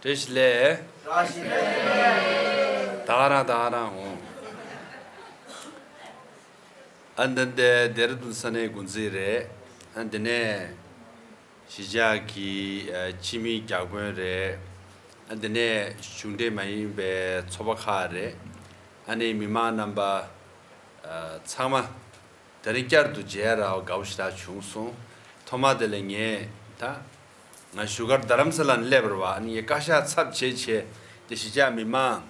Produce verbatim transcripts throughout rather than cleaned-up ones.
བཀྲ་ཤིས་བདེ་ལེགས། ད་ག་རང་ད་ག་རང་འོང་། ཨ་འདི་འདི་ལྡེ་ར་ལྡུན་ས་གནས་འགོ་འཛིན་རེད། ཨ་འདི་ནས་གཞིས་ཆགས་ཀྱི་ཨ་སྤྱི་མི་བརྒྱ་དཔོན་རེད། ཨ་འདི་ནས་གཞུང་འབྲེལ་མ་ཡིན་པའི་ཚོགས་པ་ཁག་རེད། ཨ་ནི་མི་མང་རྣམ་པ་ཨ་ཚང་མ། དེ་རིང་བསྐྱར་དུ་མཇལ་རག་དགའ་པོ་ཞེ་དྲག་བྱུང་སོང་། ཐོག་མ་དེ་ལ་ངས་ད། ང་བཞུགས་སྒར་རྡ་རམ་ས་ལ་ནས་སླེབས་པ་རེད་བ། ཨ་ནི་ངས་བཀའ་ཤག་ཚབ་བྱས་བྱས་ཏེ་གཞིས་ཆགས་མི་མང་།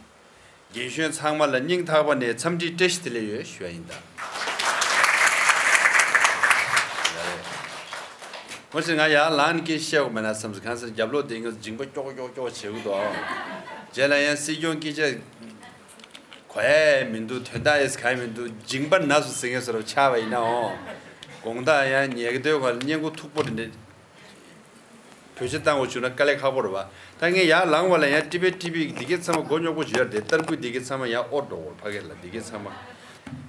རྒན་གཞོན་ཚང་མ་ལ་སྙིང་ཐག་པ་ནས་འཚམས་འདྲིའི་བཀྲ་ཤིས་བདེ་ལེགས་ཡོད་ཞུ་བ་ཡིན་ད། ངོ་ཤེས་ང་ཡར་ལངས་ནས་སྐད་བཤད་དགོས་མེད་ན་བསམ་སོང་། གང་ཟེར་རྒྱབ་ལོགས་དེ་ངས་མཇིང་པ་ཀྱོག་ཀྱོག་ཀྱོག་བྱེད་གི་འདུག་རྗེས་ལ་ཡང་སྲིད་སྐྱོང་སྐད་ཆ། གོ་ཡ་མི་འདུག་དོན་དག་ཡས་གང་ཡང་མི་འདུག་མཇིང་པ་ན་སུ་ཟིང་ངེ་སོ་རབ་ཆགས་པ་ཡིན་ནའང་། དགོང་དག་ཡང་ཉལ་གི་སྡོད་ག་ལ་སྙན་གོ་མཐུག་པོ་རེད་འདྲ། བོད་ཆས་བཏང་དགོས་བྱུང་ན་དཀའ་ལས་ཁག་པོ་རེད་བ། ད་ངས་ཡར་ལངས་པ་ལ་ཡང་ཀྲི་པེ་ཀྲི་པེ་འདི་གའི་ཚང་མ་མགོ་རྙོག་པོ་བྱོས་ར་དེ་ཏར་ཀུ་འདི་གའི་ཚང་མ་ཡང་ཨོ་འགྲོ་གོ་ཕ་གི་ལ་འདི་གའི་ཚང་མ།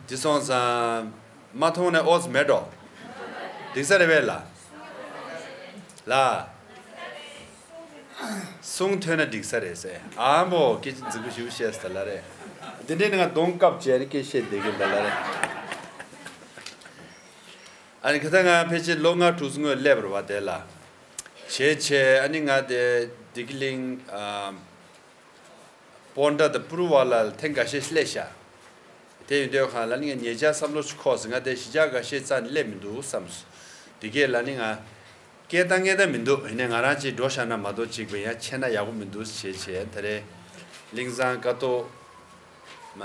འདི་སོང་ཙང་། མ་མཐོང་ནས་ཨོ་ཙི་མེད་འགྲོ། འགྲིག་ས་རེད་བས་ལ། ལ། གསུང་ཐོས་ན་འགྲིག་ས་རེད་ཟེར། ཨ་མོ་སྐད་ཆ་རྫིག་པོ་ཞིག་བཤད་ས་ལ་རེད། དེ་འདྲའི་ནི་ང་གདོང་བཀབ་བྱས་ནི་སྐད་བཤད་བསྡད་ཀྱི་འདུག་ལ་རེད། ཨ་ནི་ཁ་ད་ང་ཕལ་ཆེར་ལོ་ལྔ་དྲུག་སྔོན་སླེབས་པ་རེད་བ་དེ་ལ། བྱས་བྱས་ཨ་ནི་ང་དེ་བདེ་སྐྱིད་གླིང་ཨ། སྤོན་ཊ་དང་པུ་རུ་བ་ལ་ཐེངས་འགའ་ཤས་སླེབས་ཤག་དེ་ཡིན་དུས་གང་ལ་ནི་ངས་ཉེ་ཆར་བསམ་བློ་ཞིག་འཁོར་སོང་། ང་དེ་གཞིས་ཆགས་འགའ་ཤས་རྩ་ནས་སླེབས་མི་འདུག་བསམ་སོང་། དེ་གས་ལ་ནི་ང་སྐད་བཏང་ངེས་ད་མི་འདུག་ཡིན་ནའི་ང་རང་ཅིག་འགྲོ་བཞག་ན་མ་གཏོགས་ཅིག་པ་ཡང་ཆད་ན་ཡག་པོ་མི་འདུག་བྱས་བྱས་ད་རེས་གླིང་ཚང་ཀ་ཏོ་མ་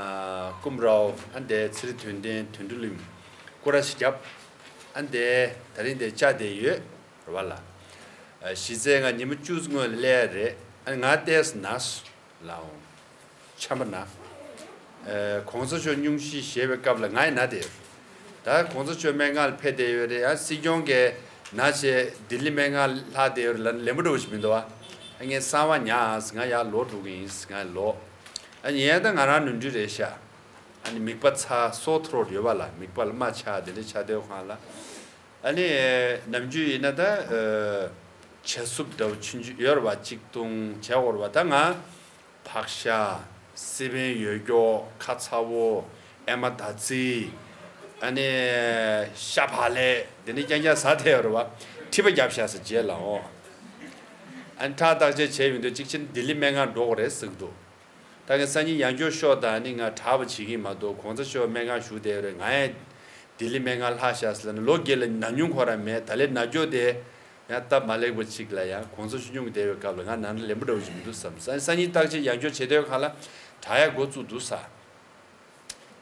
ཀུམ་རའོ་ཨ་འདས་ཚེ་རིང་དོན་ལྡན་དོན་གྲུབ་གླིང་སྐོར་ར་ཞིག་བརྒྱབ། ཨ་འདས་ད་རིང་འདས་བཅའ་བསྡད་ཡོད་རེད་བ་ལ། གཞི་རྩའི་ང་ཉི་མ་བཅུ་སྔོན་སླེབས་རེད། ཨ་ང་ལྟས་ན་སོང་། ལའོ། ཆམ་པ་ན། ཨེ། གོང་ས་མཆོག་སྙུང་གཞི་བཞེས་པའི་སྐབས་ལ་ང་ཡི་ན་དེ། ད་གོང་ས་མཆོག་སྨན་ཁང་ལ་ཕེབས་བསྡད་ཡོད་རེད། ཡང་སྲིད་སྐྱོང་གི་ན་བྱས་ལྡི་ལི་སྨན་ཁང་ལྷག་བསྡད་ཡོད་རེད་ལ་ལན་པོ་འགྲོ་བ་ཞིག་མི་འདུག་བ། ཨ་ངས་གསང་བ་ཉར་ང་ཡར་ལོག་འགྲོ་གི་ཡིན་ང་ལོག་ཨ་ཉལ་ད་ང་རང་ནོར་འཁྲུལ་རེད་ཤག་ཨ་ནི་མིད་པ་ཚ་སོ་ཐོར་ཡོད་པ་ལ་མིད་པ་ལ་རྨ་ཆགས་དེ་འདྲ་ཆགས་བསྡད་ཁང་ལ། ཨ་ནི་ནམ་རྒྱུན་ཡིན་ན་ད་ཨ། བྱ་སུབ་འདྲ་བོ་ཆུང་ཆུང་ཡོད་རེད་བ། གཅིག་བཏུང་བྱས་འོར་བ་ད་ང་། ཕག་ཤ། སི་པན་ཡོད་ཀྱོག་ཁ་ཚ་བོ། ཨེ་མ་ད་ཙི། ཨ་ནི། ཤ་བག་ལེབ་འདི་ནི་རྐྱང་རྐྱང་ཟ་ཐེ་ཡོད་རེད་བ། མཁྲིས་པ་བརྒྱབ་བཞག་ས་རྗེས་ལ་འོ། ཨ་ནི་ཁྲག་བརྟག་དཔྱད་བྱས་ཡོང་དུས་གཅིག་ཕྱིན་ལྡི་ལི་སྨན་ཁང་འགྲོ་དགོས་རེད་ཟེར་གི་འདུག་ད་ངས་སང་ཉིན་ཡང་བསྐྱར་ཤོག་དང་ནི་ང་དྲག་པ་བྱེད་ཀྱིན་མ་གཏོགས་གོང་ས་མཆོག་སྨན་ཁང་བཞུགས་བསྡད་ཡོད་རེད། ང་ཡང་ལྡི་ལི་སྨན་ཁང་ལྷག་བཞག་ཟེར་ལབ་ན་ལོ་བརྒྱད་ལ་ན་མྱོང་ཁོ་རང་མེད། ད་ལས་ན་སྐྱོ་དེ་ཡང་སྟབས་མ་ལེགས་པ་ཅིག་ལ་ཡང་གོང་ས་མཆོག་སྙུང་བསྡད་པའི་སྐབས་ལ་ང་ན་ན་ལེན་པ་འདྲ་བོ་ཞིག་མི་འདུག་བསམ། སང་སང་ཉིན་བརྟག་དཔྱད་ཡང་བསྐྱར་བྱེད་དུས་གང་ལ་དྲག་ཡག་འགོ་བཙུགས་འདུག་ས།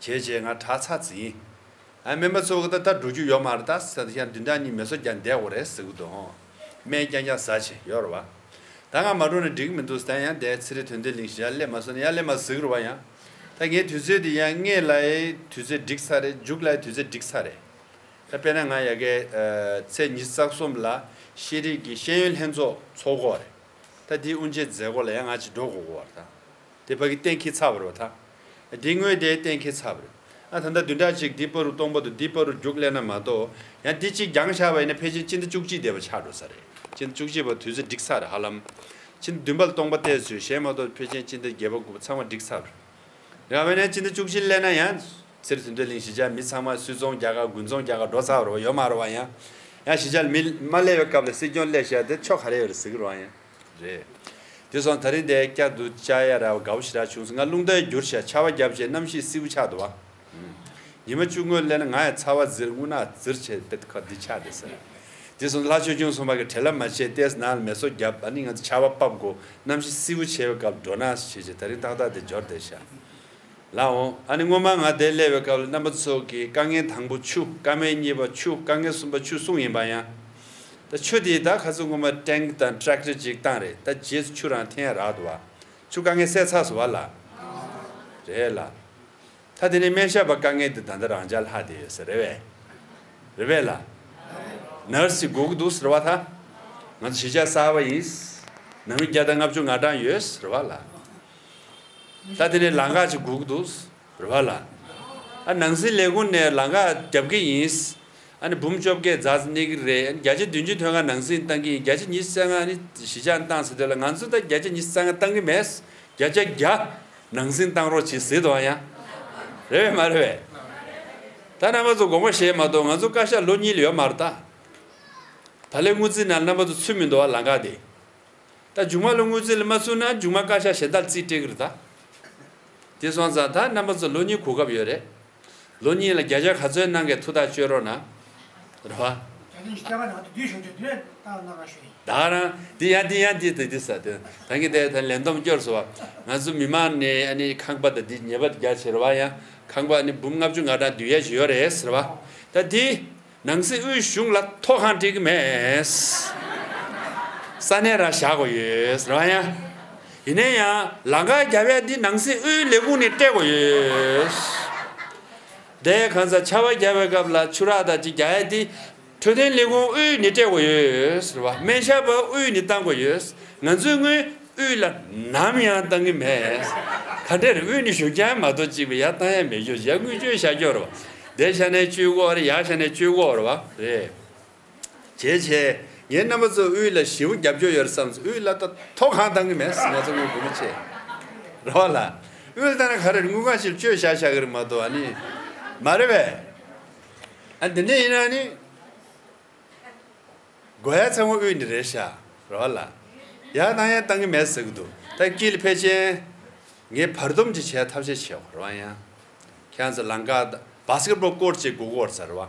བྱས་བྱས་ང་དྲག་ཚར་ཟིན། ཨ་སྨན་པ་ཚོ་གི་ད་ད་འགྲོ་རྒྱུ་ཡོད་མ་རེད། ད་ས་ཡང་བདུན་ཕྲག་གཉིས་མེ་སོ་རྒྱག་བསྡད་དགོས་རེད་ཟེར་གི་འདུག་སྨན་རྐྱང་རྐྱང་ཟ་བྱས་ཡོད་རེད་བ། ད་ང་མ་འགྲོ་ན་འགྲིག་གི་མི་འདུག་ད་ཡང་འདས་ཚེ་རིང་དོན་ལྡན་གླིང་ཞལ་སླེབས་མ་སོང་ན་ཡང་སླེབས་མ་ཟིག་རེད་བ་ཡང་། ད་ངའི་དུས་ཚོད་འདི་ཡང་སྔས་ལ་ཡི་དུས་ཚོད་འགྲིག་ས་རེད། མཇུག་ལ་ཡི་དུས་ཚོད་འགྲིག་ས་རེད། ད་དཔེར་ན་ང་ཡ་གའི་ཚེས་ཉི་ཤུ་རྩ་གསུམ་ལ་ཤེས་རིག་གི་ཤེས་ཡོན་ལྷན་ཚོགས་ཚོགས་གོ་རེད། ད་འདིའི་དབུ་འབྱེད་མཛད་སྒོ་ལ་ཡང་ང་ཅིག་འགྲོ་དགོས་གོ་བ་རེད་ད། དེ་ཕ་གི་གཏན་འཁེལ་ཚར་བ་རེད་བ་ད། དེ་དངོས་དེ་གཏན་འཁེལ་ཚར་བ་རེད། ཨ་ད་ལྟ་བདུན་ཕྲག་གཅིག་འདི་བར་དུ་སྟོང་པ་དུ་འདི་བར་དུ་རྒྱུགས་ལེན་ན་མ་གཏོགས་ཡང་འདི་གཅིག་འགྱངས་བཞག་པ་ཡིན་ན་ཕལ་ཆེར་སྤྱི་ཟླ་བཅུ་གཅིག་འདས་པ་ཆགས་འགྲོ་ས་རེད། སྤྱི་ཟླ་བཅུ་གཅིག་བར་དུས་ཚོད་འགྲིག་ཚར་རེད་ཧ་ལམ། སྤྱི་ཟླ་བདུན་པ་ལ་སྟོང་པ་བལྟས་ཚུལ་གཞན་མ་གཏོགས་ཕལ་ཆེར་སྤྱི་ཟླ་བརྒྱད་པ་དགུ་པ་ཚང་མ་འགྲིག་ཚར་རེད། རེད་བ། ཡིན་ན་སྤྱི་ཟླ་བཅུ་གཅིག་སླེབས་ན་ཡང་ཚེ་རིང་དོན་ལྡན་གླིང་གཞིས་ཆགས་མི་ཚང་མ་སུད་ཚོང་རྒྱག་ག་དགུན་ཚོང་རྒྱག་ག་འགྲོ་ཚར་བ་རེད་བ། ཡོད་མ་རེད་བ། ཡང་ཡང་གཞིས་ཆགས་ལ་མི་མ་སླེབས་པའི་སྐབས་ལ་སྲིད་སྐྱོང་སླེབས་བཞག་དེ་ཆོ་ག་རེ་ཡོད་རེད་ཟེར་གི་རེད་བ། ཡང་རེད། དེ་སོང་ད་རིང་དེ་བསྐྱར་དུ་བཅར་ཡ་ར་བ་དགའ་པོ་ཞེ་དྲག་བྱུང་སོང་། ང་རླུང་རྟ་འགྱུར་ཤག་ཆར་པ་བརྒྱབ་བྱས་གནམ་གཤིས་བསིལ་པོ་ཆགས་འདུག་བ། ཉི་མ་བཅུ་སྔོན་སླེབས་ན་ང་ཡང་ཚ་བ་ཟིར་རྔུལ་ནག་ཟིར་བྱས་དེ་ཁ་འདི་ཆགས་བསྡད་ཟེར། དེ་སོང་ལྷ་ཆོས་སྐྱོང་སོང་བ་གི་བྲེལ་ལ་མ་བྱས་ཏེས་ནང་ལ་མེ་སོ་བརྒྱབ། ཨ་ནི་ང་ཚོ་ཆར་པ་ཕབ་དགོས། གནམ་གཤིས་བསིལ་པོ་བྱས་པའི་སྐབས་འགྲོ་ན་བྱས་བྱས་ད་རིང་ཏག་ཏག་དེ་འབྱོར་བསྡད་ཤག་ལའོ། ཨ་ནི་སྔོན་མ་ང་དེ་སླེབས་པའི་སྐབས་ལ་རྣམ་པ་ཚོ་གིས་དཀའ་ངལ་དང་པོ་ཆུ། དཀའ་ངལ་གཉིས་པ་ཆུ། དཀའ་ངལ་གསུམ་པ་ཆུ་གསུངས་ཡིན་པ་ཡང་། ད་ཆུ་དེ་ད་ཁ་སང་སྔོན་མ་ཊེང་ཀི་དང་ཊེག་ཊར་ཅིག་བཏང་རེད། ད་རྗེས་སུ་ཆུ་རང་འཐེན་ཡ་རག་འདུག་བ། ཆུ་དཀའ་ངལ་སེལ་ཚར་སོང་བ་ལ། རེད་ལ། ད་དེ་ནས་སྨན་ཞབས་པ་དཀའ་ངལ་དེ་ད་ལྟ་རང་འཇགས་ལྷག་བསྡད་ཡོད་ས་རེད་པས། རེད་པས་ལ། ནར་སི་ཅིག་དགོས་ཀྱི་འདུག་ཟེར་བ་ད། ང་ཚོ་གཞིས་ཆགས་གསར་པ་ཡིན། ནང་མི་བརྒྱ་དང་ལྔ་བཅུ་ང་གྲངས་ཡོད་ཟེར་བ་ལ། ད་དེ་ནས་ལམ་ཁ་ཅིག་སྒུག་འདུག་རེད་བ་ལ། ཨ་ནང་སྲིད་ལས་ཁུངས་ནས་ལམ་ཁ་རྒྱབ་ཀྱི་ཡིན། ཨ་ནི་འབུམ་བཅོ་བརྒྱད་ཛ་ནི་གི་རེད། ཨ་ནི་བརྒྱ་ཆ་བདུན་ཅུ་ཐོན་ཁ་ནང་སྲིད་བཏང་གི་ཡིན། བརྒྱ་ཆ་ཉི་ཤུ་རྩ་ལྔ་ཨ་ནི་གཞིས་ཆགས་བཏང་ཟེར་དུས་ལ་ང་ཚོ་ད་བརྒྱ་ཆ་ཉི་ཤུ་རྩ་ལྔ་བཏང་གི་མེད། བརྒྱ་ཆ་བརྒྱ་ནང་སྲིད་བཏང་རོགས་གྱིས་ཟེར་དུས་ཡང་། རེད་པས་མ་རེད་པས། ད་རྣམ་པ་ཚོ་དགོངས་པ་བཞེས་མ་གཏོགས་ང་ཚོ་བཀའ་ཤག་ལོ་གཉིས་ལ་ཡོད་མ་རེད་ད། ད་ལོའི་དངུལ་རྩིས་ནང་རྣམ་པ་ཚོ་ཚུད་མི་འདུག་བ། ལམ་ཁ་དེ། ད་མཇུག་མ་ལོ་དངུལ་རྩིས་ལ་མ་ཚུད་ན་མཇུག་མ་བཀའ་ཤག་གཞན་དག་རྩིས་སྤྲད་ཀྱི་རེད་ད། དེ་སོང་ཙང་ད་རྣམ་པ་ཚོ་ལོ་གཉིས་གོ་སྐབས་ཡོད་རེད། ལོ་གཉིས་ལ་བརྒྱ་ཆ་ག་ཚོད་གནང་གི་ཐུགས་ཐག་གཅོད་རོགས་གནང་། རེད་བ། བརྒྱ་ཆ་ཉི་ཤུ་རྩ་ལྔ་ནང་དུ་བསྡུས་བྱུང་རྒྱུ་དེ་ནས་ད་གནང་རོགས་ཞུ་ཡིན། ད་རང་འདི་ཡང་འདི་ཡང་འདི་དེ་འདི་ཟེར་དེ་ད་གིན་དེ་ད་ལན་འདོམས་སྐྱོར་སོང་བ། ང་ཚོ་མི་མང་ནས་ཨ་ནི་ཁང་པ་ད་འདི་ཉེས་པ་རྒྱ་ཆེ་རེད་བ། ཡང་ཁང་པ་ཨ་ནི་འབུམ་ལྔ་བཅུ་ང་གྲངས་བསྡུ་ཡས་ཞིག་ཡོད་རེད་ཟེར་བ། ད་འདི། ནང་སྲིད་དབུས་གཞུང་ལ་ཐོག་ཁང་སྤྲད་ཀྱི་མེད། ས་གནས་རང་བཞག་དགོས་ཡོད་ཟེར་བ་ཡང་། ཡིན་ན་ཡང་ལམ་ཁ་རྒྱག་ཡ་འདི་ནང་སྲིད་དབུས་ལས་ཁུངས་ནས་སྤྲད་དགོས་ཡོད། དེ་གང་ཟག་ཆར་པ་རྒྱག་པའི་སྐབས་ལ་ཆུ་རགས་དང་ཅིག་རྒྱག་ཡ་འདི་འཕྲོད་བསྟེན་ལས་ཁུངས་དབུས་ནས་སྤྲད་དགོས་ཡོད་ཟེར་བ། སྨན་ཞབས་པ་དབུས་ནས་བཏང་དགོས་ཡོད། ང་ཚོའི་དངུལ་དབུས་ལ་ནམ་ཡང་བཏང་གི་མེད། ག་འདྲ་རེད། དབུས་ནས་ཞུ་རྒྱུ་མ་གཏོགས་གཅིག་པ་ཡར་བཏང་ཡ་མེད་ཤོག་ཡར་དངུལ་བཅོལ་བཞག་རྒྱུ་རེད་བ། འདིར་བཞག་ནས་བཅོལ་དགོས་རེད། ཡར་བཞག་ནས་བཅོལ་དགོས་རེད་བ། རེད། བྱས་བྱས་ངས་རྣམ་པ་ཚོ་དབུས་ལ་ཞེ་པོ་རྒྱབ་སྐྱོར་ཡོད་རེད་བསམ་སོང་། དབུས་ལ་ད་ཐོག་ཁང་བཏང་གི་མེད། ང་ཚོ་དངུལ་སྒོར་མོ་ཆེ་རེད་བ་ལ། དབུས་ལ་བཏང་ན་ག་རེ་རེད། དངུལ་ཁང་ཞིག་བཅོལ་བཞག་བཞག་གི་རེད་མ་གཏོགས་ཨ་ནི་མ་རེད་པས། ཨ་འདི་འདྲ་ཡིན་ན་ནི། དགོས་ཡ་ཚང་མ་དབུས་ནས་རེད་ཤག་རེད་བ་ལ། ཡར་བཏང་ཡ་བཏང་གི་མེད་ཟེར་གི་འདུག་ད་དཀྱིལ་ལ་ཕལ་ཆེར་ངས་བར་འདུམ་ཅིག་བྱེད་ཡ་ཐབས་ཤེས་བྱེད་དགོས་རེད་བ། ཡང་ཁྱེད་ཚོ་ལམ་ཁ་བྷ་སི་ཀེ་ཊི་བྷོལ་ཀོར་ཊི་ཅིག་དགོས་ཀྱི་ཡོད་རེད་ཟེར་བ།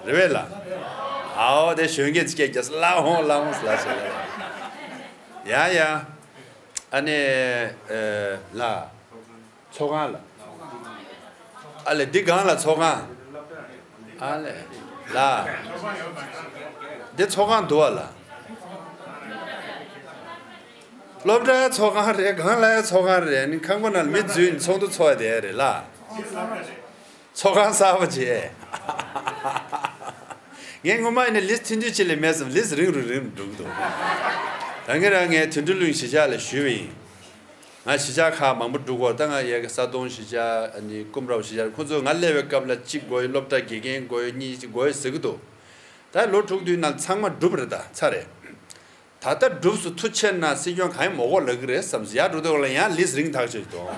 རེད་པས་ལ། ཨའོ་དེ་གཞོན་སྐྱེས་ཚོ་སྐད་རྒྱག་ས་ལ་ཧོང་ལ་ཧོང་ཟེར་ལ་ཟེར་ལ། ཡ་ཡ། ཨ་ནི་ཨེ་ལ། ཚོགས་ཁང་ལ། ཨ་ལས་འདི་སྒང་ལ་ཚོགས་ཁང་། ཨ་ལས། ལ། འདི་ཚོགས་ཁང་འདུག་བ་ལ། སློབ་གྲྭའི་ཚོགས་ཁང་རེད། སྒང་ལའི་ཚོགས་ཁང་རེད། ནི་ཁང་པ་ནང་ལ་མི་འཛུལ་ནས་ཚོགས་འདུ་ཚོགས་ཡ་དེ་རེད་ལ། ཚོགས་ཁང་གསར་པ་བྱས། ངས་སྔོན་མ་ཡིན་ན་ལིས་ཐུང་ཐུང་ཅིག་ལས་མེད་བསམ། ལིས་རིང་རུ་རིང་རུ་འགྲོ་གི་འདུག་ད་ངས་རང་ངའི་དོན་གྲུབ་གླིང་གཞིས་ཆགས་ལ་ཞུས་པ་ཡིན། ང་གཞིས་ཆགས་ཁག་མང་པོ་འགྲོ་གི་ཡོད། ད་ང་ཡ་གི་ས་དོང་གཞིས་ཆགས། ཨ་ནི་ཀུམ་རའོ་གཞིས་ཆགས། ཁོང་ཚོས་ང་སླེབས་པའི་སྐབས་ལ་གཅིག་དགོས་ཡོད། སློབ་གྲྭ་དགེ་རྒན་དགོས་ཡོད། གཉིས་དགོས་ཡོད་ཟེར་གི་འདུག་ད་ལོ་དྲུག་བདུན་ནང་ཚང་མ་གྲུབ་རེད། ད་ཚར་རེད། ད་ལྟ་གྲུབ་སོང་། ཐུགས་རྗེ་གནང་། སྲིད་སྐྱོང་གང་ཡང་མ་དགོས་ལབ་ཀྱི་རེད་བསམ་སོང་། ཡར་འགྲོ་དུས་ལ་ཡང་ལིས་རིང་ཐག་ཆོད་འདུག་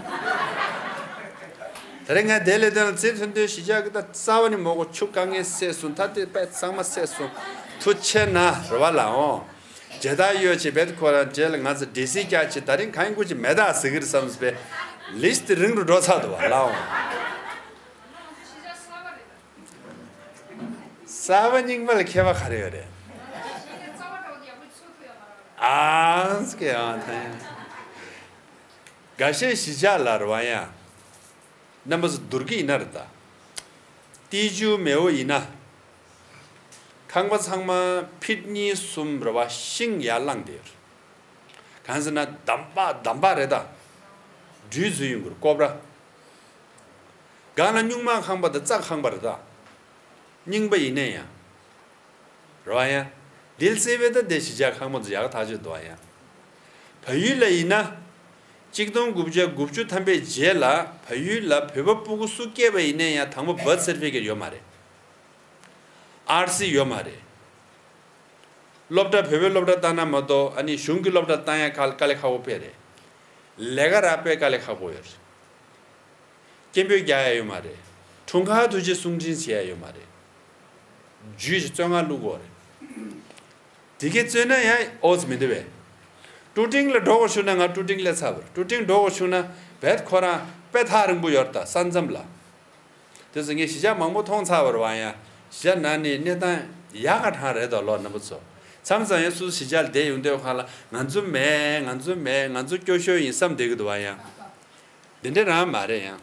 དེ་རིང་ངས་དེ་ལས་དོན་ལ་རྩེ་ཐོན་དོན་གཞིས་ཆགས་ཀྱི་ད་རྩ་བ་ནས་མ་དགོས། ཆུ་དཀའ་ངལ་སེལ་སོང་། ད་དེ་དཔེ་ཚང་མ་སེལ་སོང་། ཐུགས་རྗེ་གནང་རེད་བ་ལ། འོང་། མཇལ་དར་གཡོག་བྱས་བེད་ཁོ་རང་རྗེས་ལ་ང་ཚོ་འབྲས་སིལ་རྒྱག་བྱས། ད་རིང་གང་ཡིན་དགོས་ཀྱི་མེད་ད་ཟེར་གི་རེད་བསམ་སོང་། པས་ལིས་དེ་རིང་རུ་འགྲོ་ཚར་འདུག་བ་ལ། འོང་། གསར་པ་རྙིང་པ་ལ་ཁྱད་པར་ག་རེ་ཡོད་རེད། ཨང་སྐད་ཨང་ཐང་། འགའ་ཤས་གཞིས་ཆགས་ལ་རེད་བ། ཡང་རྣམ་པ་ཚོ་བསྡུར་གྱི་ཡིན་ན་རེད་ད། ཏི་ཅུ་མེའོ་ཡིན་ན། ཁང་པ་ཚང་མ་ཕིཊ་གཉིས་གསུམ་རེད་བ། ཤིང་ཡར་བསླངས་བསྡད་ཡོད་རེད། གང་ཟེར་ན་འདམ་པ་འདམ་པ་རེད་ད། སྦྲུལ་འཛུལ་ཡོང་གི་རེད། ཀོབ་ར། སྒང་ལ་སྨྱུག་མ་ཁང་པ་དང་རྩྭ་ཁང་པ་རེད་ད། རྙིང་པ་ཡིན་ན་ཡང་། རེད་བ། ཡང་འདི་ལ་བརྩིས་པས་ད་དེ་གཞིས་ཆགས་ཁག་མང་ཚོ་ཡག་ཐག་ཆོད་འདུག་བ། ཡང་བལ་ཡུལ་ལ་ཡིན་ན། གཅིག་སྟོང་དགུ་བརྒྱ་དགུ་བཅུ་ཐམ་པའི་རྗེས་ལ་བལ་ཡུལ་ལ་བོད་པ་སྤུ་གུ་སུ་སྐྱེས་པ་ཡིན་ན་ཡང་དང་པོ་བར་ཐི་སེར་ཊི་ཕི་ཀེཊ་ཡོད་མ་རེད། ཨར་སི་ཡོད་མ་རེད། སློབ་གྲྭ་བོད་པའི་སློབ་གྲྭ་བཏང་ན་མ་གཏོགས་ཨ་ནི་གཞུང་གི་སློབ་གྲྭ་བཏང་ཡ་དཀའ་དཀའ་ལས་ཁག་པོ་དཔེ་རེད། ལས་ཀ་རག་དཔེ་དཀའ་ལས་ཁག་པོ་ཡོད་རེད། སྐད་འབོད་རྒྱག་ཡ་ཡོད་མ་རེད། འཁྲུངས་སྐར་དུས་ཆེན་གསུང་འཕྲིན་བྱེད་ཡ་ཡོད་མ་རེད། ཇུས་ཤིག་བཙོན་ཁང་བླུག་དགོས་རེད། དེ་གས་བཙོན་ན་ཡང་ཨོ་ཙི་མི་འདུག་བས། ཀྲུ་ཀྲིང་ལ་འགྲོ་དགོས་བྱུང་ན་ང་ཀྲུ་ཀྲིང་སླེབས་ཚར་བ་རེད། ཀྲུ་ཀྲིང་འགྲོ་དགོས་བྱུང་ན་བེད་ཁོ་རང་དཔེ་ཐག་རིང་པོ་ཡོད་རེད་ད། ས་མཚམས་ལ། དེ་ཚོ་ངས་གཞིས་ཆགས་མང་པོ་མཐོང་ཚར་བ་རེད་བ། ཡང་གཞིས་ཆགས་ནང་ནས་གནས་སྟངས་ཡག་ག་གྲང་རེད་དོ་ལོ་རྣམ་པ་ཚོ། མཚམས་མཚམས་ཡང་སུ་གཞིས་ཆགས་ལ་བསྡད་ཡོང་དུས་ཁ་ལ་ང་ཚོ་མེད། ང་ཚོ་མེད། ང་ཚོ་སྐྱོ་ཤོས་ཡིན་བསམ་བསྡད་ཀྱི་འདུག་བ། ཡང་འདི་འདྲ་རང་མ་རེད། ཡང་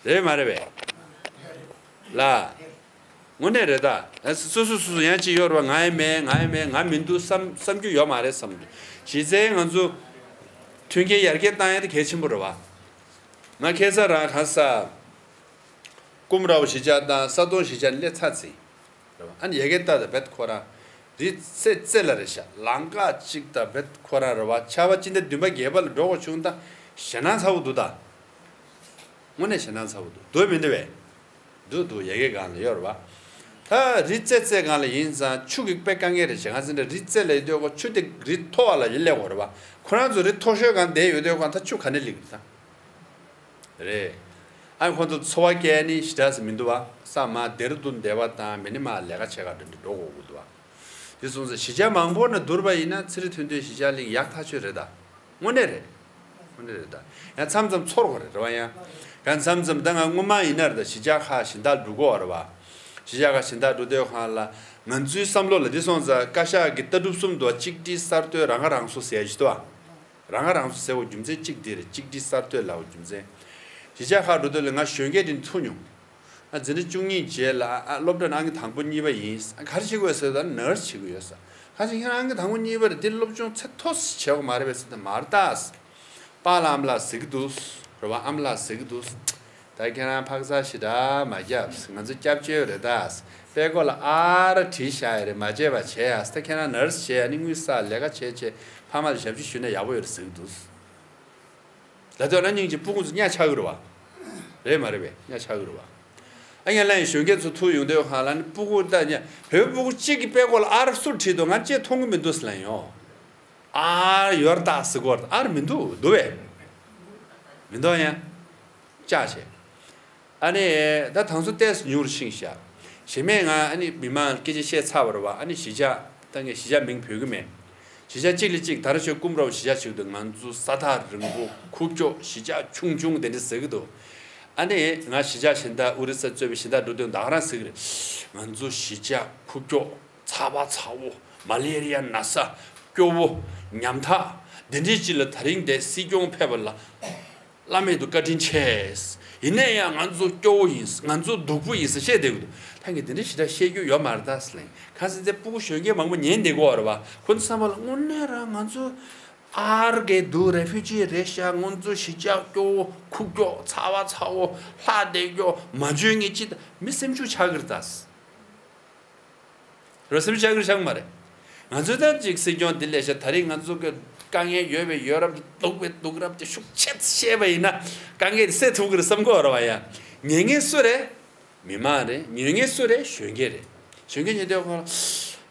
རེད་མ་རེད་བས། ལ། དངོས་གནས་རེད་ད། སོ་སོ་སོ་སོ་ཡང་ཅིག་ཡོད་རེད་བ། ང་ཡང་མེད། ང་ཡང་མེད། ང་མི་འདུག་བསམ་བསམ་རྒྱུ་ཡོད་མ་རེད་བསམ། གཞི་རྩའི་ང་ཚོ་མཐུན་རྐྱེན་ཡར་རྒྱས་བཏང་ཡ་དེ་གལ་ཆེན་པོ་རེད་བ། ང་ཁ་སང་རང་གང་ས། ཀུམ་རའོ་གཞིས་ཆགས་དང་ས་དོང་གཞིས་ཆགས་སླེབས་ཚར་ཚེ། རེད་བ། ཨ་ནི་ཡ་གི་ཏ་དང་བེད་ཁོ་རང་རི་རྩེ་རྩེ་ལ་རེད་ཤག་ལམ་ཁ་གཅིག་དང་བེད་ཁོ་རང་རེད་བ། ཆར་པ་སྤྱི་ཟླ་བདུན་པ་བརྒྱད་པ་ལ་འགྲོ་དགོས་བྱུང་ད་ཞེད་སྣང་ཚ་བོ་འདུག་ད། དངོས་གནས་ཞེད་སྣང་ཚ་བོ་འདུག་འདུག་མི་འདུག་བས། འདུག་འདུག་ཡ་གི་སྒང་ལ་ཡོད་རེད་བ། ད་ ད་རི་རྩེ་རྩེ་སྒང་ལ་ཡིན་ཙང་ཆུ་གི་དཔེ་དཀའ་ངལ་རེད་བྱས། ང་ཚོ་འདྲ་རི་རྩེ་ལ་ཡོད་དུས་ཁོ་ཆུ་དེ་རི་མཐོ་བ་ལ་ཡིན་སླེབས་དགོས་རེད་བ། ཁོ་རང་ཚོ་རི་མཐོ་ཤོས་སྒང་བསྡད་ཡོད་དུས་ཁོ་ད་ཆུ་ག་ནས་སླེབས་ཀྱི་རེད་ད། རེད། ཨ་ཁོ་ཚོ་འཚོ་བ་སྐྱེལ་ནི་ཞེ་དྲག་ཟེར་མི་འདུག་བ། ས་མ་དེར་དུ་འདེ་བ་དང་མི་ནི་མ་ལས་ཀ་བྱེད་ག་འགྲོ་འདི་འགྲོ་དགོས་ཀྱི་འདུག་བ། དེ་སོང་ཙང་གཞིས་ཆགས་མང་པོ་ནས་བསྡུར་བ་ཡིན་ན་ཚེ་རིང་དོན་ལྡན་གཞིས་ཆགས་གླིང་ཡག་ཐག་ཆོད་རེད་ད། དངོས་གནས་རེད། དངོས་གནས་རེད་ད། ཡང་མཚམས་མཚམས་ཚོར་བ་རེད་རེད་བ་ཡང་། གང་མཚམས་མཚམས་ད་ང་སྔོན་མ་ཡིན་ན་རེད་ད། གཞིས་ཆགས་ཁག་གཞན་དག་འགྲོ་གི་ཡོད་རེད་བ། གཞིས་ཆགས་ཁག་གཞན་དག་འགྲོ་དུས་སྒང་ལ་ང་ཚོའི་བསམ་བློ་ལ་འདི་སོང་ཙང་བཀའ་ཤག་གི་ལྟ་གྲུབ་གསུམ་འདུག་བ། གཅིག་སྒྲིལ་གསར་གཏོད་རང་ཁ་རང་གསོ་ཟེར་ཡ་ཞིག་འདུག་བ། རང་ཁ་རང་གསོ་ཟེར་བའི་རྒྱུ་མཚན་གཅིག་འདི་རེད། གཅིག་སྒྲིལ་གསར་གཏོད་ལབ་པའི་རྒྱུ་མཚན། གཞིས་ཆགས་ཁག་འགྲོ་དུས་ལ་ང་གཞོན་སྐྱེས་དེ་ཐུག་མྱོང་། ང་འཛིན་གྲྭ་བཅུ་གཉིས་རྗེས་ལ་ཨ་སློབ་གྲྭ་ནང་གི་དང་པོ་གཉིས་པ་ཡིན། ཨ་ག་རེ་བྱེད་དགོས་ཟེར་ད་ནར་སི་བྱེད་དགོས་ཡོད་ས། ཁ་ཅིག་ཁྱེད་རང་གི་དང་པོ་གཉིས་པ་རེད། འདི་སློབ་སྦྱོང་ཚད་མཐོ་བྱེད་དགོས་མ་རེད་པས་ཟེར་ད་མ་རེད་ད། པཱ་ལགས་ཨ་མ་ལགས་ཟེར་གི་འདུག་རེད་བ། ཨ་མ་ལགས་ཟེར་གི་འདུག་ད་ཁྱེད་རང་ཕག་ཚ་ཞེ་དྲག་མ་རྒྱབ། ང་ཚོ་སྐྱབས་བཅོལ་རེད་ད། དཔྲལ་མགོ་ལ་ཨ་ར་བྲིས་བཞག་ཡ་རེད། མ་བརྗེད་པ་བྱས་ཡ། ད་ཁྱེད་རང་ནར་སི་བྱས་ཡ་ནི་དངུལ་བསགས་ལས་ཀ་བྱས་བྱས་ཕ་མ་ལ་ཞབས་ཕྱི་ཞུས་ན་ཡག་པོ་ཡོད་རེད་ཟེར་གི་འདུག་ལ་དོན་ན་སྙིང་རྗེ། སྤུ་གུ་ཚོ་གཉའ་ཆག་གི་རེད་བ། རེད་མ་རེད་པས། གཉའ་ཆག་གི་རེད་བ། ཨ་ཡ་ལ་ཡིན་གཞོན་སྐྱེས་ཚོ་ཐུག་ཡོང་དུས་སྒང་ལ་ནི་སྤུ་གུ་ད་ཉ་བོད་སྤུ་གུ་གཅིག་གི་དཔྲལ་མགོ་ལ་ཨ་ར་སུ་བྲིས་འདུག་ང་ཅིག་མཐོང་གི་མི་འདུག་ཟེར་ལབ་ཡོང་། ཨ་ཡོར་ད་ཟེར་གོ་ཨ་ར་མི་འདུག་འདུག་བས། མི་འདུག་ཡ། ཅག་བྱས། ཨ་ནི་ད་དང་སོ་ཏེས་ཉུང་རུ་ཕྱིན་ཤག་གཞན་མས་ང་ཨ་ནི་མི་མང་སྐད་ཆ་བཤད་ཚར་བ་རེད་བ། ཨ་ནི་གཞིས་ཆགས་ད་ངས་གཞིས་ཆགས་མིང་འབོད་གི་མེད། གཞིས་ཆགས་གཅིག་ལ་གཅིག་ད་ར་ཆོས་ཀུམ་རོབ་གཞིས་ཆགས་ཆུག་ཏུ་ང་ཚོ་ས་ཐག་རིང་པོ་ཁུག་ཀྱོག་གཞིས་ཆགས་ཆུང་ཆུང་དེ་འདྲ་ཟེར་གི་འདུག་ཨ་ནི་ང་གཞིས་ཆགས་གཞན་དག་ཨོ་རི་ས་གཙོས་པའི་གཞན་དག་འགྲོ་དུས་ད་ག་རང་ཟེར་གི་རེད། ང་ཚོ་གཞིས་ཆགས་ཁུག་ཀྱོག་ཚ་བ་ཚ་བོ་མ་ལེ་རི་ཡ་ན་ཚ་སྐྱོ་བོ་ཉམ་ཐག་དེ་འདྲའི་ཅིག་ལ་ད་རིང་དེ་སྲིད་སྐྱོང་ཕེབས་པ་ལ། བླ་མེད་དུ་བཀའ་དྲིན་ཆེ། ཡིན་ན་ཡང་ང་ཚོ་སྐྱོ་བོ་ཡིན། ང་ཚོ་སྡུག་པོ་ཡིན་ཟེར་བཤད་བསྡད་ཀྱི་འདུག་ད་ངས་དེ་འདྲ་ཞེ་དྲག་བཤད་རྒྱུ་ཡོད་མ་རེད་ད་ཟེར་ལེ། གང་ཟེར་ཚེ་སྤུ་གུ་གཞོན་སྐྱེས་མང་པོ་ཉན་བསྡད་ཀྱི་ཡོད་རེད་བ། ཁོ་ཚོ་བསམ་པ་ལ་དངོས་གནས་རང་ང་ཚོ་ཨར་གེ་འདུག་རེ་ཕུ་ཇི་རེད་ཤག་ང་ཚོ་གཞིས་ཆགས་སྐྱོ་བོ་ཁུག་ཀྱོག་ཚ་བ་ཚ་བོ་ལྷག་བསྡད་ཀྱོག་མ་འཇོན་ངེས་ཅི་ད་མི་སེམས་ཤུགས་ཆག་གི་རེད་ད། རོ་སེམས་ཆག་གི་ཆག་མ་རེད། ང་ཚོའི་ད་ཅིག་སྲིད་སྐྱོང་འདི་ལས་ཤ་ད་རེས་ང་ཚོ་གི་དཀའ་ངལ་ཡོད་པའི་ཡོད་རབས་ཀྱི་སྡུག་པའི་སྡུག་རབས་ཀྱི་ཤུགས་ཆེ་བཤད་པ་ཡིན་ན་དཀའ་ངལ་དེ་སེལ་ཐུབ་ཀྱི་རེད་བསམ་གི་ཡོད་རེད་བ་ཡ། ཉན་མཁན་སུ་རེད། མི་མང་རེད། ཉན་མཁན་སུ་རེད། གཞོན་སྐྱེས་རེད། གཞོན་སྐྱེས་ཉན་དུས་ཁོ་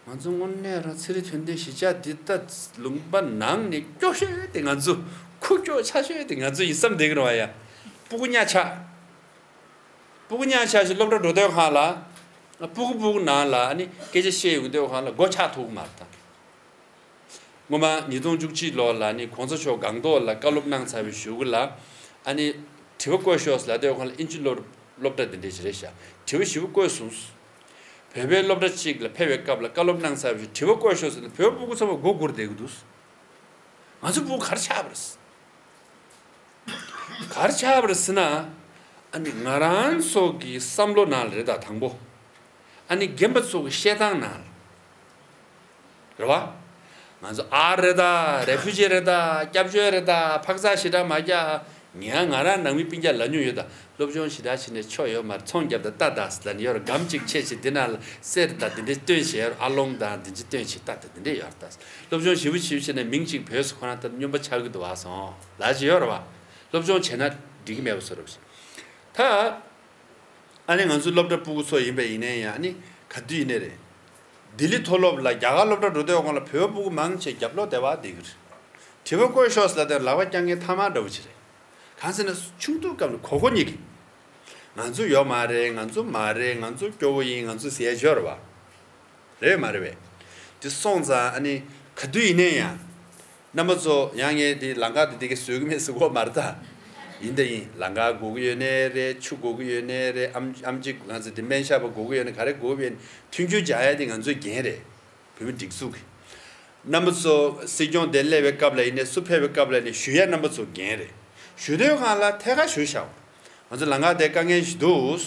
ང་ཚོ་དངོས་གནས་རང་ཚེ་རིང་དོན་ལྡན་གཞིས་ཆགས་འདི་ལྟ་ལུང་པ་ནང་ནས་སྐྱོ་ཤོས་དེ་ང་ཚོ་ཁུག་ཀྱོག་ཆག་ཤོས་དེ་ང་ཚོ་ཡིན་བསམ་བསྡད་ཀྱི་རེད་བ་ཡ། སྤུ་གུ་གཉའ་ཆག་སྤུ་གུ་གཉའ་ཆག་ཞིག་སློབ་གྲྭ་འགྲོ་དུས་སྒང་ལ། སྤུ་གུ་སྤུ་གུ་ནང་ལ་ཨ་ནི་སྐད་ཆ་བཤད་ཡོང་དུས་སྒང་ལ་མགོ་ཆག་ཐུབ་ཀྱི་མ་རེད་ད། སྔོན་མ་ཉིས་སྟོང་བཅུ་གཅིག་ལོ་ལ་ནི་གོང་ས་མཆོག་སྒང་ཏོག་ལ་བཀའ་སློབ་གནང་ཚར་བའི་གཞུག་གུ་ལ་ཨ་ནི་དྲི་བ་བཀོད་ཤོག་ཟེར་ལབ་དུས་སྒང་ལ་ཨིན་ཇི་སློབ་སློབ་གྲྭ་འདི་འདྲས་ཞིག་རེད་ཤག་དྲི་བ་ཞིབ་པོ་བཀོད་སོང་། བོད་པའི་སློབ་གྲྭ་གཅིག་ལ་ཕེབས་པའི་སྐབས་ལ་བཀའ་སློབ་གནང་ཚར་བའི་གཞུག་དྲི་བ་བཀོད་ཤོག་ཟེར་ནས་བོད་སྤུ་གུ་ཚང་མ་མགོ་སྒུར་བསྡད་ཀྱི་འདུག་ང་ཚོ་སྤུ་གུ་ག་རེ་ཆགས་པ་རེད། ག་རེ་ཆགས་པ་རེད་ཟེར་ན། ཨ་ནི་ང་རང་ཚོ་གི་བསམ་བློ་ནང་ལ་རེད་ད་དང་པོ། ཨ་ནི་རྒན་པ་ཚོ་གི་བཤད་སྟངས་ནང་ལ། རེད་བ། ང་ཚོ་ཨར་རེད་ད་རེ་ཕུ་ཇི་རེད་ད་སྐྱབས་བཅོལ་རེད་ད་ཕག་ཚ་ཞེ་དྲག་མ་རྒྱག་ངས་ང་རང་ནང་མི་སྤུན་ཀྱག་ལ་ཉུང་ཡོད་ད། སློབ་སྦྱོང་ཞེ་དྲག་བྱས་ནས་ཆོ་ཡོད་མ་རེད། ཚོང་རྒྱབ་ད་ལྟ་ད་ཟེར་ལ་ནི་ཡོད་ར་སྒམ་གཅིག་ཆད་ཆེ་འདི་ནང་ལ་གསེར་ད་འདི་འདྲའི་སྟོན་བྱས་ཡོད་ར་ཨ་ལོང་ད་འདི་འདྲའི་སྟོན་བྱས་ད་ད་འདི་འདྲའི་ཡོད་ར་ད། སློབ་སྦྱོང་ཞིབ་པོ་ཞིབ་བྱས་ནས་མིང་གཅིག་བོས་སུ་ཁོ་རང་ལྟར་སྨྱོན་པ་ཆགས་ཀྱི་འདུག་བ་སོང་ལ་ཅི་ཡོད་རེད་བ། སློབ་སྦྱོང་བྱས་ན་འགྲིག་གི་མེད་པ་བཟོ་འདྲ་བ་ཞིག་ད། ཨ་ནི་ང་ཚོའི་སློབ་གྲྭ་སྤུ་གུ་ཚོ་ཡིན་པ་ཡིན་ནའི་ཡང་ཨ་ནི་ག་དུས་ཡིན་ནའི་རེད། ལྡི་ལི་མཐོ་སློབ་ལ་རྒྱ་གར་སློབ་གྲྭ་འགྲོ་དུས་སྒང་ལ་བོད་སྤུ་གུ་མང་ཆེ་རྒྱབ་ལོག་བསྡད་པ་བསྡད་ཀྱི་རེད། དྲི་བ་བཀོད་ཤོག་ཟེར་ལབ་དུས་ལག་པ་བརྐྱང་མཁན་ཐ་མག་འདྲ་བོ་ཅིག་རེད། གང་ཟེར་ན་ཆུང་དུས་སྐབས་ལ་གོ་གོ་གཉིས་ཀྱིས། ང་ཚོ་ཡོད་མ་རེད། ང་ཚོ་མ་རེད། ང་ཚོ་སྐྱོ་བོ་ཡིན། ང་ཚོ་ཟེར་ཡ་ཡོད་རེད་བ། རེད་མ་རེད་པས། དེ་སོང་ཙང་ཨ་ནི་ག་དུས་ཡིན་ནའི་ཡང་། རྣམ་པ་ཚོ་ཡང་ངས་དེ་ལམ་ཁ་དེ་དེ་ག་བཟོ་གི་མེད་ཟེར་གོ་མ་རེད་ད། ཡིན་ད་ཡིན། ལམ་ཁ་དགོས་ཀྱི་ཡོད་ནའི་རེད། ཆུ་དགོས་ཀྱི་ཡོད་ནའི་རེད། ཨམ་ཨམ་ཆི་ང་ཚོ་དེ་སྨན་ཞབས་པ་དགོས་ཀྱི་ཡོད་ནའི་ག་རེ་དགོས་ཀྱི་ཡོད་ནའི་མཐུན་འགྱུར་སྦྱར་ཡ་དེ་ང་ཚོའི་འགན་རེད། བོད་མི་སྒྲིག་འཛུགས་ཀྱི། རྣམ་པ་ཚོ་སྲིད་སྐྱོང་དེ་སླེབས་པའི་སྐབས་ལ་ཡིན་ནའི་སུ་ཕེབས་པའི་སྐབས་ལ་ཡིན་ནའི་ཞུ་ཡ་རྣམ་པ་ཚོ་འགན་རེད། ཞུ་དུས་སྒང་ལ་ཐད་ཀར་ཞུ་བཞག་ང་ཚོ་ལམ་ཁ་དེ་དཀའ་ངལ་ཞིག་འདུག་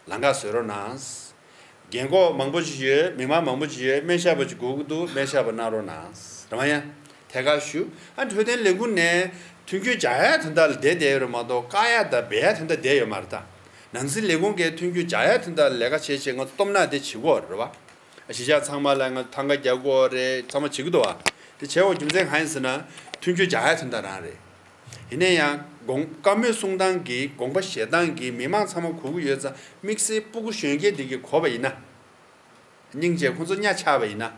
ལམ་ཁ་བཟོ་རོགས་གནང་། རྒན་འཁོགས་མང་པོ་ཅིག་ཡོད། མི་མང་མང་པོ་ཅིག་ཡོད། སྨན་ཞབས་པ་ཅིག་དགོས་ཀྱི་འདུག་སྨན་ཞབས་པ་གནང་རོགས་གནང་། རེད་མ་ཡ། ཐད་ཀར་ཞུ། ཨ་འཕྲོད་བསྟེན་ལས་ཁུངས་ནས་མཐུན་འགྱུར་སྦྱར་ཡ་དོན་དག་ལ་བསྡད་བསྡད་ཡོད་རེད་མ་གཏོགས་བཀག་ཡ་དང་སྦས་ཡ་དོན་དག་བསྡད་ཡོད་མ་རེད་ད། ནང་སྲིད་ལས་ཁུངས་ཀྱིས་མཐུན་འགྱུར་སྦྱར་ཡ་དོན་དག་ལ་ལས་ཀ་བྱེད་བྱེད་ང་ཚོ་སྟོབས་ན་དེ་བྱེད་ཀྱི་ཡོད་རེད་བ། གཞིས་ཆགས་ཚང་མ་ལ་ང་ཐང་ག་རྒྱག་གི་ཡོད་རེད། ཚང་མ་བྱེད་ཀྱི་འདུག་བ། དེ་བྱས་པའི་རྒྱུ་མཚན་གང་ཡིན་ཟེར་ན། མཐུན་འགྱུར་སྦྱར་ཡ་དོན་དག་རང་རེད། ཡིན་ན་ཡང་དགོངས་བཀའ་མོལ་གསུང་སྟངས་ཀྱི་དགོངས་པ་བཞེས་སྟངས་ཀྱི་མི་མང་ཚང་མ་གོ་གི་ཡོད་ཙང་དམིགས་བསལ་སྤུ་གུ་གཞོན་སྐྱེས་འདི་གིས་གོ་བ་ཡིན་ན། སྙིང་རྗེ་ཁོང་ཚོ་གཉའ་ཆག་པ་ཡིན་ན།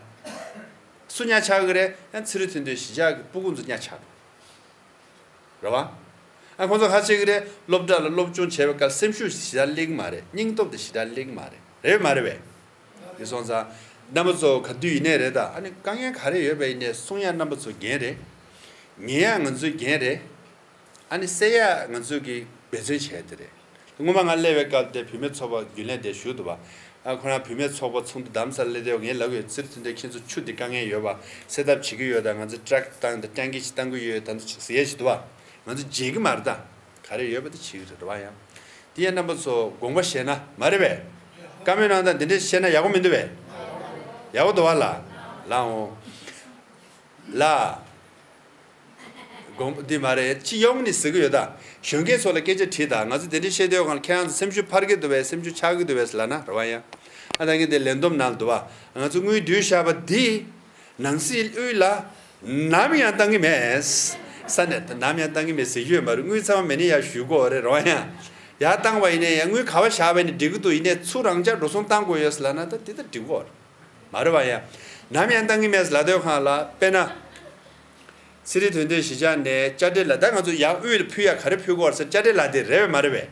སུ་གཉའ་ཆག་གི་རེད། ཡང་ཚེ་རིང་དོན་ལྡན་གཞིས་ཆགས་ཀྱི་སྤུ་གུ་ཚོ་གཉའ་ཆག་འགྲོ། རེད་བ། ཨ་ཁོང་ཚོ་ཁ་ཆེ་གི་རེད། སློབ་གྲྭ་ལ་སློབ་སྦྱོང་བྱས་པའི་སྐབས་སེམས་ཤུགས་ཞེ་དྲག་སླེབས་ཀྱི་མ་རེད། སྙིང་སྟོབས་དེ་ཞེ་དྲག་སླེབས་ཀྱི་མ་རེད། རེད་བས་མ་རེད་བས། དེ་སོང་ཙང་། རྣམ་པ་ཚོ་ག་དུས་ཡིན་ནའི་རེད་ད། ཨ་ནི་དཀའ་ངལ་ག་རེ་ཡོད་པ་ཡིན་ནའི་གསུང་ཡ་རྣམ་པ་ཚོ་འགན་རེད། ཉན་ཡ་ང་ཚོའི་འགན་རེད། ཨ་ནི་སེལ་ཡ་ང་ཚོས་ཀྱི་འབད་བརྩོན་བྱས་དེ་རེད། སྔོན་མ་ང་སླེབས་པའི་སྐབས་དེ་བུད་མེད་ཚོགས་པ་རྒྱུན་ལས་དེ་ཞུ་འདུག་བ། ཨ་ཁོ་རང་བུད་མེད་ཚོགས་པ་ཚོགས་འདུ་བདམས་ས་སླེབས་དུས་ངས་ལབ་ཡོད། ཚེ་རིང་དོན་ལྡན་ཁྱེད་ཚོ་ཆུ་འདི་དཀའ་ངལ་ཡོད་པ། སེལ་ཐབས་བྱེད་ཀྱི་ཡོད་ད། ང་ཚོ་ཊ་རག་བཏང་དང་ཊེང་ཀི་ཞིག་བཏང་གི་ཡོད་ད། ཟེར་ཡས་ཞིག་འདུག་བ། ང་ཚོ་བརྗེད་ཀྱི་མ་རེད་ད། ག་རེ་ཡོད་པ་དེ་བྱེད་ཀྱི་རེད་བ། ཡང་དེ་ཡང་རྣམ་པ་ཚོ་དགོངས་པ་བཞེས་ན་མ་རེད་པས། བཀའ་མོལ་གནང་སྟངས་འདི་འདྲས་བཤད་ན་ཡག་པོ་མི་འདུག་པས། ཡག་པོ་འདུག་བ་ལ། ལ་འོང་། ལ། དགོངས་འདི་མ་རེད། སྤྱི་ཡོངས་ནས་ཟེར་གི་ཡོད་ད། གཞོན་སྐྱེས་ཚོ་ལ་སྐད་ཆ་དྲིས་དང་། ང་ཚོ་དེ་འདྲ་བཤད་དུས་སྒང་ལ་ཁྱེད་རང་ཚོ་སེམས་ཤུགས་འཕར་གི་འདུག་བས། སེམས་ཤུགས་ཆག་གི་འདུག་བས་ལབ་ན་རེད་བ། ཡང་ཨ་ད་གིན་དེ་ལས་བསྡོམས་ནང་ལ་འདུག་བ། ང་ཚོ་དངུལ་བསྡུས་བཞག་པ་འདི་ནང་སྲིད་དབུས་ལ་ནམ་ཡང་བཏང་གི་མེད། ས་ནས་ནམ་ཡང་བཏང་གི་མེད་ཟེར་གྱི་ཡོད་མ་རེད། དངུལ་ཚང་མ་མེ་ནི་ཡར་ཞུ་དགོས་རེད་རེད་བ། ཡང་ཡར་བཏང་བ་ཡིན་ནའི་ཡང་དངུལ་ག་བ་བཞག་པ་ཡིན་ནའི་འགྲིག་གི་འདུག་ཡིན་ནའི་ཚུར་རང་འཇགས་འགྲོ་སོང་བཏང་དགོས་ཡོད་ཟེར་ལབ་ན་ད་དེ་ད་འགྲིག་གི་རེད། མ་རེད་བ། ཡང་ནམ་ཡང་བཏང་གི་མེད་ཟེར་ལབ་དུས་སྒང་ལ། དཔེར་ན། ཚེ་རིང་དོན་ལྡན་གཞིས་ཆགས་ནས་དཔྱ་ཁྲལ་ལ་ད་ང་ཚོ་ཡར་དབུས་ལ་ཕུལ་ཡ་ག་རེ་ཕུལ་དགོས་རེད་ཟེར། དཔྱ་ཁྲལ་ལ་དེ་རེད་བས་མ་རེད་བས།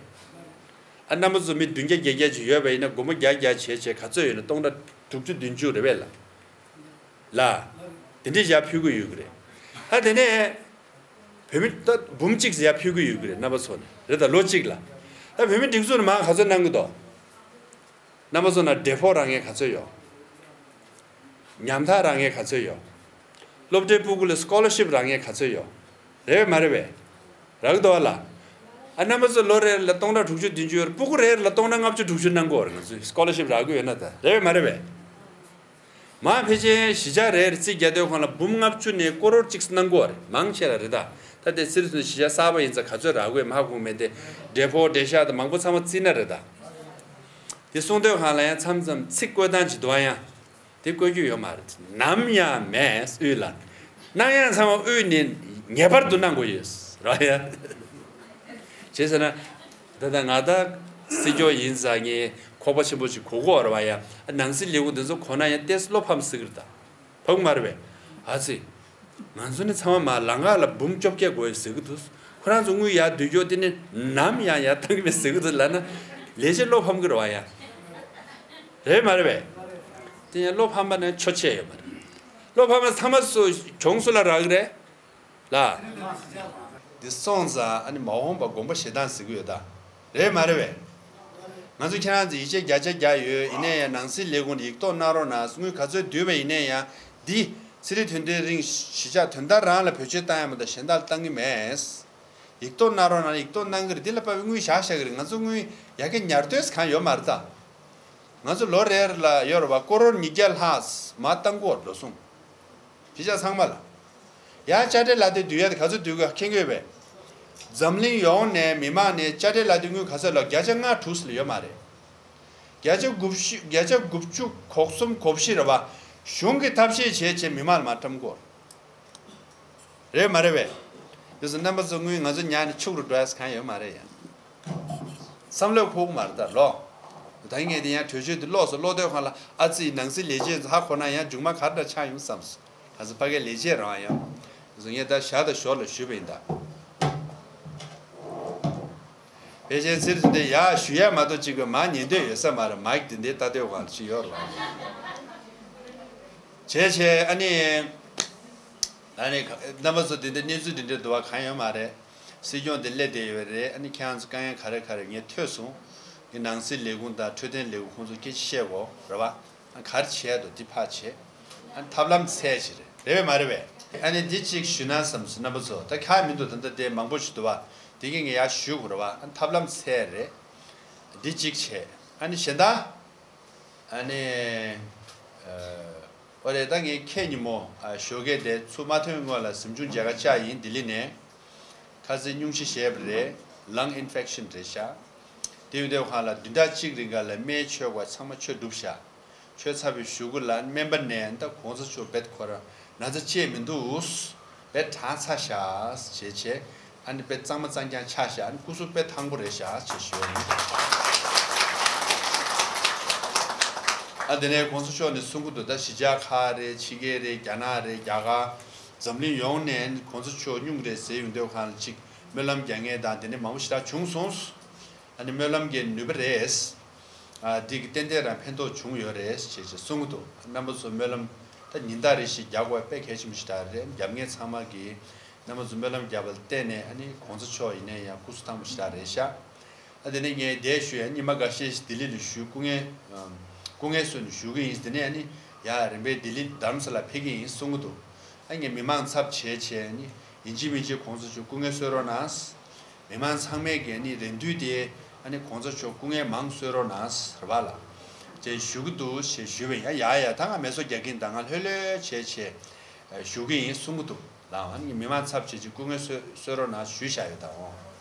ཨ་རྣམ་པ་ཚོ་མི་བདུན་བརྒྱ་བརྒྱད་བརྒྱ་ཅིག་ཡོད་པ་ཡིན་ན་སྒོར་མོ་བརྒྱ་བརྒྱ་བྱས་བྱས་ག་ཚོད་ཡོད་ན་སྟོང་ཕྲག་དྲུག་ཅུ་བདུན་ཅུ་རེད་བས་ལ། ལ། དེ་འདྲས་ཡར་ཕུལ་གི་ཡོད་ཀྱི་རེད། ཨ་དེ་ནས། བུད་མེད་ད་འབུམ་གཅིག་ཙམ་ཡར་ཕུལ་གི་ཡོད་ཀྱི་རེད་རྣམ་པ་ཚོ་ནས་རེད་ད་ལོ་གཅིག་ལ། ད་བུད་མེད་སྒྲིག་འཛུགས་ནས་མར་ག་ཚོད་གནང་གི་འདུག་རྣམ་པ་ཚོ་ན་འབྲས་ཕོགས་རག་མཁན་ག་ཚོད་ཡོད། ཉམ་ཐག་རག་མཁན་ག་ཚོད་ཡོད། སློབ་གྲྭའི་སྤུ་གུ་ལ་སི་ཀོ་ལར་ཤིབ་རག་མཁན་ག་ཚོད་ཡོད། རེད་བས་མ་རེད་བས། རག་གི་འདུག་བ་ལ། ཨ་རྣམ་པ་ཚོ་ལོ་རེ་ལ་སྟོང་ཕྲག་དྲུག་ཅུ་བདུན་ཅུ་ཡོད་རེད། སྤུ་གུ་རེ་རེ་ལ་སྟོང་ཕྲག་ལྔ་བཅུ་དྲུག་ཅུ་གནང་གི་ཡོད་རེད། ང་ཚོས་སི་ཀོ་ལར་ཤིབ་རག་གི་ཡོད་ན་ད་རེད་བས་མ་རེད་བས། མར་ཕལ་ཆེར་གཞིས་ཆགས་རེ་རེ་རྩིས་རྒྱག་དུས་སྒང་ལ་འབུམ་ལྔ་བཅུ་ནས་ཀོ་རོར་གཅིག་གནང་གི་ཡོད་རེད། མང་ཆེ་ལ་རེད་ད། ད་དེ་སི་རི་ཚོ་གཞིས་ཆགས་གསར་པ་ཡིན་ཙང་ག་ཚོད་རག་གི་ཡོད་མ་ཧ་གོ་མེད་དེ། འབྲས་ཕོགས་འབྲས་ཤག་དང་མང་པོ་ཚང་མ་རྩིས་ན་རེད་ད། དེ་གསུང་དུས་སྒང་ལ་ཡང་མཚམས་མཚམས་ཚིག་བཀོལ་སྟངས་ཅིག་འདུག་ཨ། ཡང་དེ་བཀོལ་རྒྱུ་ཡོད་མ་རེད། ནམ་ཡང་མེད་དབུས་ལ། གནང་ཡག་ཚང་མ་དབུས་ནས་ངེས་པར་དུ་གནང་དགོས་ཡོད་ར་ཡ། བྱས་ཟེར་ན། ད་ལྟ་ང་ད་སྲིད་སྐྱོང་ཡིན་ཙང་ངས་ཁོག་པ་ཆེན་པོ་ཅིག་གོ་གི་ཡོད་རེད་བ། ཡ་ནང་སྲིད་ལས་ཁུངས་འདི་ཚོ་གོ་ན་ཡང་ཏོག་ཙམ་བློ་ཕམ་སྲིད་ཀྱི་རེད་ད། ཕམ་གྱི་མ་རེད་པས། ཨ་ཙི། ང་ཚོ་ནི་ཚང་མ་མར་ལམ་ཁ་ལ་འབུམ་བཅོ་བརྒྱད་དགོས་ཡོད་ཟེར་གྱི་འདུག་ཁོ་རང་ཚོ་དངུལ་ཡར་བསྡུ་རྒྱུ་དེ་ནི་ནམ་ཡང་ཡར་བཏང་གི་མེད་ཟེར་གྱི་འདུག་ལབ་ན། ལས་བྱེད་བློ་ཕམ་གྱི་རེད་བ་ཡ། རེད་མ་རེད་པས། དེ་ཡང་བློ་ཕམ་པ་ན་ཆོ་ཆེ་ཡོད་མ་རེད། བློ་ཕམ་པ་ཚང་མ་སུ་གྱོང་སུ་ལ་རག་གི་རེད། ལ། འདི་སོང་ཙང་ཨ་ནི་མ་འོངས་པ་དགོངས་པ་བཞེས་སྟངས་ཟེར་གྱི་ཡོད་ད། རེད་མ་རེད་པས། ང་ཚོ་ཁྱེད་རང་ཚོ་ཡིད་ཆེས་བརྒྱ་ཆ་བརྒྱ་ཡོད། ཡིན་ནའི་ཡང་ནང་སྲིད་ལས་ཁུངས་ཡིག་ཐོག་གནང་རོགས་གནང་། དངུལ་ག་ཚོད་བསྡུས་པ་ཡིན་ནའི་ཡང་འདི་ཚེ་རིང་དོན་ལྡན་རིང་གཞིས་ཆགས་དོན་དག་རང་ལ་བེད་སྤྱོད་བཏང་ཡ་མ་གཏོགས་གཞན་དག་ལ་བཏང་གི་མེད། ཡིག་ཐོག་གནང་རོགས་གནང་། ཡིག་ཐོག་གནང་གི་རེད། འདི་ལ་དཔག་པའི་དངུལ་བཞག་བཞག་གི་རེད། ང་ཚོ་དངུལ་ཡ་གི་ཉར་འདོད་གང་ཡོད་མ་རེད་ད། ང་ཚོ་ལོ་རེ་རེ་ལ་ཡོད་རེད་བ། ཀོ་རོར་ཉིས་བརྒྱ་ལྷག་མར་བཏང་གི་ཡོད་རེད་ལོ་གསུམ། གཞིས་ཆགས་ཚང་མ་ལ། ཡང་དཔྱ་ཁྲལ་ལག་དེབ་བསྡུ་ཡ་དེ་ག་ཚོད་བསྡུ་དགོས་མཁྱེན་གྱི་ཡོད་པས། འཛམ་གླིང་ཡོངས་ནས་མི་མང་ནས་དཔྱ་ཁྲལ་ལག་དེབ་དངུལ་ག་ཚོད་ལ། བརྒྱ་ཆ་ལྔ་དྲུག་ཙམ་ལས་ཡོད་མ་རེད། བརྒྱ་ཆ་དགུ་བཅུ། བརྒྱ་ཆ་དགུ་བཅུ་གོ་གསུམ་གོ་བཞི་རེད་བ། གཞུང་གིས་ཐབས་ཤེས་བྱས་བྱས་མི་མང་ལ་མར་བཀྲམ་གྱི་ཡོད་རེད། རེད་མ་རེད་པས། དེ་ཚོ་རྣམ་པ་ཚོ་དངུལ་ང་ཚོ་ཉར་ནས་ཕྱུག་རུ་འགྲོ་ཡ་གང་ཡོད་མ་རེད་ཡ། བསམ་བློ་འཁོར་གི་མ་རེད་ད་ལོ། ད་ངས་དེ་ཡང་གྲོས་ཆོད་དེ་ཀློག་སོང་། ཀློག་དུས་སྒང་ལ་ཨ་ཙི་ནང་སྲིད་ལས་བྱེད་ཚོ་ཧ་གོ་ན་ཡང་མཇུག་མ་ག་འདྲ་ཆགས་ཡོང་བསམ་སོང་། ད་ཚོ་ཕ་གའི་ལས་བྱེད་རང་ཡང་། ངས་ད་ཞར་དང་ཞོར་ལ་ཞུས་པ་ཡིན་ད། ཕལ་ཆེར་ཚིར་དེ་ཡག་ཞུ་ཡ་མ་གཏོགས་གཅིག་གི་མ་ཉན་འདོད་ཡོད་ས་མ་རེད། མ་གི་དེ་འདྲའི་ལྟ་འདོད་གང་ཞིག་ཡོད་རེད། བྱས་བྱས་ཨ་ནི། ཨ་ནི་རྣམ་པ་ཚོ་དེ་འདྲའི་གནས་ཚུལ་དེ་འདྲའི་འདུག་བ་གང་ཡོད་མ་རེད། སྲིད་སྐྱོང་དེ་སླེབས་བསྡད་ཡོད་རེད། ཨ་ནི་ཁྱེད་རང་ཚོ་དཀའ་ངལ་ག་རེ་ག་རེ་ངས་ཐོས་སོང་། ངས་ནང་སྲིད་ལས་ཁུངས་དང་འཕྲོད་བསྟེན་ལས་ཁུངས་ཁོང་ཚོ་སྐད་ཆ་བཤད་གོ་རེད་བ། ཨ་ག་རེ་བྱས་འདུག་འདི་ཕར་བྱས། ཨ་ནི་ཐབས་ལམ་འཚོལ་ཞིག་རེད། རེད་བས་མ་རེད་བས། ཨ་ནི་འདི་གཅིག་ཞུས་ན་བསམ་སོང་རྣམ་པ་ཚོ། ད་ཁག་མི་འདུག་ད་ལྟ་དེ་མང་པོ་ཞིག་འདུག་བ། དེ་གི་ངས་ཡར་ཞུ་དགོས་རེད་བ། ཨ་ནི་ཐབས་ལམ་འཚོལ་རེད། འདི་གཅིག་བྱས། ཨ་ནི་གཞན་དག་ཨ་ནི། ཨོ་རེད། ད་ངས་ཁེ་ཉིན་མོ་ཨ་ཞོགས་ཀས་དེ་ཚུར་མ་ཐོན་སྔོན་ལ་གཟིམ་ཆུང་མཇལ་ཁ་བཅར་ཡིན། ལྡི་ལི་ནས། ཁ་སང་སྙུང་གཞི་བཞེས་པ་རེད། ལང་ཨིན་ཕེག་ཤིན་རེད་ཤག་དེ་ཡོང་དུས་སྒང་ལ་བདུན་ཕྲག་གཅིག་རིང་ག་ལ་སྨན་མཆོད་དགོས་ཚང་མ་མཆོད་གྲུབ་ཤག་མཆོད་ཚར་བའི་གཞུག་གུ་ལ་སྨན་པ་ནས་ད་གོང་ས་མཆོག་རྦད་ཁོ་རང་ན་ཚ་ཅིག་མི་འདུག་རྦད་དྲག་ཚར་ཤག་ཅེས་བྱས། ཨ་ནི་དཔེ་གཙང་མ་གཙང་རྐྱང་ཆགས་ཤག་ཨ་ནི་སྐུ་གཟུགས་དཔེ་ཐང་པོ་རེད་ཤག་ཅེས་ཞུ་བ་ཡིན། ཨ་དེ་ནས་གོང་ས་མཆོག་ནས་གསུང་གི་འདུག་ད་གཞིས་ཆགས་ཁག་རེད། ཕྱི་རྒྱལ་རེད། རྒྱ་ནག་རེད། རྒྱ་གར། འཛམ་གླིང་ཡོངས་ནས་གོང་ས་མཆོག་སྙུང་རེད་ཟེར་ཡོང་དུས་གང་ལ་ཅིག་སྨོན་ལམ་རྒྱག་མཁན་དང་དེ་འདྲ་མང་པོ་ཞེ་དྲག་བྱུང་སོང་། ཨ་ནི་སྨོན་ལམ་གྱི་ནུས་པ་རེད། ཨ་འདི་གི་ཏན་ཏན་རང་ཕན་ཐོགས་བྱུང་ཡོད་རེད་ཅེས་ཅེས་གསུང་གི་འདུག་རྣམ་པ་ཚོ་སྨོན་ལམ་ད་ཉིན་ལྟར་རེ་བཞིན་རྒྱག་དགོས་དཔེ་གལ་ཆེན་པོ་ཞིག་ད་རེད། རྒྱབ་ངེས་ཚང་མ་གི་རྣམ་པ་ཚོ་སྨོན་ལམ་བརྒྱབ་པ་ལ་བརྟེན་ནས་ཨ་ནི་གོང་ས་མཆོག་ཡིན་ནའི་ཡང་སྐུ་གཟུགས་ཐང་པོ་ཞིག་ད་རེད་ཤག་ཨ་དེ་ནས་ངས་འདས་ཞུ་ཡ་ཉི་མ་འགའ་ཤས་ཤིག་ལྡི་ལི་ལ་བཞུགས། སྐུ་ངལ་སྐུ་ངལ་གསོ་ནས་བཞུགས་ཀྱི་ཡིན། དེ་ནས་ཨ་ནི་ཡ་རིམ་པས་ལྡི་ལི་རྡ་རམ་ས་ལ་ཕེབས་ཀྱི་ཡིན་གསུང་གི་འདུག་ཨ་ངས་མི་མང་ཚབ་བྱས་བྱས་ཨ་ནི་ཡིན་གཅིག་མིན་གཅིག་གོང་ས་མཆོག་སྐུ་ངལ་གསོ་རོགས་གནང་། མི་མང་ཚང་མས་ཀྱི་ཨ་ནི་རེ་འདུན་དེ་ཨ་ནི་གོང་ས་མཆོག་སྐུ་ངལ་མང་གསོ་རོགས་གནང་རེད་པ་ལ། ཅེས་ཞུ་གི་འདུག་ཞེས་ཞུས་པ་ཡིན། ཡ་ཡ་ད་ང་མེ་སོ་རྒྱག་གིན་ད་ང་ལྷོད་ལྷོད་བྱས་བྱས་བཞུགས་ཀྱི་ཡིན་གསུང་གི་འདུག་ལའང་ཨ་ནི་མི་མང་ཚབ་བྱས་ཀྱི་སྐུ་ངལ་གསོ་གསོ་རོགས་གནང་ཞུས་བཞག་ཡོད་ད་འོང་།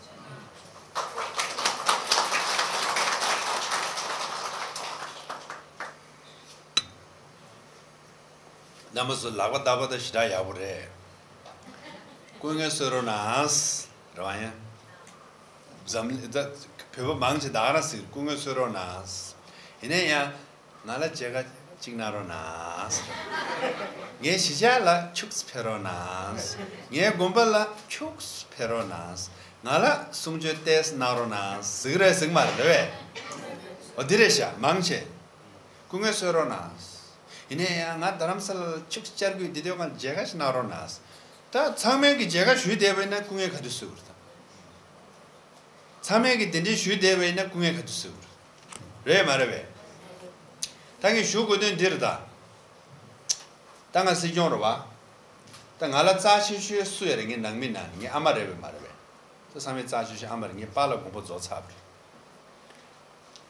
རྣམ་པ་ཚོ་ལག་པ་བརྡབ་པ་ད་ཞེ་དྲག་ཡག་པོ་རེད། སྐུ་ངལ་གསོ་རོགས་གནང་། རེད་པ། ཡང་འཛམ་གླིང་ད་བོད་པ་མང་ཆེ་ད་ག་རང་ཟེར། སྐུ་ངལ་གསོ་རོགས་གནང་། ཡིན་ན་ཡང་ང་ལ་མཇལ་ཁ་གཅིག་གནང་རོགས་གནང་། ངའི་གཞིས་ཆགས་ལ་ཁྱུག་ཙམ་ཕེབས་རོགས་གནང་། ངའི་དགོན་པ་ལ་ཁྱུག་ཙམ་ཕེབས་རོགས་གནང་། ང་ལ་གསུང་ཆོས་ཏོག་ཙམ་གནང་རོགས་གནང་ཟེར་གི་རེད་ཟེར་གི་མ་རེད་པས། འོ་འདི་རེད་ཤག་མང་ཆེ། སྐུ་ངལ་གསོ་རོགས་གནང་། ཡིན་ན་ཡང་ང་རྡ་རམ་ས་ལ་ལ་ཁྱུག་ཙམ་བཅར་དགོས། འདི་དུས་གང་མཇལ་ཁ་ཞིག་གནང་རོགས་གནང་། ད་ཚང་མས་ཀྱི་མཇལ་ཁ་ཞུས་བསྡད་པ་ཡིན་ན་སྐུ་ངལ་ག་དུས་གསོ་གི་རེད་ད། ཚང་མས་ཀྱི་དེ་འདྲའི་ཞུས་བསྡད་པ་ཡིན་ན་སྐུ་ངལ་ག་དུས་གསོ་གི་རེད། རེད་མ་རེད་པས། ད་ངས་ཞུ་དགོས་དོན་འདི་རེད་ད། ད་ང་སྲིད་སྐྱོང་རེད་པ། ད་ང་ལ་རྩ་ཆེ་ཤོས་སུ་ཡོད་རེད། ངའི་ནང་མི་ནང་ནས་ངའི་ཨ་མ་རེད་པས་མ་རེད་པས། ད་ཚང་མས་རྩ་ཆེ་ཤོས་ཨ་མ་རེད། ངའི་པཱ་ལགས་དགུང་པོ་རྫོགས་ཚར་བ་རེད།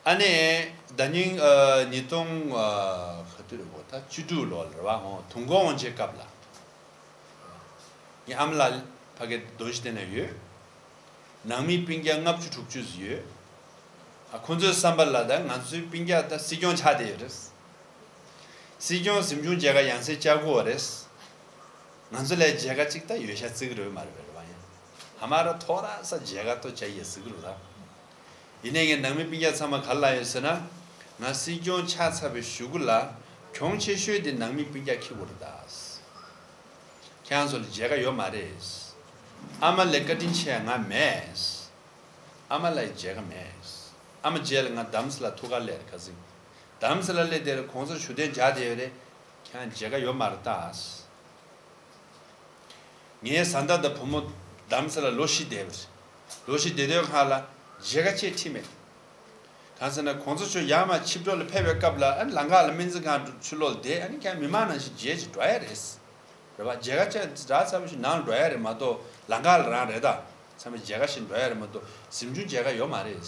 ཨ་ནི་ཟླ་ཉིན་ཨ་ཉིས་སྟོང་ཨ་ག་དུས་རེད་གོ་ད་བཅུ་དྲུག་ལོ་ལ་རེད་པ། འོང་དུས་འཁོར་དབང་ཆེན་སྐབས་ལ། ངའི་ཨ་མ་ལགས་ཕ་གི་རྡོ་རྗེ་གདན་ན་ཡོད། ནང་མི་སྤུན་ཀྱག་ལྔ་བཅུ་དྲུག་ཅུ་ཡོད། ཨ་ཁོང་ཚོའི་བསམ་པ་ལ་ད་ང་ཚོའི་སྤུན་ཀྱག་ད་སྲིད་སྐྱོང་ཆགས་བསྡད་ཡོད་རེད། སྲིད་སྐྱོང་གཟིམ་ཆུང་མཇལ་ཁ་ཡང་སེ་བཅར་དགོས་པ་རེད། ང་ཚོ་ལ་མཇལ་ཁ་གཅིག་ད་ཡོད་ཤག་བརྩི་གི་རེད་མ་རེད་པས། རེད་པ། ཡང་ཧ་མ་ར་ཐོ་ར་ས་མཇལ་ཁ་ཐོ་བཅར་ཡས་ཟེར་གི་རེད་ད། ཡིན་ནའི་ངའི་ནང་མི་སྤུན་ཀྱག་ཚང་མ་ག་རེ་ལབ་ཡོད་ཟེར་ན། ང་སྲིད་སྐྱོང་ཆགས་ཚར་བའི་གཞུག་གུ་ལ་གྱོང་ཆེ་ཤོས་དེ་ནང་མི་སྤུན་ཀྱག་འཁྱེར་དགོས་རེད་ད། ཁྱེད་རང་ཚོ་ལ་མཇལ་ཁ་ཡོད་མ་རེད། ཨ་མ་ལས་བཀའ་དྲིན་ཆེ་ང་མེད། ཨ་མ་ལ་མཇལ་ཁ་མེད། ཨ་མ་རྗེས་ལ་ང་རྡ་རམ་ས་ལ་ཐུག་གར་སླེབས་རེད་ཁ་སང་། རྡ་རམ་ས་ལ་སླེབས་དེར་གོང་ས་བཞུགས་གདན་མཇལ་བསྡད་ཡོད་རེད། ཁྱེད་རང་མཇལ་ཁ་ཡོད་མ་རེད་ད། ངའི་བཟའ་ཟླ་དང་བུ་མོ་རྡ་རམ་ས་ལ་ལོ་བཞི་བསྡད་པ་རེད། ལོ་བཞི་བསྡད་དུས་སྒང་ལ་མཇལ་ཁ་ཅིག་ཁྲིད་མེད། གང་ཟེར་ན་གོང་ས་མཆོག་ཡར་མར་ཆིབས་འགྲོ་ལ་ཕེབས་པའི་སྐབས་ལ་ཨ་ནི་ལམ་ཁ་ལ་སྨན་རྩིས་ཁང་ཕྱི་ལོགས་ལ་བསྡད། ཨ་ནི་ཁྱེད་མི་མང་ནང་བཞིན་མཇལ་ཅིག་འགྲོ་ཡ་རེད། རེད་པ། མཇལ་ཁ་ཅིག་རག་ཚར་བ་ཞིག་ནང་ལ་འགྲོ་ཡ་རེད་མ་གཏོགས། ལམ་ཁ་ལ་རང་རེད་ད། ཚང་མས་མཇལ་ཁ་ཞིག་འགྲོ་ཡ་རེད་མ་གཏོགས་གཟིམ་ཆུང་མཇལ་ཁ་ཡོད་མ་རེད།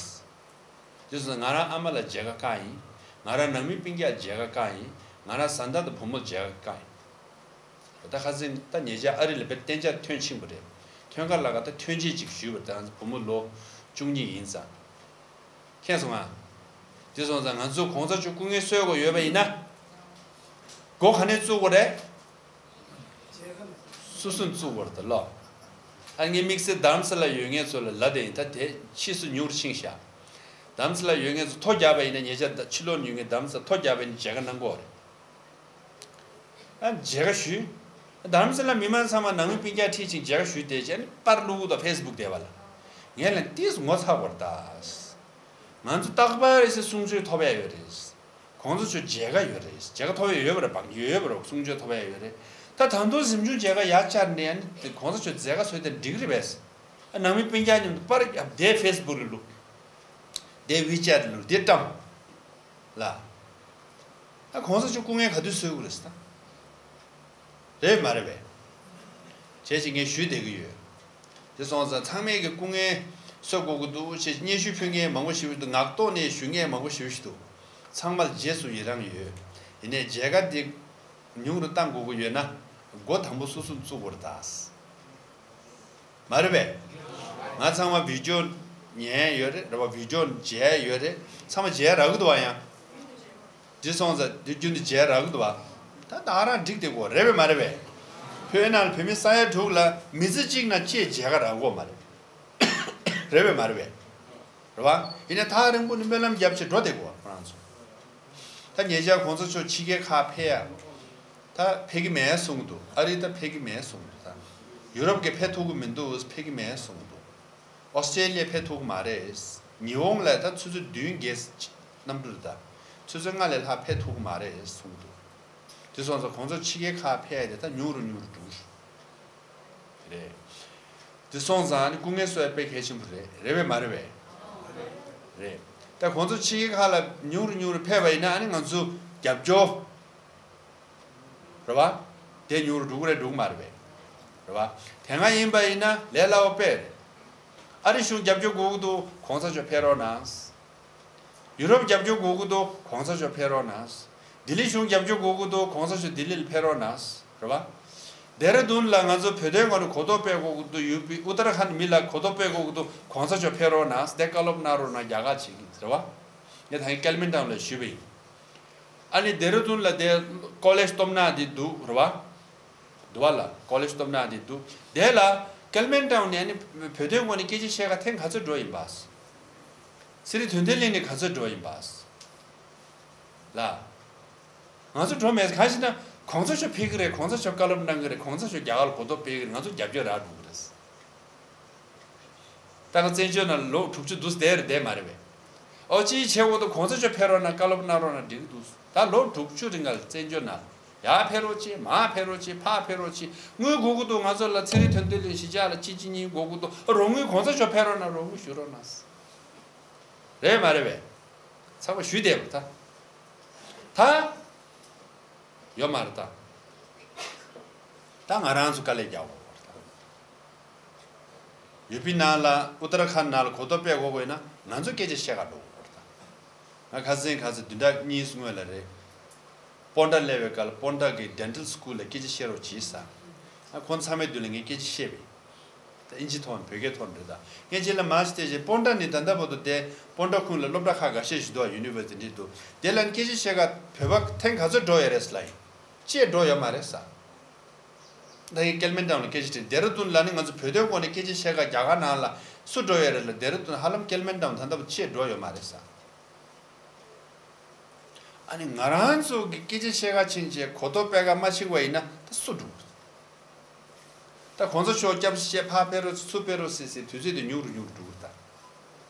དེ་སོང་ཙང་ང་རང་ཨ་མ་ལ་མཇལ་ཁ་བཀག་ཡིན། ང་རང་ནང་མི་སྤུན་ཀྱག་མཇལ་ཁ་བཀག་ཡིན། ང་རང་བཟའ་ཟླ་དང་བུ་མོ་ལ་མཇལ་ཁ་བཀག་ཡིན། ད་ཁ་སང་ད་ཉེ་ཆར་ཨ་རི་ལ་དཔེ་གཏན་འཇགས་ཐོན་ཕྱིན་པ་རེད། ཐོན་ཁ་ལ་ཁ་ད་ཐོན་སྐྱེད་ཅིག་ཞུས་པ་རེད། ད་ང་ཚོ་བུ་མོ་ལོ་བཅུ་གཉིས་ཡིན་ཙང་། མཁྱེན་སོང་ང་། དེ་སོང་ཙང་ང་ཚོ་གོང་ས་མཆོག་སྐུ་ངལ་གསོ་དགོས་ཡོད་པ་ཡིན་ན། འགོ་ག་ནས་བཙུགས་དགོས་རེད། སོ་སོ་བཙུགས་དགོས་རེད་ད་ལོ། ཨ་ངའི་དམིགས་བསལ་རྡ་རམ་ས་ལ་ཡོད་མཁན་ཚོ་ལ་ལབ་བསྡད་ཡིན། ད་དེ་ཕྱིས་སུ་ཉུང་རུ་ཕྱིན་ཤག་རྡ་རམ་ས་ལ་ཡོད་མཁན་ཚོ་ཐོ་རྒྱག་པ་ཡིན་ན། ཉེ་ཆར་ཕྱི་ལོགས་ཡོད་མཁན་རྡ་རམ་ས་ཐོ་རྒྱག་པ་ཡིན་ན་མཇལ་ཁ་གནང་གི་ཡོད་རེད། ཨ་མཇལ་ཁ་ཞུས། རྡ་རམ་ས་ལ་མི་མང་ཚང་མ་ནང་མི་སྤུན་ཀྱག་ཁྲིད་ཅིང་མཇལ་ཁ་ཞུས་བསྡད་བྱས་ནས་པར་བླུགས་དང་ཕེ་སི་བུག་དེ་པ་ལ། ངས་ལན་ཏིས་ངོ་ཚ་བར་ད། ང་ཚོ་རྟག་པར་རེ་སེ་གསུང་ཆོས་ཐོབ་ཡ་ཡོད་རེད། གོང་ས་མཆོག་མཇལ་ཁ་ཡོད་རེད། མཇལ་ཁ་ཐོབ་ཡ་ཡོད་པ་རེད། བང་ཡོད་ཡོད་པ་རེད། གསུང་ཆོས་ཐོབ་ཡ་ཡོད་རེད། ད་ད་དུང་གཟིམ་ཆུང་མཇལ་ཁ་ཡར་བཅར་ནས་ཨ་ནི་གོང་ས་མཆོག་མཛད་ཁ་བཟོས་ཏེ་འགྲིག་རེད་པས། ཨ་ནང་མི་སྤུན་ཀྱག་མཉམ་དུ་པར་བརྒྱབ་དེ་ཕེ་སི་བུག་ལ་བླུགས། དེ་ཝི་ཅེ་ཊི་ལ་བླུགས། དེ་བཀྲམ། ལ། ཨ་གོང་ས་མཆོག་སྐུ་ངལ་ག་དུས་གསོ་གི་རེད་ཟེར་ན། རེད་མ་རེད་པས། བྱས་ཅིག་ངས་ཞུས་བསྡད་ཀྱི་ཡོད། དེ་སོང་ཙང་ཚང་མས་ཀྱི་སྐུ་ངལ་གསོ་དགོས་ཀྱི་འདུག་ཅེས་སྙན་ཞུ་ཕུལ་མཁན་མང་པོ་ཞིག་འདུག་ངག་ཐོག་ནས་ཞུ་མཁན་མང་པོ་ཞིག་འདུག་ཚང་མར་རྗེས་སུ་ཡི་རང་ཡོད། ཡིན་ནའི་མཇལ་ཁ་འདི་ཉུང་རུ་བཏང་དགོས་ཀྱི་ཡོད་ན། འགོ་དང་པོ་སོ་སོ་བཙུགས་དགོས་རེད་ད། མ་རེད་པས། ང་ཚང་མ་བི་ཌིའོ་ཉན་ཡོད་རེད། རེད་པ། བི་ཌིའོ་མཇལ་ཡོད་རེད། ཚང་མ་མཇལ་རག་གི་འདུག་བ། ཡང་འདི་སོང་ཙང་འདི་རྒྱུན་དུ་མཇལ་རག་གི་འདུག་བ། ད་ད་རང་འགྲིག་བསྡད་གོ། རེད་པས་མ་རེད་པས། བོད་ནང་ལ་བོད་མི་ས་ཡ་དྲུག་ལ་མི་ཚེ་གཅིག་ནང་ཅིག་མཇལ་ཁ་རག་གོ་མ་རེད། རེད་པས་མ་རེད་པས། རེད་པ། ཡིན་ནའི་ཐག་རིང་པོ་ནས་སྨོན་ལམ་བརྒྱབ་བྱས་འགྲོ་བསྡད་གོ་ཁོ་རང་ཚོ། ད་ཉེ་ཆར་གོང་ས་མཆོག་ཕྱི་རྒྱལ་ཁག་ཕེབས་ཡ། ད་ཕེབས་ཀྱི་མེད་གསུངས་འདུག་ཨ་རི་ད་ཕེབས་ཀྱི་མེད་གསུངས་འདུག་ད་ཡུ་རོབ་ཀྱི་ཕེབས་ཐུབ་ཀྱི་མི་འདུག་ཕེབས་ཀྱི་མེད་གསུངས་འདུག་ཨོ་སི་ཀྲེ་ལི་ཡ་ཕེབས་ཐུབ་ཀྱི་མ་རེད། ཉི་ཧོང་ལ་ད་ཆུ་ཚོད་བདུན་བརྒྱད་གནམ་གྲུ་རེད། ད་ཆུ་ཚོད་ལྔ་ལས་ལྷག་ཕེབས་ཐུབ་ཀྱི་མ་རེད་གསུངས་འདུག་དེ་སོང་ཙང་གོང་ས་མཆོག་ཕྱི་རྒྱལ་ཁག་ཕེབས་ཡ་དེ་ད་ཉུང་རུ་ཉུང་རུ་འགྲོ་གི་རེད། དེ་སོང་ཙང་ཨ་ནི་སྐུ་ངལ་གསོ་ཡ་དཔེ་གལ་ཆེན་པོ་རེད། རེད་པས་མ་རེད་པས། རེད། ད་གོང་ས་མཆོག་ཕྱི་རྒྱལ་ཁག་ལ་ཉུང་རུ་ཉུང་རུ་ཕེབས་པ་ཡིན་ན་ཨ་ནི་ང་ཚོ་རྒྱབ་སྐྱོར། རེད་བ། དེ་ཉུང་རུ་འགྲོ་གི་རེད་འགྲོ་གི་མ་རེད་པས། རེད་བ། དེ་སྔ་ཡིན་པ་ཡིན་ན་ལས་སླ་བོ་དཔེ་རེད། ཨ་རི་གཞུང་རྒྱབ་སྐྱོར་དགོས་ཀྱི་འདུག་གོང་ས་མཆོག་ཕེབས་རོགས་གནང་། ཡུ་རོབ་རྒྱབ་སྐྱོར་དགོས་ཀྱི་འདུག་གོང་ས་མཆོག་ཕེབས་རོགས་གནང་། ལྡི་ལི་གཞུང་རྒྱབ་སྐྱོར་དགོས་ཀྱི་འདུག་གོང་ས་མཆོག་ལྡི་ལི་ལ་ཕེབས་རོགས་གནང་། རེད་བ། ལྡེ་ར་ལྡུན་ལ་ང་ཚོ་བོད་དོན་སྒང་ནས་གོ་རྟོགས་སྤེལ་དགོས་ཀྱི་འདུག་ཡུ་པི་ཨུ་ཏར་ཁཱན་མི་ལ་གོ་རྟོགས་སྤེལ་དགོས་ཀྱི་འདུག་གོང་ས་མཆོག་ཕེབས་རོགས་གནང་། དེ་བཀའ་སློབ་གནང་རོགས་གནང་། རྒྱ་གར་བྱེད་ཀྱི་རེད་བ། ངས་ད་ངས་ཀལ་མན་ཊའུན་ལ་ཞུས་པ་ཡིན། ཨ་ནི་ལྡེ་ར་ལྡུན་ལ་དེ་ཀོ་ལེཇ་སྟོབས་ན་དེ་འདུག་རེད་བ། འདུག་བ་ལ་ཀོ་ལེཇ་སྟོབས་ན་དེ་འདུག་དེ་ལ་ཀལ་མན་ཊའུན་ནས་ཨ་ནི་བོད་དོན་སྒང་ནས་སྐད་ཆ་བཤད་ག་ཐེངས་ག་ཚོད་འགྲོ་ཡིན་པ། སི་རི་དོན་ལྡན་གླིང་ནས་ག་ཚོད་འགྲོ་ཡིན་པ། ལ། ང་ཚོ་འགྲོ་མེད་གང་ཞིག་ན་གོང་ས་མཆོག་ཕེབས་ཀྱི་རེད། གོང་ས་མཆོག་བཀའ་སློབ་གནང་གི་རེད། གོང་ས་མཆོག་རྒྱ་གར་ལ་གོ་རྟོགས་སྤེལ་གྱི་རེད། ང་ཚོ་རྒྱབ་སྐྱོར་རག་འགྲོ་གི་རེད། ད་ང་བཙན་བྱོལ་ནང་ལོ་དྲུག་ཅུ་འདུག་བསྡད་རེད་བསྡད་མ་རེད་པས། ཨོ་ཅི་བྱེད་དགོས་འདུག་གོང་ས་མཆོག་ཕེབས་རོགས་གནང་། བཀའ་སློབ་གནང་རོགས་གནང་འགྲིག་གི་འདུག་ད་ལོ་དྲུག་ཅུ་རིང་ག་ལ་བཙན་བྱོལ་ནང་ཡར་ཕེབས་རོགས་བྱེད། མར་ཕེབས་རོགས་བྱེད། ཕར་ཕེབས་རོགས་བྱེད། དངུལ་དགོས་ཀྱི་འདུག་ང་ཚོ་ལ་ཚན་རིག་དོན་ལྡན་གླིང་གཞིས་ཆགས་ལ་གཅིག་གཅིག་གཉིས་དགོས་ཀྱི་འདུག་རོགས་དངུལ་གོང་ས་མཆོག་ཕེབས་རོགས་གནང་། རོགས་དངུལ་ཞུ་རོགས་གནང་། རེད་མ་རེད་པས། ཚང་མ་ཞུས་བསྡད་པ་ད། ད། ཡོད་མ་རེད་ད། ད་ང་རང་ཚོ་དཀའ་ལས་རྒྱག་དགོས་པ་རེད་ད། ཡུ་པི་ནང་ལ་ཨུ་ཏར་ཁཱན་ནང་ལ་གོ་རྟོགས་སྤེལ་དགོས་དགོས་ན་ང་ཚོ་སྐད་ཆ་བཤད་ག་འགྲོ་དགོས་པ་རེད་ད། ང་ཁ་སང་ཁ་སང་བདུན་ཕྲག་གཉིས་སྔོན་ལ་རེད། སྤོན་ཊ་སླེབས་པའི་སྐབས་ལ་སྤོན་ཊ་གི་ཌེན་ཊལ་སི་ཀུལ་ལ་སྐད་ཆ་བཤད་རོགས་གྱིས་ཟེར། ང་ཁོང་ཚང་མའི་མདུན་ལ་ངས་སྐད་ཆ་བཤད་པ་ཡིན། ད་ཨིན་ཇི་ཐོག་ནས་བོད་སྐད་ཐོག་ནས་རེད་ད། ངས་རྗེས་ལ་མར་ཞིག་བལྟས་རྗེས་སྤོན་ཊ་ནི་ད་ལྟ་བར་དུ་དེ་སྤོན་ཊ་ཁུལ་ལ་སློབ་གྲྭ་ཁག་འགའ་ཤས་ཤིག་འདུག་ཡུ་ནི་ཝར་སི་ཊི་འདུག་དེ་ལ་སྐད་ཆ་བཤད་ག་བོད་པ་ཐེངས་ག་ཚོད་འགྲོ་ཡོད་རེད་ཟེར་ལབ་ཡིན། གཅིག་འགྲོ་ཡོད་མ་རེད་ཟེར། ད་ཡིན་ཀལ་མན་ཊའུན་ལ་སྐད་ཆ་དྲིས། ལྡེ་ར་ལྡུན་ལ་ནི་ང་ཚོ་བོད་དོན་སྐོར་ནས་སྐད་ཆ་བཤད་ག་རྒྱ་གར་ནང་ལ་སུ་འགྲོ་ཡོད་རེད་ལབ། ལྡེ་ར་ལྡུན་ཧ་ལམ་ཀལ་མན་ཊའུན་ད་ལྟ་བར་གཅིག་འགྲོ་ཡོད་མ་རེད་ཟེར། ཨ་ནི་ང་རང་ཚོ་གི་སྐད་ཆ་བཤད་ག་ཕྱིན་བྱས་གོ་རྟོགས་སྤེལ་ག་མ་ཕྱིན་པ་ཡིན་ན་ད་སུ་འགྲོ། ད་གོང་ས་མཆོག་སྐྱབས་བཤད་ཕར་ཕེབས་རོགས་ཚུར་ཕེབས་རོགས་ཟེར་ཟེར་དུས་ཚོད་དེ་ཉུང་རུ་ཉུང་རུ་འགྲོ་གི་ད།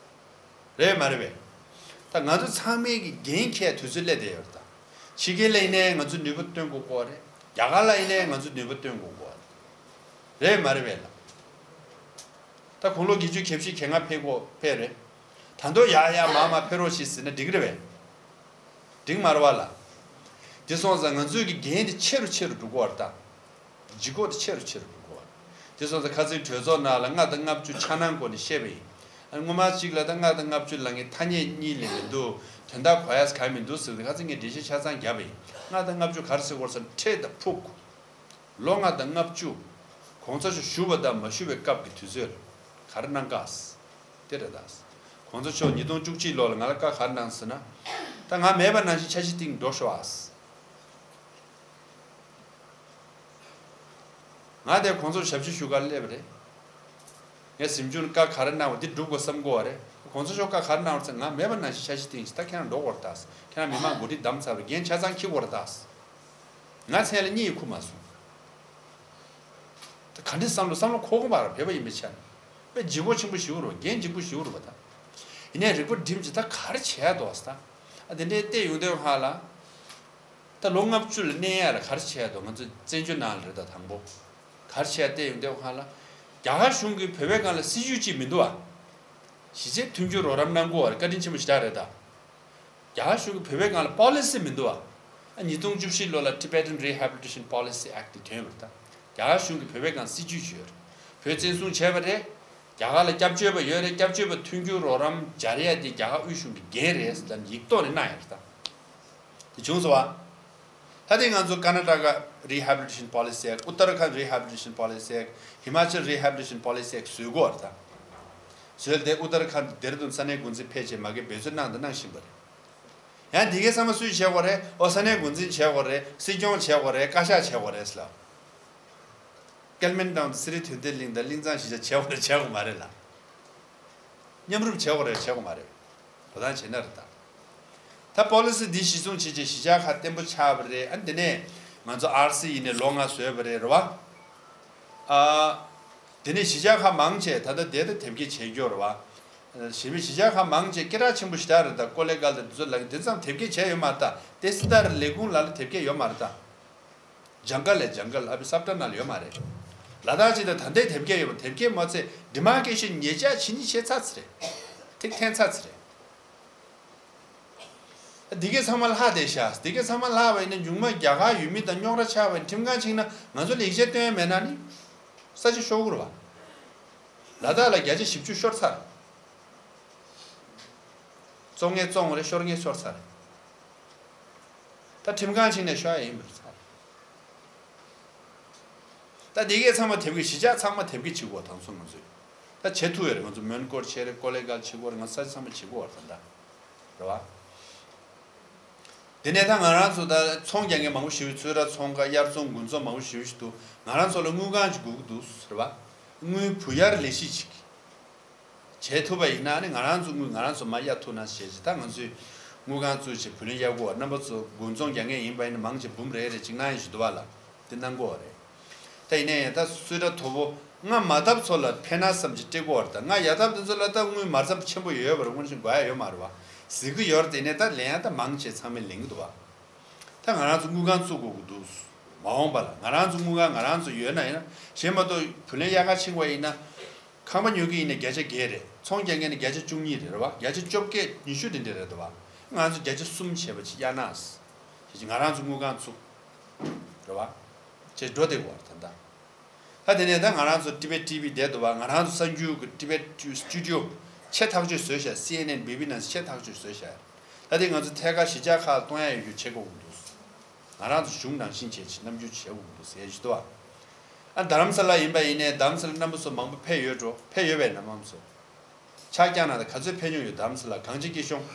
རེད་མ་རེད་པས། ད་ང་ཚོ་ཚང་མས་ཀྱི་འགན་འཁྱེར་དུས་ཚོད་སླེབས་བསྡད་ཡོད་རེད་ད། ཕྱི་རྒྱལ་ལ་ཡིན་ནའི་ང་ཚོ་ནུས་པ་བཏོན་དགོས་ཀྱི་རེད། རྒྱ་གར་ལ་ཡིན་ནའི་ང་ཚོ་ནུས་པ་བཏོན་དགོས་ཀྱི་རེད། རེད་མ་རེད་པས་ལ། ད་དགུང་ལོ་བརྒྱད་ཅུ་གྱ་བཞི་གྱ་ལྔ་ཕེབས་དགོས་ཕེབས་རེད། ད་དུང་ཡར་ཡར་མར་མར་ཕེབས་རོགས་ཞེས་ཟེར་ན་འགྲིག་གི་རེད་པས། འགྲིག་མ་རེད་པ་ལ། དེ་སོང་ཙང་ང་ཚོའི་གི་འགན་དེ་ཆེ་རུ་ཆེ་རུ་འགྲོ་གི་རེད་ད། ལྗིད་ཁོག་དེ་ཆེ་རུ་ཆེ་རུ་འགྲོ་གི་རེད། དེ་སོང་ཙང་ཁ་སང་གྲོས་ཚོགས་ནང་ལ་ལྔ་དང་ལྔ་བཅུ་འཆར་སྣང་སྐོར་ནས་བཤད་པ་ཡིན། ཨ་ནི་སྔོན་མ་གཅིག་ལ་ད་ལྔ་དང་ལྔ་བཅུ་ལ་ངས་ཐ་སྙད་གཉིས་ལས་མི་འདུག་དོན་དག་གོ་ཡ་གང་མི་འདུག་ཟེར་ཏེ་ཁ་སང་ངས་འགྲེལ་བཤད་ཆ་ཚང་བརྒྱབ་པ་ཡིན། ལྔ་དང་ལྔ་བཅུ་ག་རེ་ཟེར་དགོས་རེད་ཟེར་ན་ཁྲེལ་དང་ཕུགས། ལོ་ལྔ་དང་ལྔ་བཅུ། གོང་ས་མཆོག་བཞུགས་པ་དང་མ་བཞུགས་པའི་སྐབས་ཀྱི་དུས་ཚོད་ལ་ག་རེ་གནང་ག་དེ་རེད་ད། གོང་ས་མཆོག་ཉིས་སྟོང་བཅུ་གཅིག་ལོ་ལ་ང་ལ་བཀའ་ག་རེ་གནང་ཟེར་ན། ད་ང་མེད་པ་ནང་བཞིན་འཆར་གཞི་བཏིང་འགྲོ་ཤོག་ཨ། ང་དེ་གོང་ས་མཆོག་ཞབས་ཕྱི་ཞུ་གར་སླེབས་པ་རེད། ངས་གཟིམ་ཆུང་ལ་བཀའ་ག་རེ་གནང་བ་འདི་སྒྲུབ་དགོས་བསམ་གོ་བ་རེད། གོང་ས་མཆོག་བཀའ་ག་རེ་གནང་བ་ཟེར། ང་མེད་པ་ནང་བཞིན་འཆར་གཞི་བཏིང་ཞིག་ད་ཁྱེད་རང་འགྲོ་དགོས་རེད་ད། ཁྱེད་རང་མི་མང་འགོ་ཁྲིད་བདམས་ཚར་བ་འགན་ཆ་ཚང་འཁྱེར་དགོས་རེད་ད། ང་མཚན་ལ་གཉིད་ཡིས་ཁུག་མ་སོང་། ད་ག་འདྲའི་བསམ་བློ་བསམ་བློ་འཁོར་གི་མ་རེད། བོད་པ་ཡིན་པའི་ཆ་ནས་དཔེ་ལྗིད་ཁོག་ཆེན་པོ་ཞིག་རེད་པ། འགན་ལྗིད་པོ་ཞིག་རེད་པ་ད། ཡིན་ནའི་རིག་པ་སྒྲིམ་གྱི་ད་ག་རེ་བྱས་འདུག་ཟེར་ད། ཨ་དེ་འདྲའི་བལྟས་ཡོང་དུས་ཧ་ལ། ད་ལོ་ལྔ་བཅུ་ལ་གནས་ཡ་ལ་ག་རེ་བྱས་འདུག་ང་ཚོ་བཙན་བྱོལ་ནང་ལ་རེད་ད་དང་པོ། ག་རེ་བྱས་བལྟས་ཡོང་དུས་ཧ་ལ། རྒྱ་གར་གཞུང་གིས་བོད་པའི་སྒང་ལ་སྲིད་ཇུས་ཅིག་མི་འདུག་ཨ། གཞིས་བྱེས་མཐུན་འགྱུར་རོགས་རམ་གནང་དགོས་པ་རེད། བཀའ་དྲིན་ཆེན་པོ་ཞེ་དྲག་རེད་ད། རྒྱ་གར་གཞུང་གིས་བོད་པའི་སྒང་ལ་པོ་ལི་སི་མི་འདུག་ཨ། ཉིས་སྟོང་བཅུ་བཞི་ལོ་ལ་Tibetan Rehabilitation Policy Act་དེ་ཐོན་པ་རེད་ད། རྒྱ་གར་གཞུང་གིས་བོད་པའི་སྒང་སྲིད་ཇུས་ཅིག་ཡོད་རེད། བོད་བཙན་བཟུང་བྱས་པ་རེད། རྒྱ་གར་ལ་སྐྱབས་བཅོལ་བ་ཡོད་རེད། སྐྱབས་བཅོལ་བ་མཐུན་འགྱུར་རོགས་རམ་སྦྱར་ཡ་དེ་རྒྱ་གར་དབུས་གཞུང་གི་འགན་རེད་ཟེར་ཡིག་ཐོག་ནས་གནང་ཡ་རེད་ད། དེ་བྱུང་སོང་བ། ད་ལྟའི་ང་ཚོ་ཀར་ནཱ་ཊ་ཀ་Rehabilitation Policy Act། ཨུ་ཏར་ཁཱན་Rehabilitation Policy Act། ཧི་མ་ཅལ་Rehabilitation Policy Act་བཟོས་དགོས་རེད་ད། བཟོས་ཏེ་ཨུ་ཏར་ཁཱན་ལྡེ་ར་ལྡུན་ས་གནས་འགོ་འཛིན་ཕེབས་བྱས་མ་གི་འབད་བརྩོན་གནང་དང་གནང་བཞིན་པ་རེད། ཡང་འདི་གའི་ཚང་མ་སུས་བྱེད་དགོས་རེད། ཨོ་ས་གནས་འགོ་འཛིན་བྱེད་དགོས་རེད། སྲིད་སྐྱོང་བྱེད་དགོས་རེད། བཀའ་ཤག་བྱེད་དགོས་རེད་ཟེར་ལ། ཀལ་མན་ཊའུན་དང་སི་རི་དོན་ལྡན་གླིང་དང་གླིང་ཚང་གཞིས་ཆགས་བྱེད་དགོས་རེད་བྱེད་དགོས་མ་རེད་ལ། མཉམ་རུབ་བྱེད་དགོས་རེད་བྱེད་དགོས་མ་རེད། དོ་སྣང་བྱེད་ན་རེད་ད། ད་པོ་ལི་སི་འདི་གཞི་བཟུང་བྱས་རྗེས་གཞིས་ཆགས་ཁག་བརྟན་པོ་ཆགས་པ་རེད། ཨ་དེ་ནས་ང་ཚོ་ཨར་སི་ཡིན་ནས་ལོ་ལྔ་བཟོས་པ་རེད། རེད་བ། ཨ། དེ་ནས་གཞིས་ཆགས་ཁག་མང་ཆེ་ད་ལྟ་དེ་ད་དེབ་སྐྱེལ་བྱས་ཡོད་རེད་བ། གཞིས་མི་གཞིས་ཆགས་ཁག་མང་ཆེ་སྐད་གྲགས་ཆེན་པོ་ཞེ་དྲག་རེད། ད་ཀོ་ལེ་གལ་ད་དེ་ཚོ་ལ་དེ་ཙམ་དེབ་སྐྱེལ་བྱས་ཡོད་མ་རེད། ད་ཏེ་སི་ད་རེ་ལས་ཁུངས་ལ་ལ་དེབ་སྐྱེལ་ཡོད་མ་རེད། ད་ཇང་གལ་ལས་ཇང་གལ་ཨ་བི་སབ་ཏ་ནང་ལ་ཡོད་མ་རེད། ལ་དྭགས་ཅིག་ད་ད་ལྟའི་དེབ་སྐྱེལ་ཡོད་པ་དེབ་སྐྱེལ་མ་ཚད་ཌི་མར་ཀེ་ཤན་ཉེ་ཆར་ཕྱི་ཉིན་ཆེ་ཚར་ཚར་རེད། ཐིག་འཐེན་ཚར་ཚར་རེད། འདི་གའི་ཚང་མ་ལྷག་བསྡད་ཤག་འདི་གའི་ཚང་མ་ལྷག་པ་ཡིན་ན་ཉུང་མ་རྒྱ་གར་ཡུལ་མི་དང་རྙོག་དྲ་ཆགས་པ་ཡིན་ཁྲིམས་ཁང་ཕྱིན་ན་ང་ཚོ་ལ་ཡིག་ཆ་སྟོན་ཡ་མེད་ན་ནི་ས་ཆ་ཤོར་གི་རེད་བ། ལ་དྭགས་ལ་བརྒྱ་ཆ་བཞི་བཅུ་ཤོར་ཚར། བཙོང་ངེས་བཙོང་རེད། ཤོར་ངེས་ཤོར་ཚར་རེད། ད་ཁྲིམས་ཁང་ཕྱིན་ནས་ཤོར་ཡ་ཡིན་པར་ཚར། ད་འདི་གའི་ཚང་མ་དེབ་ཀྱི་གཞིས་ཆགས་ཚང་མ་དེབ་ཀྱི་བྱེད་སྒོ་དང་སོང་ང་ཚོས་ད་བྱེད་ཐུབ་ཡོད་རེད། ང་ཚོ་མོན་གྷོར་བྱས་རེད། ཀོ་ལེ་གལ་བྱེད་སྒོ་རེད། ང་ཚོ་ས་ཆ་ཚང་མ་བྱེད་སྒོ་རེད། ད་ད་རེད་བ། དེ་ནས་ད་ང་རང་ཚོ་ད་ཚོང་རྒྱག་མཁན་མང་པོ་ཞིག་ཚོས་ར་ཚོང་ཁང་དབྱར་ཚོང་དགུན་ཚོང་མང་པོ་ཞིག་ཞིག་འདུག་ང་རང་ཚོ་ལ་དངུལ་ཁང་ཅིག་དགོས་ཀྱི་འདུག་ཟེར་བ། དངུལ་བུ་གཡར་ལས་གཞི་ཅིག་བྱེད་ཐུབ་པ་ཡིན་ན་ནི་ང་རང་ཚོ་དངུལ་ང་རང་ཚོ་མ་གཡར་ཐུབ་ན་ཞེས་ཅིག་ད་ང་ཚོས་དངུལ་ཁང་བཙུགས་བྱས་བུ་ལོན་གཡར་དགོས་པ། རྣམ་པ་ཚོ་དགུན་ཚོང་རྒྱག་མཁན་ཡིན་པ་ཡིན་ན་མང་ཆེ་འབུམ་རེ་རེ་ཅིག་གནང་ཡ་ཞིག་འདུག་བ་ལ། དེ་གནང་དགོས་པ་རེད། ད་ཡིན་ནའི་ད་སུས་ར་དོ་པོ་ང་མ་བཏབ་ཚོ་ལ་ཕན་ན་བསམ་གྱི་སྤྲད་དགོས་པ་རེད། ད་ང་ཡ་བཏབ་དེ་ཚོ་ལ་ད་དངུལ་མ་རྩ་ཆེན་པོ་ཡོད་པ་རེད། དངོས་གཞི་དགོས་ཡ་ཡོད་མ་རེད་བ། ཟེར་གི་ཡོད་རེད། དེ་ནས་ད་ལེན་ཡ་ད་མང་ཆེ་ཚང་མས་ལེན་གི་འདུག་བ། ད་ང་རང་ཚོ་དངུལ་ཁང་བཙུགས་དགོས་ཀྱི་འདུག་མ་འོངས་པ་ལ་ང་རང་ཚོ་དངུལ་ཁང་ང་རང་ཚོ་ཡོད་ན་ཡིན་ན་གཞན་མ་གཏོགས་བུ་ལོན་གཡར་ག་ཕྱིན་པ་ཡིན་ན། ཁང་པ་ཉོ་གི་ཡིན་ན་བརྒྱ་ཆ་བརྒྱད་རེད། ཚོང་རྒྱག་མཁན་ནི་བརྒྱ་ཆ་བཅུ་གཉིས་རེད། རེད་བ། བརྒྱ་ཆ་བཅོ་བརྒྱད་ཉི་ཤུ་དེ་འདྲ་རེད་འདུག་བ། ང་ཚོ་བརྒྱ་ཆ་གསུམ་བྱས་པ་ཅིག་གཡར་ན། ཞེས་ང་རང་ཚོ་དངུལ་ཁང་བཙུགས། རེད་བ། ཅེས་འགྲོ་བསྡད་ཡོད་རེད་ད། ད་དེ་ནས་ད་ང་རང་ཚོ་ཊི་བེཊ་ཊི་ཝི་བསྡད་འདུག་བ། ང་རང་ཚོ་གསར་འགྱུར་གྱི་ཊི་བེཊ་སི་ཊུ་ཌི་ཡོ་ཆེ་ཐག་ཆོད་བཟོས་བཞག་སི་ཨེན་ཨེན་བི་བི་ནང་ཆེ་ཐག་ཆོད་བཟོས་བཞག་ད་དེ་ང་ཚོ་ཐད་ཀར་གཞིས་ཆགས་ཁག་ལ་གཏོང་ཡ་ཡོད་རྒྱུ་བྱེད་དགོས་ཀྱི་འདུག་ང་རང་ཚོ་གཞུང་ནང་བཞིན་བྱས་ཅིག་རྣམ་འགྱུར་བྱེད་དགོས་ཀྱི་འདུག་ཟེར་ཞུ་འདུག་བ། ཨ་རྡ་རམ་ས་ལ་ཡིན་པ་ཡིན་ནའི་རྡ་རམ་ས་ལ་རྣམ་པ་ཚོ་མང་པོ་ཕེབས་ཡོད་འགྲོ། ཕེབས་ཡོད་པས་ན་རྣམ་པ་ཚོ། ཕྱག་བརྐྱངས་གནང་དང་། ག་ཚོད་ཕེབས་མྱོང་ཡོད། རྡ་རམ་ས་ལ་གངས་ཅན་སྐྱིད་གཤོངས་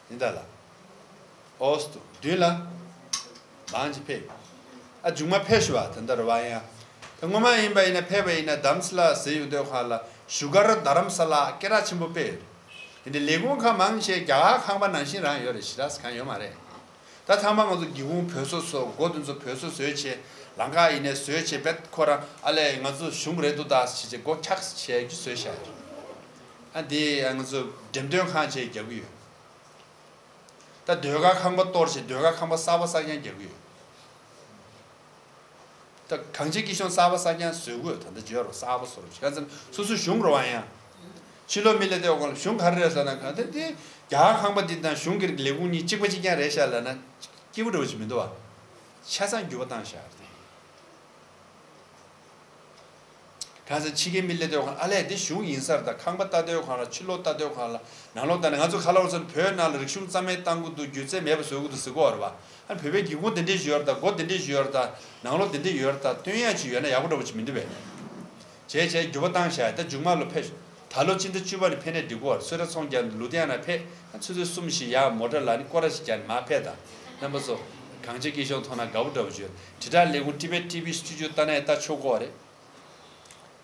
ཡིན་ད་ལ། ཨོ་སྟུ་མདུན་ལ་མང་ཆེ་ཕེབས། ཨ་མཇུག་མ་ཕེབས་ཤི་བ་དེ་འདྲ་རེད་བ། ཡང་ད་སྔོན་མ་ཡིན་པ་ཡིན་ན་ཕེབས་པ་ཡིན་ན་རྡ་རམ་ས་ལ་ཟེར་ཡོང་དུས་ཁ་ལ་བཞུགས་སྒར་རྡ་རམ་ས་ལ་སྐད་གྲགས་ཆེན་པོ་དཔེ་ཡོད་རེད། ཡིན་ཏེ་ལས་ཁུངས་ཁག་མང་ཆེ་རྒྱ་གར་ཁང་པ་ནང་བཞིན་རང་ཡོད་རེད། ཞེ་དྲག་གང་ཡོད་མ་རེད། ད་ཚང་མ་ང་ཚོ་སྒེའུ་ཁུང་བོད་བཟོ་བཟོ། སྒོ་དེ་ཚོ་བོད་བཟོ་བཟོས་བྱས། ལམ་ཁ་ཡིན་ནའི་བཟོས་བྱས་བེད་ཁོ་རང་ཨ་ལས་ང་ཚོ་གཞུང་རེད་འདུག་ད་ཞེས་བྱས་སྒོ་འཁྱག་བྱས་ཀྱི་བཟོས་བཞག་ཡོད། ཨ་འདི་ང་ཚོ་འགྲེམས་སྟོན་ཁང་བྱས་རྒྱག་གི་ཡོད། ད་ཟློས་གར་ཁང་པ་གཏོར་བྱས་ཟློས་གར་ཁང་པ་གསར་པ་གསར་རྐྱང་རྒྱག་གི་ཡོད། ད་གངས་ཅན་སྐྱིད་གཤོངས་གསར་པ་གསར་རྐྱང་བཟོས་དགོས། ད་ལྟ་བརྗོད་རོགས་གསར་པ་བཟོ་རོགས་བྱས་ཙང་སོ་སོ་གཞུང་རོགས་ཨ་ཡང་། ཕྱི་ལོགས་མི་ལ་དེ་འོག་ལ་གཞུང་ག་རེ་རེད་ཟེར་ན་གང་ལྟར་དེ་རྒྱ་གར་ཁང་པ་འདི་དང་གཞུང་གི་ལས་ཁུངས་གཉིས་གཅིག་པ་གཅིག་རྐྱང་རེད་ཤག་ལབ་ན་སྐྱིད་པོ་འདྲ་བོ་ཅིག་མི་འདུག་བ། ཆ་ཚང་འགྱུར་བ་བཏང་ཤག་རེད། གང་ཟེར་ཕྱི་རྒྱལ་མི་སླེབས་དུས་ཁང་ཨ་ལས་འདི་གཞུང་ཡིན་ས་རེད། ད་ཁང་པ་ལྟ་དུས་ཁང་ལ་ཕྱི་ལོགས་ལྟ་དུས་ཁང་ལ་ནང་ལོགས་ལྟ་ནས་ང་ཚོ་ཁ་ལོ་ཚོ་བོད་ནང་ལ་རིག་གཞུང་རྩ་མེད་བཏང་གི་འདུག་སྒྱུ་རྩལ་མེད་པ་བཟོ་གི་འདུག་ཟེར་གོ་རེད་བ། ཨ་བོད་པའི་སྒེའུ་ཁུང་དེ་འདྲས་ཞིག་ཡོད་རེད། ད་སྒོ་དེ་འདྲས་ཞིག་ཡོད་རེད། ད་ནང་ལོགས་དེ་འདྲས་ཡོད་རེད། ད་སྟོན་ཡ་ཅིག་ཡོད་ན་ཡག་པོ་འདྲ་བོ་ཅིག་མི་འདུག་བས། བྱས་བྱས་འགྱུར་བ་བཏང་བཞག་ད་མཇུག་མ་ལོ་ཕེབས། ད་ལོ་སྤྱི་ཟླ་བཅུ་པ་ནས་ཕེབས་ནས་འགྲིག་གོ། སུ་ར་ཚོང་རྒྱག་ལུ་དེ་ཡང་ན་ཕེབས། ཨ་ཆུ་ཚོད་གསུམ་བཞི་ཡར་མོ་ཊ་ལ་ནི་སྐོར་ར་ཞིག་རྒྱག་ནས་མར་ཕེབས་དང་། རྣམ་པ་ཚོ་གངས་ཅན་སྐྱིད་གཤོངས་མཐོང་ན་དགའ་པོ་འདྲ་བོ་བྱོས། དྲིལ་བསྒྲགས་ལས་ཁུངས་ཊི་བེཊ་ཊི་ཝི་སི་ཊུ་ཌི་ཡོ་ལྟ་ན་ཡང་ལྟ་ཆོག་གོ་རེད།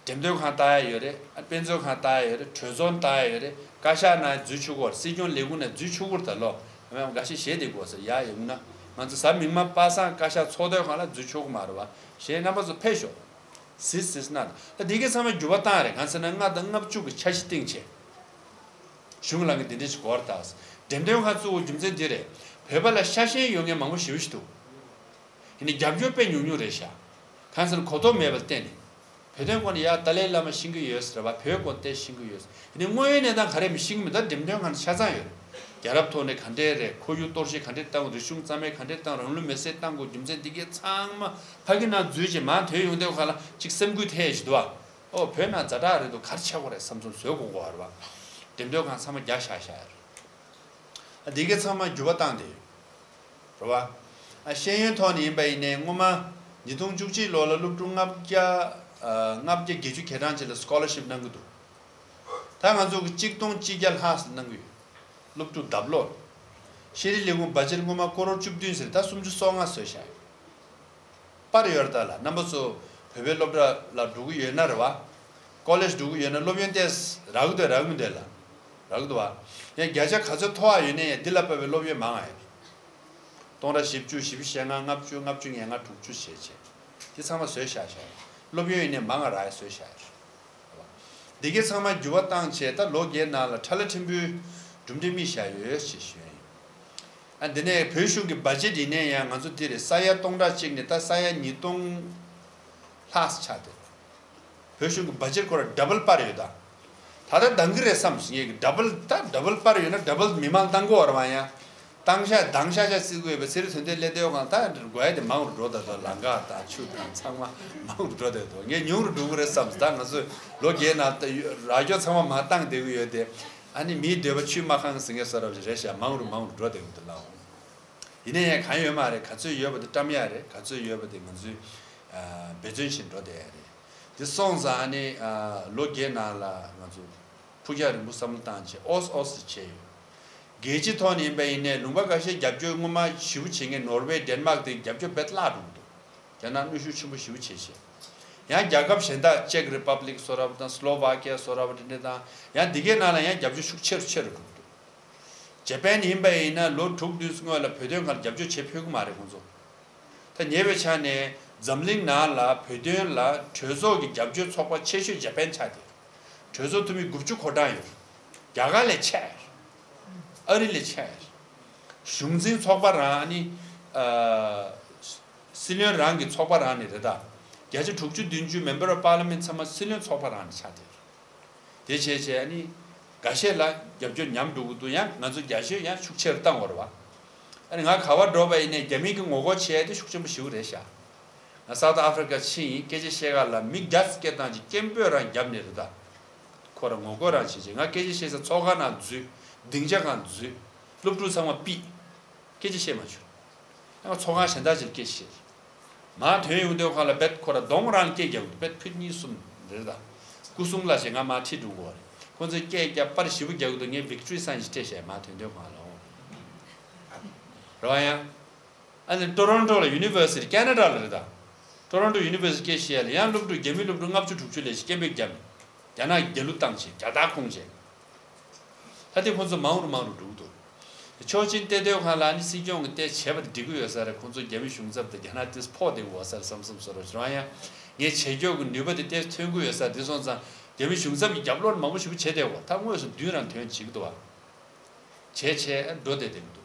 འགྲེམས་སྟོན་ཁང་ལྟ་ཡ་ཡོད་རེད། ཨ་དཔེ་མཛོད་ཁང་ལྟ་ཡ་ཡོད་རེད། གྲོས་ཚོགས་ལྟ་ཡ་ཡོད་རེད། བཀའ་ཤག་ནང་འཛུལ་ཆོག་གོ་རེད། སྲིད་སྐྱོང་ལས་ཁུངས་ནང་འཛུལ་ཆོག་གོ་རེད། ད་ལོ་ང་འགའ་ཤས་ཞེད་བསྡད་གོ་ཟེར་ཡ་ཡོང་ན་ང་ཚོ་གཟའ་མིག་དམར་པ་སངས་བཀའ་ཤག་ཚོགས་སྡེ་ཁང་ལ་འཛུལ་ཆོག་གི་མ་རེད་བ། གཞན་རྣམ་པ་ཚོ་ཕེབས་ཤོག་ཟིས་ཟིས་ན། ད་འདི་གའི་ཚང་མ་འགྱུར་བ་བཏང་རེད། གང་ཟེར་ན་ལྔ་དང་ལྔ་བཅུ་གི་འཆར་གཞི་བཏིང་བྱས། གཞུང་ལ་ངས་འདི་འདྲ་ཞིག་གོ་བར་བཏགས། འགྲེམས་སྟོན་ཁང་བཙུགས་པའི་རྒྱུ་མཚན་འདི་རེད། བོད་པ་ལ་ཤ་ཞེན་ཡོད་མཁན་མང་པོ་ཞེ་པོ་ཞིག་འདུག་ཡིན་ནའི་རྒྱབ་སྐྱོར་དཔེ་ཉུང་ཉུང་རེད་ཤག་གང་ཟེར་ན་གོ་རྟོགས་མེད་པ་ལ་བརྟེན་ནས། བོད་དོན་སྐོར་ནས་ཡ་ཏཱ་ལའི་བླ་མ་ཤེས་ཀྱི་ཡོད་ཟེར་བ། བོད་སྐོར་དེ་ཤེས་ཀྱི་ཡོད་ཟེར། ཡིན་ནའི་དངོས་ཡོད་གནས་སྟངས་ག་རེ་མི་ཤེས་ཀྱི་མི་འདུག་འགྲེམས་སྟོན་ཁང་ཆ་ཚང་ཡོད་རེད། རྒྱལ་རབས་ཐོག་ནས་ག་འདྲས་རེད། ཁོར་ཡུག་གཏོར་བཤིག་ག་འདྲས་བཏང་། རིག་གཞུང་རྩ་མེད་ག་འདྲས་བཏང་། རང་ལུས་མེར་སྲེག་བཏང་དགོས་རྒྱུ་མཚན་འདི་གས་ཚང་མ་ཕ་གི་ནང་འཛུལ་བྱས་མར་ཐོན་ཡོང་དུས་ག་ལ་ཅིག་སེམས་འགུལ་ཐེབས་ཤིག་འདུག་བ། ཨོ་བོད་ནང་ཛ་དྲག་རེད་འདུག་ག་རེ་ཆགས་ཀྱི་ཡོད་རེད་བསམ་ཚུལ་བཟོ་དགོས་ཀྱི་ཡོད་རེད་བ། འགྲེམས་སྟོན་ཁང་ཚང་མ་རྒྱག་བཞག་བཞག་ཡོད་རེད། ཨ་འདི་གའི་ཚང་མ་འགྱུར་བ་བཏང་བསྡད་ཡོད་རེད་བ། ཨ་ཤེས་ཡོན་ཐོག་ནས་ཡིན་པ་ཡིན་ནའི་སྔོན་མ་ཉིས་སྟོང་བཅུ་གཅིག་ལོ་ལ་སློབ་ཕྲུག་ལྔ་བརྒྱ་ཨ་ལྔ་བརྒྱ་བརྒྱད་ཅུ་གྱ་གྲངས་ཅིག་ལ་སི་ཀོ་ལར་ཤིབ་གནང་གི་འདུག་ད་ང་ཚོ་གི་གཅིག་སྟོང་གཅིག་བརྒྱ་ལྷག་ཙམ་གནང་གི་ཡོད། སློབ་ཕྲུག་ལྡབ་ལོག་ཤེས་རིག་ལས་ཁུངས་བ་ཇེཊ་སྔོན་མ་ཀོ་རོར་བཅུ་བདུན་ཟེར་ད་སུམ་ཅུ་སོ་ལྔ་བཟོས་བཞག་ཡོད། པར་ཡོད་རེད་ད་ལ། རྣམ་པ་ཚོ་བོད་པའི་སློབ་གྲྭ་ལ་འགྲོ་གི་ཡོད་ན་རེད་བ། ཀོ་ལེཇ་འགྲོ་གི་ཡོད་ན་སློབ་ཡོན་ཏོག་ཙམ་རག་གི་འདུག་རག་གི་མི་འདུག་ལ། རག་འདུག་བ། ཡང་བརྒྱ་ཆ་ག་ཚོད་མཐོ་བ་ཡོད་ནའི་ཡང་འདི་ལ་དཔག་པའི་སློབ་ཡོན་མང་ང་ཡོད། སྟོང་ཕྲག་བཞི་བཅུ། བཞི་བཅུ་ཞེ་ལྔ། ལྔ་བཅུ། ལྔ་བཅུ་ང་ལྔ། དྲུག་ཅུ་བྱས་བྱས། འདི་ཚང་མ་བཟོས་བཞག་བཞག་སློབ་ཡོན་ཡིན་ནའི་མང་ང་རག་ཡ་བཟོས་བཞག་ཡོད། འདི་གའི་ཚང་མ་འགྱུར་བ་བཏང་བྱས་ད་ལོ་བརྒྱའི་ནང་ལ་ཁྲ་ལ་ཕྲན་བུའི་གྲུབ་འབྲས་རྨིས་བཞག་ཡོད་ཅེས་ཞུ་ཡ་ཡིན། ཨ་འདི་ནས་བོད་གཞུང་གི་བ་ཇེཊ་ཡིན་ནའི་ཡང་ང་ཚོ་འདི་རེད། ས་ཡ་སྟོང་ཕྲག་གཅིག་ནས་ད་ས་ཡ་ཉིས་སྟོང་ལྷག་ཆགས་བསྡད། བོད་གཞུང་གི་བ་ཇེཊ་ཁོ་ར་ཌབ་བལ་སྤར་ཡོད་ད། ད་ལྟ་འདང་གི་རེད་བསམས་ངས་ཀྱི་ཌབ་བལ་ད་ཌབ་བལ་སྤར་ཡོད་ན་ཌབ་བལ་མི་མང་བཏང་གི་ཡོད་རེད་བ། ཡང་བཏང་ཤག་བཏང་ཤག་ཤག་བརྩི་གི་ཡོད་པའི་ཚེ་རིང་དོན་ལྡན་སླེབས་དུས་སྒང་ད་དགོས་ཡ་དེ་མང་རུ་འགྲོ་བསྡད་འདུག་ལམ་ཁ་དང་ཆུ་དང་ཚང་མ་མང་རུ་འགྲོ་བསྡད་འདུག་ངས་ཉུང་རུ་འགྲོ་གི་རེད་བསམས། ད་ང་ཚོས་ལོ་བརྒྱའི་ནང་ད་རག་སྐྱོ་ཚང་མ་མར་བཏང་བསྡད་གི་ཡོད་དེ། ཨ་ནི་མིའི་འདོད་པ་ཆུས་མ་ཁེངས་ཟེར་མཁན་བཟོ་འདྲ་ཞིག་རེད་ཤག་མང་རུ་མང་རུ་འགྲོ་བསྡད་གི་འདུག་ལགས། ཡིན་ནའི་ཡང་གང་ཡོད་མ་རེད། ག་ཚོད་ཡོད་པ་དེ་བཀྲམ་ཡ་རེད། ག་ཚོད་ཡོད་པ་དེ་ང་ཚོས་ཨ་འབད་བརྩོན་བྱེད་འགྲོ་བསྡད་ཡ་རེད། དེ་སོང་ཙང་ཨ་ནི་ཨ་ལོ་བརྒྱའི་ནང་ལ་ང་ཚོ་ཕུགས་རྒྱང་རིང་པོ་བསམ་བློ་བཏང་བྱས་ཨོ་ཙི་ཨོ་ཙི་བྱས་ཡོད། རྒྱལ་སྤྱིའི་ཐོག་ནས་ཡིན་པ་ཡིན་ནའི་ལུང་པ་ཁ་ཤས་རྒྱབ་སྐྱོར་སྔོན་མ་ཞེ་པོ་བྱེད་མཁན་ནོར་ཝེ། ཌེན་མཱག་དེ་རྒྱབ་སྐྱོར་རྦད་བརླག་འགྲོ་གི་འདུག་རྒྱ་ནག་གནོན་ཤུགས་ཆེན་པོ་ཞེ་པོ་བྱས་བྱས། ཡང་རྒྱལ་ཁབ་གཞན་དག་ཅེཀ་རི་པབ་ལིག་བཟོ་འདྲ་པོ་དང་སི་ལོ་ཝ་ཀི་ཡ་བཟོ་འདྲ་པོ་དེ་འདྲ་དང་ཡང་འདི་གའི་ནང་ལ་ཡང་རྒྱབ་སྐྱོར་ཤུགས་ཆེ་རུ་ཆེ་རུ་འགྲོ་གི་འདུག་ཇེ་པན་ཡིན་པ་ཡིན་ན་ལོ་དྲུག་བདུན་སྔོན་ལ་བོད་དོན་སྒང་ལ་རྒྱབ་སྐྱོར་བྱེད་ཕོད་ཀྱི་མ་རེད་ཁོང་ཚོ། ད་ཉེ་བའི་ཆར་ནས་འཛམ་གླིང་ནང་ལ་བོད་དོན་ལ་གྲོས་ཚོགས་ཀྱི་རྒྱབ་སྐྱོར་ཚོགས་པ་ཆེ་ཤོས་ཇེ་པན་ཆགས་བསྡད། གྲོས་ཚོགས་འཐུས་མི་དགུ་བཅུ་གོ་གྲངས་ཡོད། རྒྱ་གར་ལས་ཆེ། ཨ་རི་ལས་ཆེ། གཞུང་འཛིན་ཚོགས་པ་རང་ནི་ཨ་སྲིད་བློན་རང་གི་ཚོགས་པ་རང་ནི་རེད་ད། བརྒྱ་ཆ་དྲུག་ཅུ་བདུན་ཅུ་member of parliament ཚང་མ་སྲིད་བློན་ཚོགས་པ་རང་ནི་ཆགས་བསྡད། དེ་བྱས་བྱས་ཨ་ནི་འགའ་ཤས་ལ་རྒྱབ་སྐྱོར་ཉམས་འགྲོ་གི་འདུག་ཡང་ང་ཚོ་རྒྱ་ཤོས་ཡང་ཤུགས་ཆེ་རུ་བཏང་བ་རེད་བ། ཨ་ནི་ང་ག་བར་འགྲོ་བ་ཡིན་ནའི་རྒྱ་མི་གི་ངོ་རྒོལ་བྱས་ཏེ་ཤུགས་ཆེན་པོ་ཞེ་པོ་རེད་ཤག་ང་སའུ་ཐི་ཨ་ཧྥི་རི་ཀ་ཕྱིན་ཡིན། སྐད་ཆ་བཤད་ག་ལ་མི་བརྒྱ་སྐད་བཏང་ཅིག་སྐད་འབོད་རང་བརྒྱབ་ནས་རེད་ད། ཁོ་རང་ངོ་རྒོལ་རང་བྱེད་ཅིག་ང་སྐད་ཆ་བཤད་ས་ཚོགས་ཁང་ནང་འཛུལ། སྡིངས་ཆ་སྒང་འཛུལ། སློབ་ཕྲུག་ཚང་མ་ཕུད། སྐད་ཆ་བཤད་མ་བྱུང་། ཡང་ཚོགས་ཁང་གཞན་དག་ཅིག་ལ་སྐད་ཆ་བཤད། མར་ཐོན་ཡོང་དུས་ཁ་ལ་བེད་ཁོ་ར་གདོང་རང་སྐད་རྒྱག་གི་འདུག་བེད་ཁོ་གཉིས་གསུམ་རེད་ད། སྐུ་སྲུང་ལ་ཞེས་ང་མར་ཁྲིད་འགྲོ་གི་རེད། ཁོ་ཚོས་སྐད་རྒྱག་པར་ཞེ་པོ་རྒྱག་གི་འདུག་ངས་victory sign ཞིག་སྤྲད་བྱས་མར་ཐོན་དུས་ཁ་ལ་འོང་། རེད་བ་ཡང་། ཨ་ནི་ཊོ་རོན་ཊོ་ལ་ཡུ་ནི་ཝར་སི་ཊི་ཁེ་ན་ཌ་ལ་རེད་ད། ཊོ་རོན་ཊོ་ཡུ་ནི་ཝར་སི་ཊི་སྐད་བཤད་ཡ་ལ་ཡང་སློབ་ཕྲུག་རྒྱ་མི་སློབ་ཕྲུག་ལྔ་བཅུ་དྲུག་ཅུ་ལས་ཞིག་སྐད་འབོད་བརྒྱབ་ནས། རྒྱ་ནག་རྒྱ་གླུ་བཏང་བྱས་རྒྱ་སྟག་ཁོངས་བྱས། ད་ལྟ་ཁོང་ཚོ་མང་རུ་མང་རུ་འགྲོ་གི་འདུག་ཆོག་མཆན་སྤྲད་དུས་སྒང་ལ་ཨ་ནི་སྲིད་སྐྱོང་གིས་དེ་བྱས་པ་དེ་འགྲིག་གི་ཡོད་ས་རེད། ཁོང་ཚོ་རྒྱ་མི་གཞུང་ཚབ་དང་རྒྱ་ནག་དེ་ཕོག་བསྡད་ཀྱི་ཡོད་ས་རེད་བསམ་བསམ་བཟོ་འདྲ་ཞིག་རང་ཡང་། ངས་བྱེད་སྐྱོ་གི་ནུས་པ་དེ་དེ་ཐོན་གྱི་ཡོད་ས་རེད། དེ་སོང་ཙང་རྒྱ་མི་གཞུང་ཚབ་ཀྱི་རྒྱབ་ལོགས་མང་པོ་ཞེ་པོ་བྱས་བསྡད་ཡོད། ད་དངོས་སུ་མདུན་རང་ཐོན་བྱེད་ཀྱི་འདུག་བ། བྱས་བྱས་འགྲོ་བསྡད་བསྡད་ཀྱི་འདུག་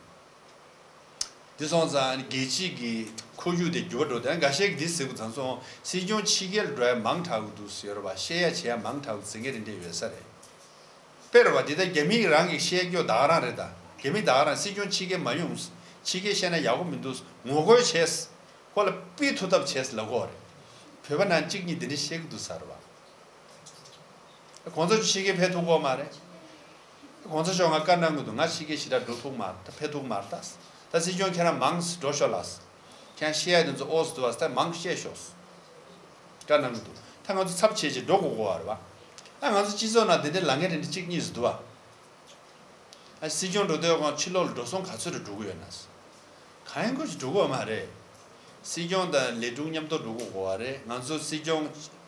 དེ་སོང་ཙང་རྒྱལ་སྤྱིའི་གི་ཁོར་ཡུག་དེ་འགྱུར་བ་འགྲོ། དེ་འགའ་ཤས་ཀྱིས་འདི་ཟེར་གི་ཚང་སོང་། སྲིད་སྐྱོང་ཕྱི་རྒྱལ་འགྲོ་ཡ་མང་དྲགས་ཀྱི་འདུག་ཟེར་བ། བཤད་ཡ་བྱེད་ཡ་མང་དྲགས་ཀྱི་ཟེར་མཁན་དེ་འདྲས་ཡོད་ས་རེད། དཔེར་བ་འདི་ལྟར་རྒྱ་མི་རང་གི་བཤད་རྒྱུ་ད་ག་རང་རེད་ད། རྒྱ་མི་ད་ག་རང་སྲིད་སྐྱོང་ཕྱི་རྒྱལ་མ་ཡོང་། ཕྱི་རྒྱལ་བཤད་ན་ཡག་པོ་མི་འདུག་ངོ་རྒོལ་བྱས། ཁོ་ལ་ཕུད་ཐུབ་ཐབས་བྱས་ལབ་ཀྱི་ཡོད་རེད། བོད་པ་ནང་གཅིག་གཉིས་འདི་འདྲས་བཤད་ཀྱི་འདུག་ཟེར་བ། གོང་ས་མཆོག་ཕྱི་རྒྱལ་ཕེབས་ཐུབ་ཀྱི་ཡོད་མ་རེད། གོང་ས་མཆོག་ང་བཀའ་གནང་གི་འདུག་ང་ཕྱི་རྒྱལ་ཞེ་དྲག་འགྲོ་ཐུབ་མ་ད་ཕེབས་ཐུབ་མ་རེད་ད། ད་སྲིད་སྐྱོང་ཁྱེད་རང་མང་སེ་འགྲོ་ཤོག་ལགས། ཁྱེད་རང་བཤད་ཡ་དེ་ཚོ་ཨོ་སི་འདུག་བ་ད་མང་བཤད་ཤོག་བཀའ་གནང་གི་འདུག་ད་ང་ཚོ་ཚབ་བྱས་བྱས་འགྲོ་དགོས་ཀྱི་ཡོད་རེད་བ། ཨ་ང་ཚོ་སྤྱི་ཚོགས་ནང་དེ་འདྲའི་ལངས་མཁན་དེ་འདྲ་གཅིག་གཉིས་སུ་འདུག་བ། ཨ་སྲིད་སྐྱོང་འགྲོ་དུས་སྒང་ཕྱི་ལོགས་ལ་འགྲོ་སོང་ག་ཚོད་རེ་འགྲོ་གི་ཡོད་ན། གང་ཡང་ཁོ་ཅིག་འགྲོ་གི་ཡོད་མ་རེད། སྲིད་སྐྱོང་དང་ལས་དྲུང་མཉམ་དུ་འགྲོ་དགོས་ཀྱི་ཡོད་རེད། ང་ཚོ་སྲིད་སྐྱོང་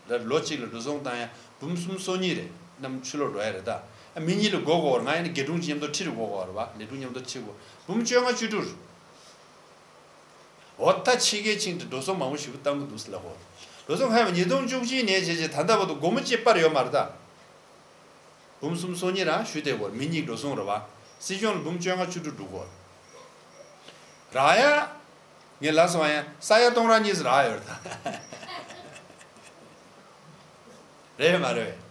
ལ་ལོ་གཅིག་ལ་འགྲོ་སོང་བཏང་ཡ་འབུམ་གསུམ་སོ་གཉིས་རེད། ནམ་ཕྱི་ལོགས་འགྲོ་ཡ་རེད་ད། ཨ་མི་གཉིས་ལ་བགོ་དགོས་རེད། ང་ཡིན་ན་དགེ་དྲུང་ཅིག་མཉམ་དུ་ཁྲིད་རུ་བགོ་དགོས་རེད་བ། ལས་དྲུང་མཉམ་དུ་ཁྲིད་དགོས། འབུམ་བཅོ་ལྔ་བཅུ་དྲུག་འོ་ད་ཕྱི་རྒྱལ་ཕྱིན་ཏེ་འགྲོ་སོང་མང་པོ་ཞིག་བཏང་གི་འདུག་ཟེར་ལབ་གོ། འགྲོ་སོང་ཧ་ཡ་ཉིས་སྟོང་བཅུ་གཅིག་ནས་བྱས་བྱས་ད་ལྟ་བར་དུ་སྒོར་མོ་གཅིག་སྤར་ཡོད་མ་རེད་ད། འབུམ་གསུམ་སོ་གཉིས་རང་ཞུས་བསྡད་གོ། མི་གཉིས་འགྲོ་སོང་རེད་བ། སྲིད་སྐྱོང་ལ་འབུམ་བཅོ་ལྔ་བཅུ་དྲུག་འགྲོ་གོ། རག་ཡ། ངས་ལབ་སོང་ཡ་ས་ཡ་སྟོང་རང་གཉིས་རག་ཡོད་རེད་ད། རེད་མ་རེད།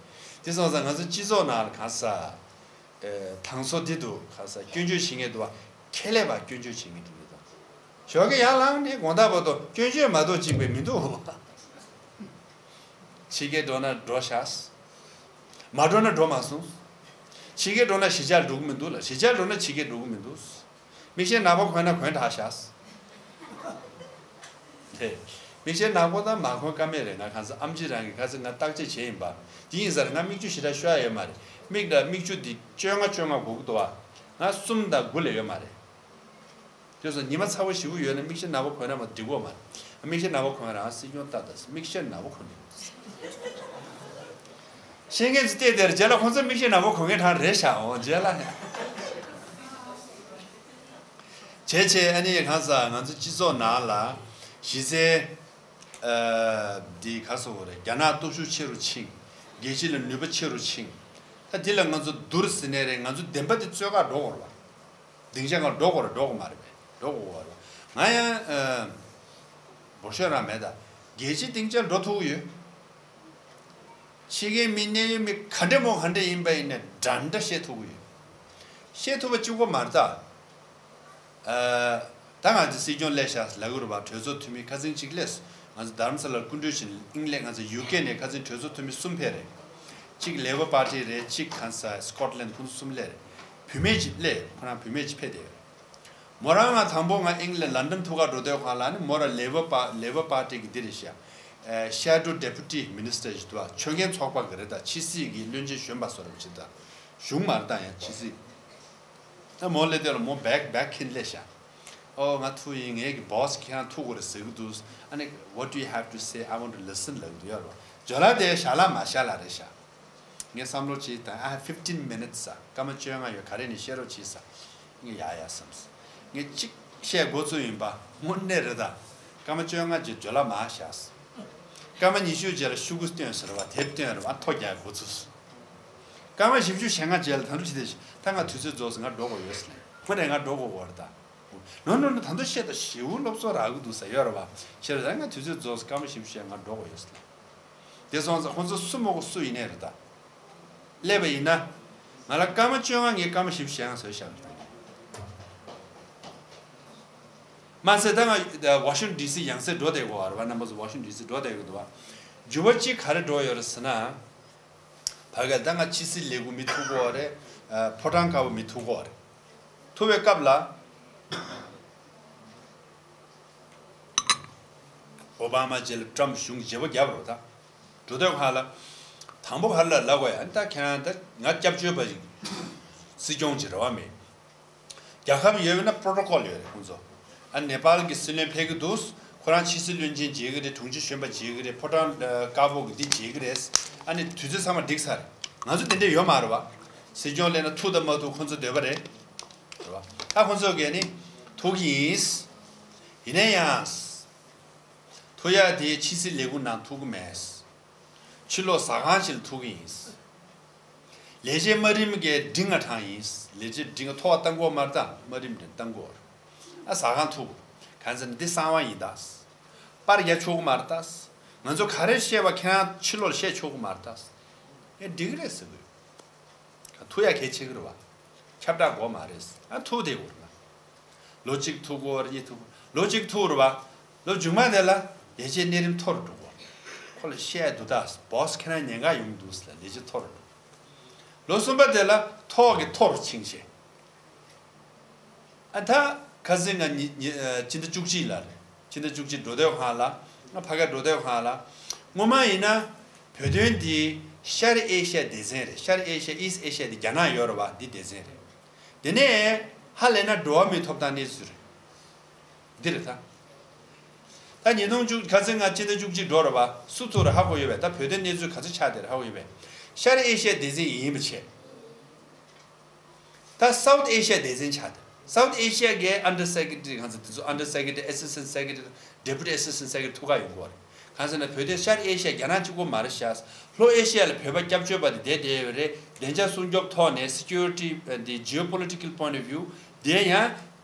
དེ་སོང་ཙང་ང་ཚོ་སྤྱི་ཚོགས་ནང་ལ་གང་ས། ཨེ་དང་ཚོ་འདི་འདུག་ག་ས་སྐྱོན་བརྗོད་བྱེད་མཁན་འདུག་བ། ཁྱད་ལས་པ་སྐྱོན་བརྗོད་བྱེད་མཁན་འདུག་མི་དང་། ཞོགས་ཀས་ཡར་ལངས་ནས་དགོང་དག་བར་དུ་སྐྱོན་བརྗོད་མ་གཏོགས་གཅིག་པས་མི་འདུག་ཕྱི་རྒྱལ་འགྲོ་ན་འགྲོ་ཤག་མ་འགྲོ་ན་འགྲོ་མ་སོང་། ཕྱི་རྒྱལ་འགྲོ་ན་གཞིས་ཆགས་འགྲོ་གི་མི་འདུག་ལ། གཞིས་ཆགས་འགྲོ་ན་ཕྱི་རྒྱལ་འགྲོ་གི་མི་འདུག་མིག་ཤེལ་ནག་པོ་གོན་ན་གོན་དྲག་ཤག་དེ། མིག་ཤེལ་ནག་པོ་དང་མ་གོན་ཀ་མེད་རེད། ང་གང་ཟག་ཨེམ་ཆི་རང་གིས་ག་ཚོད་ང་བརྟག་དཔྱད་བྱས་ཡིན་པ། དེ་ཡིན་ཙང་ང་མིག་ཆུ་ཞེ་དྲག་ཤོར་ཡ་ཡོད་མ་རེད། མིག་དང་མིག་ཆུ་འདི་བཅོ་ལྔ་བཅོ་ལྔ་དགོས་ཀྱི་འདུག་བ། ང་གསུམ་དང་དགུ་ལས་ཡོད་མ་རེད། དེ་ཚོ་ཉི་མ་ཚ་བོ་ཞེ་པོ་ཡོད་ན་མིག་ཤེལ་ནག་པོ་གོན་ན་མ་འགྲིག་གོ་མ་རེད། མིག་ཤེལ་ནག་པོ་གོན་རང་སྲིད་སྐྱོང་ལྟ་ད་མིག་ཤེལ་ནག་པོ་གོན་འགྲིག་ཤེས་མཁན་ཚོ་བལྟས་དེར་རྗེས་ལ་ཁོང་ཚོ་མིག་ཤེལ་ནག་པོ་གོན་མཁན་གྲས་རེད་ཤག་འོང་རྗེས་ལ་ནས། བྱས་བྱས་ཨ་ནི་གང་ཟག་ང་ཚོ་སྤྱི་ཚོགས་ནང་ལ་གཞི་རྩའི་འདི་ག་སོ་བོ་རེད། རྒྱ་ནག་སྟོབས་ཤུགས་ཆེ་རུ་ཕྱིན། རྒྱལ་སྤྱི་ལ་ནུས་པ་ཆེ་རུ་ཕྱིན། ད་འདི་ལ་ང་ཚོ་བསྡུར་ཟིན་ནས་རེད། ང་ཚོ་བདེན་པ་འདི་རྩོད་ག་འགྲོ་དགོས་རེད་བ། སྡིངས་ཆ་སྒང་འགྲོ་དགོས་རེད། འགྲོ་དགོས་མ་རེད་པས། འགྲོ་དགོས་རེད། ང་ཡང་འབོར་ཤོག་རང་མེད་ད། རྒྱལ་སྤྱི་སྡིངས་ཆ་འགྲོ་ཐུབ་ཀྱི་ཡོད། ཕྱི་རྒྱལ་མི་གནད་ཡོད་མི་ག་འདྲ་མོ་ག་འདྲ་ཡིན་པ་ཡིན་ནའི་འདྲ་འདྲ་བཤད་ཐུབ་ཀྱི་ཡོད། བཤད་ཐུབ་པ་གཅིག་པོ་མ་རེད་ད། ད་ང་ཚོ་སྲིད་སྐྱོང་སླེབས་ཤག་ལབ་ཀྱི་རེད་བ། གྲོས་ཚོགས་འཐུས་མི་ཁ་སང་གཅིག་སླེབས། ང་ཚོ་རྡ་རམ་ས་ལར་སྐུ་མགྲོན་ཞིག་ཨིང་ལེ་ང་ཚོ་ཡུ་ཀེ་ནས་ཁ་སང་གྲོས་ཚོགས་འཐུས་མི་གསུམ་ཕེབས་རེད། གཅིག་ལེ་བར་པར་ཊི་རེད། གཅིག་གང་ས་སི་ཀོཊ་ལན་ཁོང་ཚོ་གསུམ་སླེབས་རེད། བུད་མེད་ཅིག་སླེབས། ཁོ་རང་བུད་མེད་ཅིག་ཕེབས་བསྡད་ཡོད། མོ་རང་ང་དང་པོ་ང་ཨིང་ལེ་ལན་ཌན་ཐུག་ག་འགྲོ་དུས་སྒང་ལ་ནི་མོ་རང་ལེ་བར་པ་ལེ་བར་པར་ཊི་གི་འདི་རེད་ཤག་ཤེ་ཌོ་ཌེ་པུ་ཊི་མི་ནི་སི་ཊར་ཞིག་འདུག་བ། ཆོད་མཁན་ཚོགས་པ་གི་རེད་ད། ཕྱི་སྲིད་ཀྱི་བློན་ཆེན་གཞོན་པ་བཟོ་འདྲ་ཅིག་ད། གཞུང་མ་རེད་ད་ཡང་ཕྱི་སྲིད། ད་མོ་སླེབས་དུས་ལ་མོ་བེག་བེག་འཁྱེར་སླེབས་ཤག་ཨོ་ང་ཐུག་ཡིན། ངའི་གི་བོ་སི་ཁྱེད་རང་ཐུག་དགོས་རེད་ཟེར་གི་འདུག་ཨ་ནི། What do you have to say? I want to listen ལབ་གི་འདུག་ཡོད་རེད་བ། ཇོ་ལ་དེ་ཞལ་ལག་མ་ཞལ་ལག་རེད་ཤག་ངས་བསམ་བློ་བྱས་ད། I have fifteen minutes ཟེར། སྐར་མ་བཅོ་ལྔ་ཡོད། ག་རེ་ནས་བཤད་རོགས་བྱེད་ཟེར། ངས་ཡག་ཡག་བསམས། ངས་གཅིག་བཤད་འགོ་ཚུགས་ཡིན་པ་དངོས་གནས་རེད་ད། སྐར་མ་བཅོ་ལྔ་རྗེས་ཇོ་ལ་མར་བཞག་སྐར་མ་ཉི་ཤུ་རྗེས་ལ་ཤོག་གུ་སྟོན་ཟེར་བ་དེབ་སྟོན་རེད་བ། ཐོ་རྒྱག་འགོ་ཚུགས། སྐར་མ་བཞི་བཅུ་ཞེ་ལྔ་རྗེས་ལ་ད་དུང་ཅི་བྱེད། ད་ང་དུས་ཚོད་རྫོགས་སོང་། ང་འགྲོ་དགོས་ཡོད་ཟེར་ནས། ཁོ་ནས་ང་འགྲོ་དགོས་ཡོད་རེད་ད། ནོ་ནོ་ནོ། ད་དུང་བཤད་ད། ཞེའུ་སློབ་གསོ་རག་གི་འདུག་ཟེར་ཡོད་རེད་བ། བཤད་རེད་ད། ང་དུས་ཚོད་རྫོགས་སོང་། སྐར་མ་བཞི་བཅུ་ཞེ་ལྔ་ང་འགྲོ་དགོས་ཡོད་ཟེར་ནས། དེ་སོང་ཙང་ཁོང་ཚོ་སུ་མོ་གོ་སུ་ཡིན་ནའི་རེད་ད། སླེབས་པ་ཡིན་ན། ང་ལ་སྐར་མ་བཅོ་ལྔ་ངས་སྐར་མ་བཞི་བཅུ་ཞེ་ལྔ་བཟོས་བཞག་རེད་ད། མ་ཟད་ད་ང་ཝ་ཤིང་ཊོན་ཌི་སི་ཡང་སེ་འགྲོ་བསྡད་ཡོད་རེད་བ། རྣམ་པ་ཚོ་ཝ་ཤིང་ཊོན་ཌི་སི་འགྲོ་བསྡད་ཡོད་འདུག་བ། འགྱུར་བ་གཅིག་ག་རེ་འགྲོ་ཡོད་རེད་ཟེར་ན། ཕ་གིར་ད་ང་ཕྱི་སྲིད་ལས་ཁུངས་མི་ཐུག་གི་ཡོད་རེད། ཕོ་བྲང་དཀར་པོ་མི་ཐུག་གི་ཡོད་རེད། ཐུག་པའི་སྐབས་ལ། ཨོ་བྷ་མ་རྗེས་ལ་ཊྲམ་གཞུང་བརྗེ་པོ་བརྒྱབ་རོགས་ད། འགྲོ་དུས་སྒང་ལ། དང་པོ་ག་རེ་ལབ་དགོས་ཡ། ད་ཁྱེད་རང་ད་ང་སྐྱབས་བཅོལ་བ་ཞིག་སྲིད་སྐྱོང་ཅིག་རེད་བ་མེད། རྒྱལ་ཁབ་ཡོད་པ་ན་པྲོ་ཊོ་ཀོལ་ཡོད་རེད་ཁོང་ཚོ། ཨ་ནེ་པཱལ་གྱི་སྲིད་བློན་ཕེབས་ཀྱི་འདུག་ཁོ་རང་ཕྱི་སྲིད་བློན་ཆེན་མཇལ་གྱི་རེད། དྲུང་ཆེ་གཞོན་པ་མཇལ་གྱི་རེད། ཕོ་བྲང་དཀར་པོ་གི་འདི་མཇལ་གྱི་རེད། ཨ་ནི་དུས་ཚོད་ཚང་མ་འགྲིག་ཚར་རེད། ང་ཚོ་དེ་འདྲ་ཡོད་མ་རེད་བ། སྲིད་སྐྱོང་སླེབས་ན་ཐུག་དང་མ་ཐུག་ཁོང་ཚོ་འདོད་པ་རེད། རེད་བ། ད་ཁོང་ཚོ་གིས་ནི་ཐུག་གི་ཡིན། ཡིན་ན་ཡང་། ཐུག་ཡ་དེ་ཕྱི་སྲིད་ལས་ཁུངས་ནང་ཐུག་གི་མེད། ཕྱི་ལོགས་ཟ་ཁང་ཞིག་ལ་ཐུག་གི་ཡིན། ལས་བྱེད་དམའ་རིམ་གྱི་འབྲིང་ང་གྲངས་ཡིན། ལས་བྱེད་འབྲིང་མཐོ་བ་བཏང་གི་ཡོད་མ་རེད་ད། དམའ་རིམ་འབྲིང་བཏང་གི་ཡོད་རེད། ཨ་ཟ་ཁང་ཐུག་གང་ཟེར་ན་འདི་གསང་བ་ཡིན་ད། པར་རྒྱག་ཆོག་གི་མ་རེད་ད། ང་ཚོ་ག་རེ་བཤད་པ་ཁྱེད་རང་ཕྱི་ལོགས་ལ་བཤད་ཆོག་གི་མ་རེད་ད། ཨེ་འགྲིག་གི་རེད་ཟེར་གི་ཡོད། ཐུག་ཡ་གལ་ཆེ་གི་རེད་བ། ཁྱབ་བསྒྲགས་དགོས་མ་རེད། ཨ་ཐུག་བསྡད་དགོས་རེད་ན། ལོ་གཅིག་ཐུག་དགོས་རེད། གཉིས་ཐུག་ལོ་གཅིག་ཐུག་རེད་བ། ལོ་མཇུག་མ་དེ་ལ་ལས་བྱེད་གནས་རིམ་མཐོ་རུ་འགྲོ་དགོས། ཁོ་ལ་བཤད་ཡ་འདུག་ད། བོ་སི་ཁྱེད་རང་ཉེན་ཁ་ཡོང་གི་འདུག་ཟེར་ལ་ལས་བྱེད་མཐོ་རུ་འགྲོ། ལོ་གསུམ་པ་དེ་ལ་ཐོག་གི་མཐོ་རུ་ཕྱིན་བྱས། ཨ་ད་ཁ་སང་ང་ཉི་ཉི་ཨ་སྤྱི་ཟླ་བཅུ་གཅིག་ལ་རེད། སྤྱི་ཟླ་བཅུ་གཅིག་འགྲོ་དུས་སྒང་ལ། ང་ཕ་གིར་འགྲོ་དུས་སྒང་ལ། སྔོན་མ་ཡིན་ན་བོད་དོན་འདི་ཤར་ཨེ་ཤི་ཡའི་སྡེ་ཚན་རེད། ཤར་ཨེ་ཤི་ཡ། ཨིསྟ་ཨེ་ཤི་ཡ་འདི་རྒྱ་ནག་ཡོད་རེད་བ། འདི་སྡེ་ཚན་རེད། དེ་ནས་ཧ་ལས་ན་འགྲོ་བ་མིའི་ཐོབ་ཐང་གནས་ཚུལ་རེད། འདི་རེད་ད། ད་ཉིས་སྟོང་བཅུ་ཁ་སང་ང་སྤྱི་ཟླ་བཅུ་གཅིག་འགྲོ་རེད་བ། སུ་ཐུག་རེད་ཧ་གོ་ཡོད་པས། ད་བོད་དོན་གནས་ཚུལ་ག་ཚོད་ཆགས་བསྡད་རེད་ཧ་གོ་ཡོད་པས། ཤར་ཨེ་ཤི་ཡའི་སྡེ་ཚན་ཡིན་པ་བྱས། ད་སའུཐ་ཨེ་ཤི་ཡ་སྡེ་ཚན་ཆགས་ཏེ། སའུཐ་ཨེ་ཤི་ཡ་གི་ཨན་ཌར་སེ་ཀེ་ཊ་རི་གང་ཟེར་དེ་ཚོ། ཨན་ཌར་སེ་ཀེ་ཊ་རི། ཨེ་སི་སི་ཊེན་ཊ་སེ་ཀེ་ཊ་རི། ཌེ་པུ་ཊི་ཨེ་སི་སི་ཊེན་ཊ་སེ་ཀེ་ཊ་རི་ཐུག་ག་ཡོང་གི་རེད། གང་ཟེར་ན་བོད་དོན་ཤར་ཨེ་ཤི་ཡ་རྒྱ་ནག་གཅིག་པོ་མ་རེད་ཤག་ལྷོ་ཨེ་ཤི་ཡ་ལ་བོད་པ་སྐྱབས་བཅོལ་བ་དེ་བསྡད་བསྡད་ཡོད་རེད། བདེ་འཇགས་སྲུང་སྐྱོབ་ཐོག་ནས། སི་ཀུ་རི་ཊི་དེ། ཇི་ཨོ་པོ་ལི་ཊི་ཀལ་པོའིན་ཊི་ཨོཕ་བིའུ་དེ་ཡང་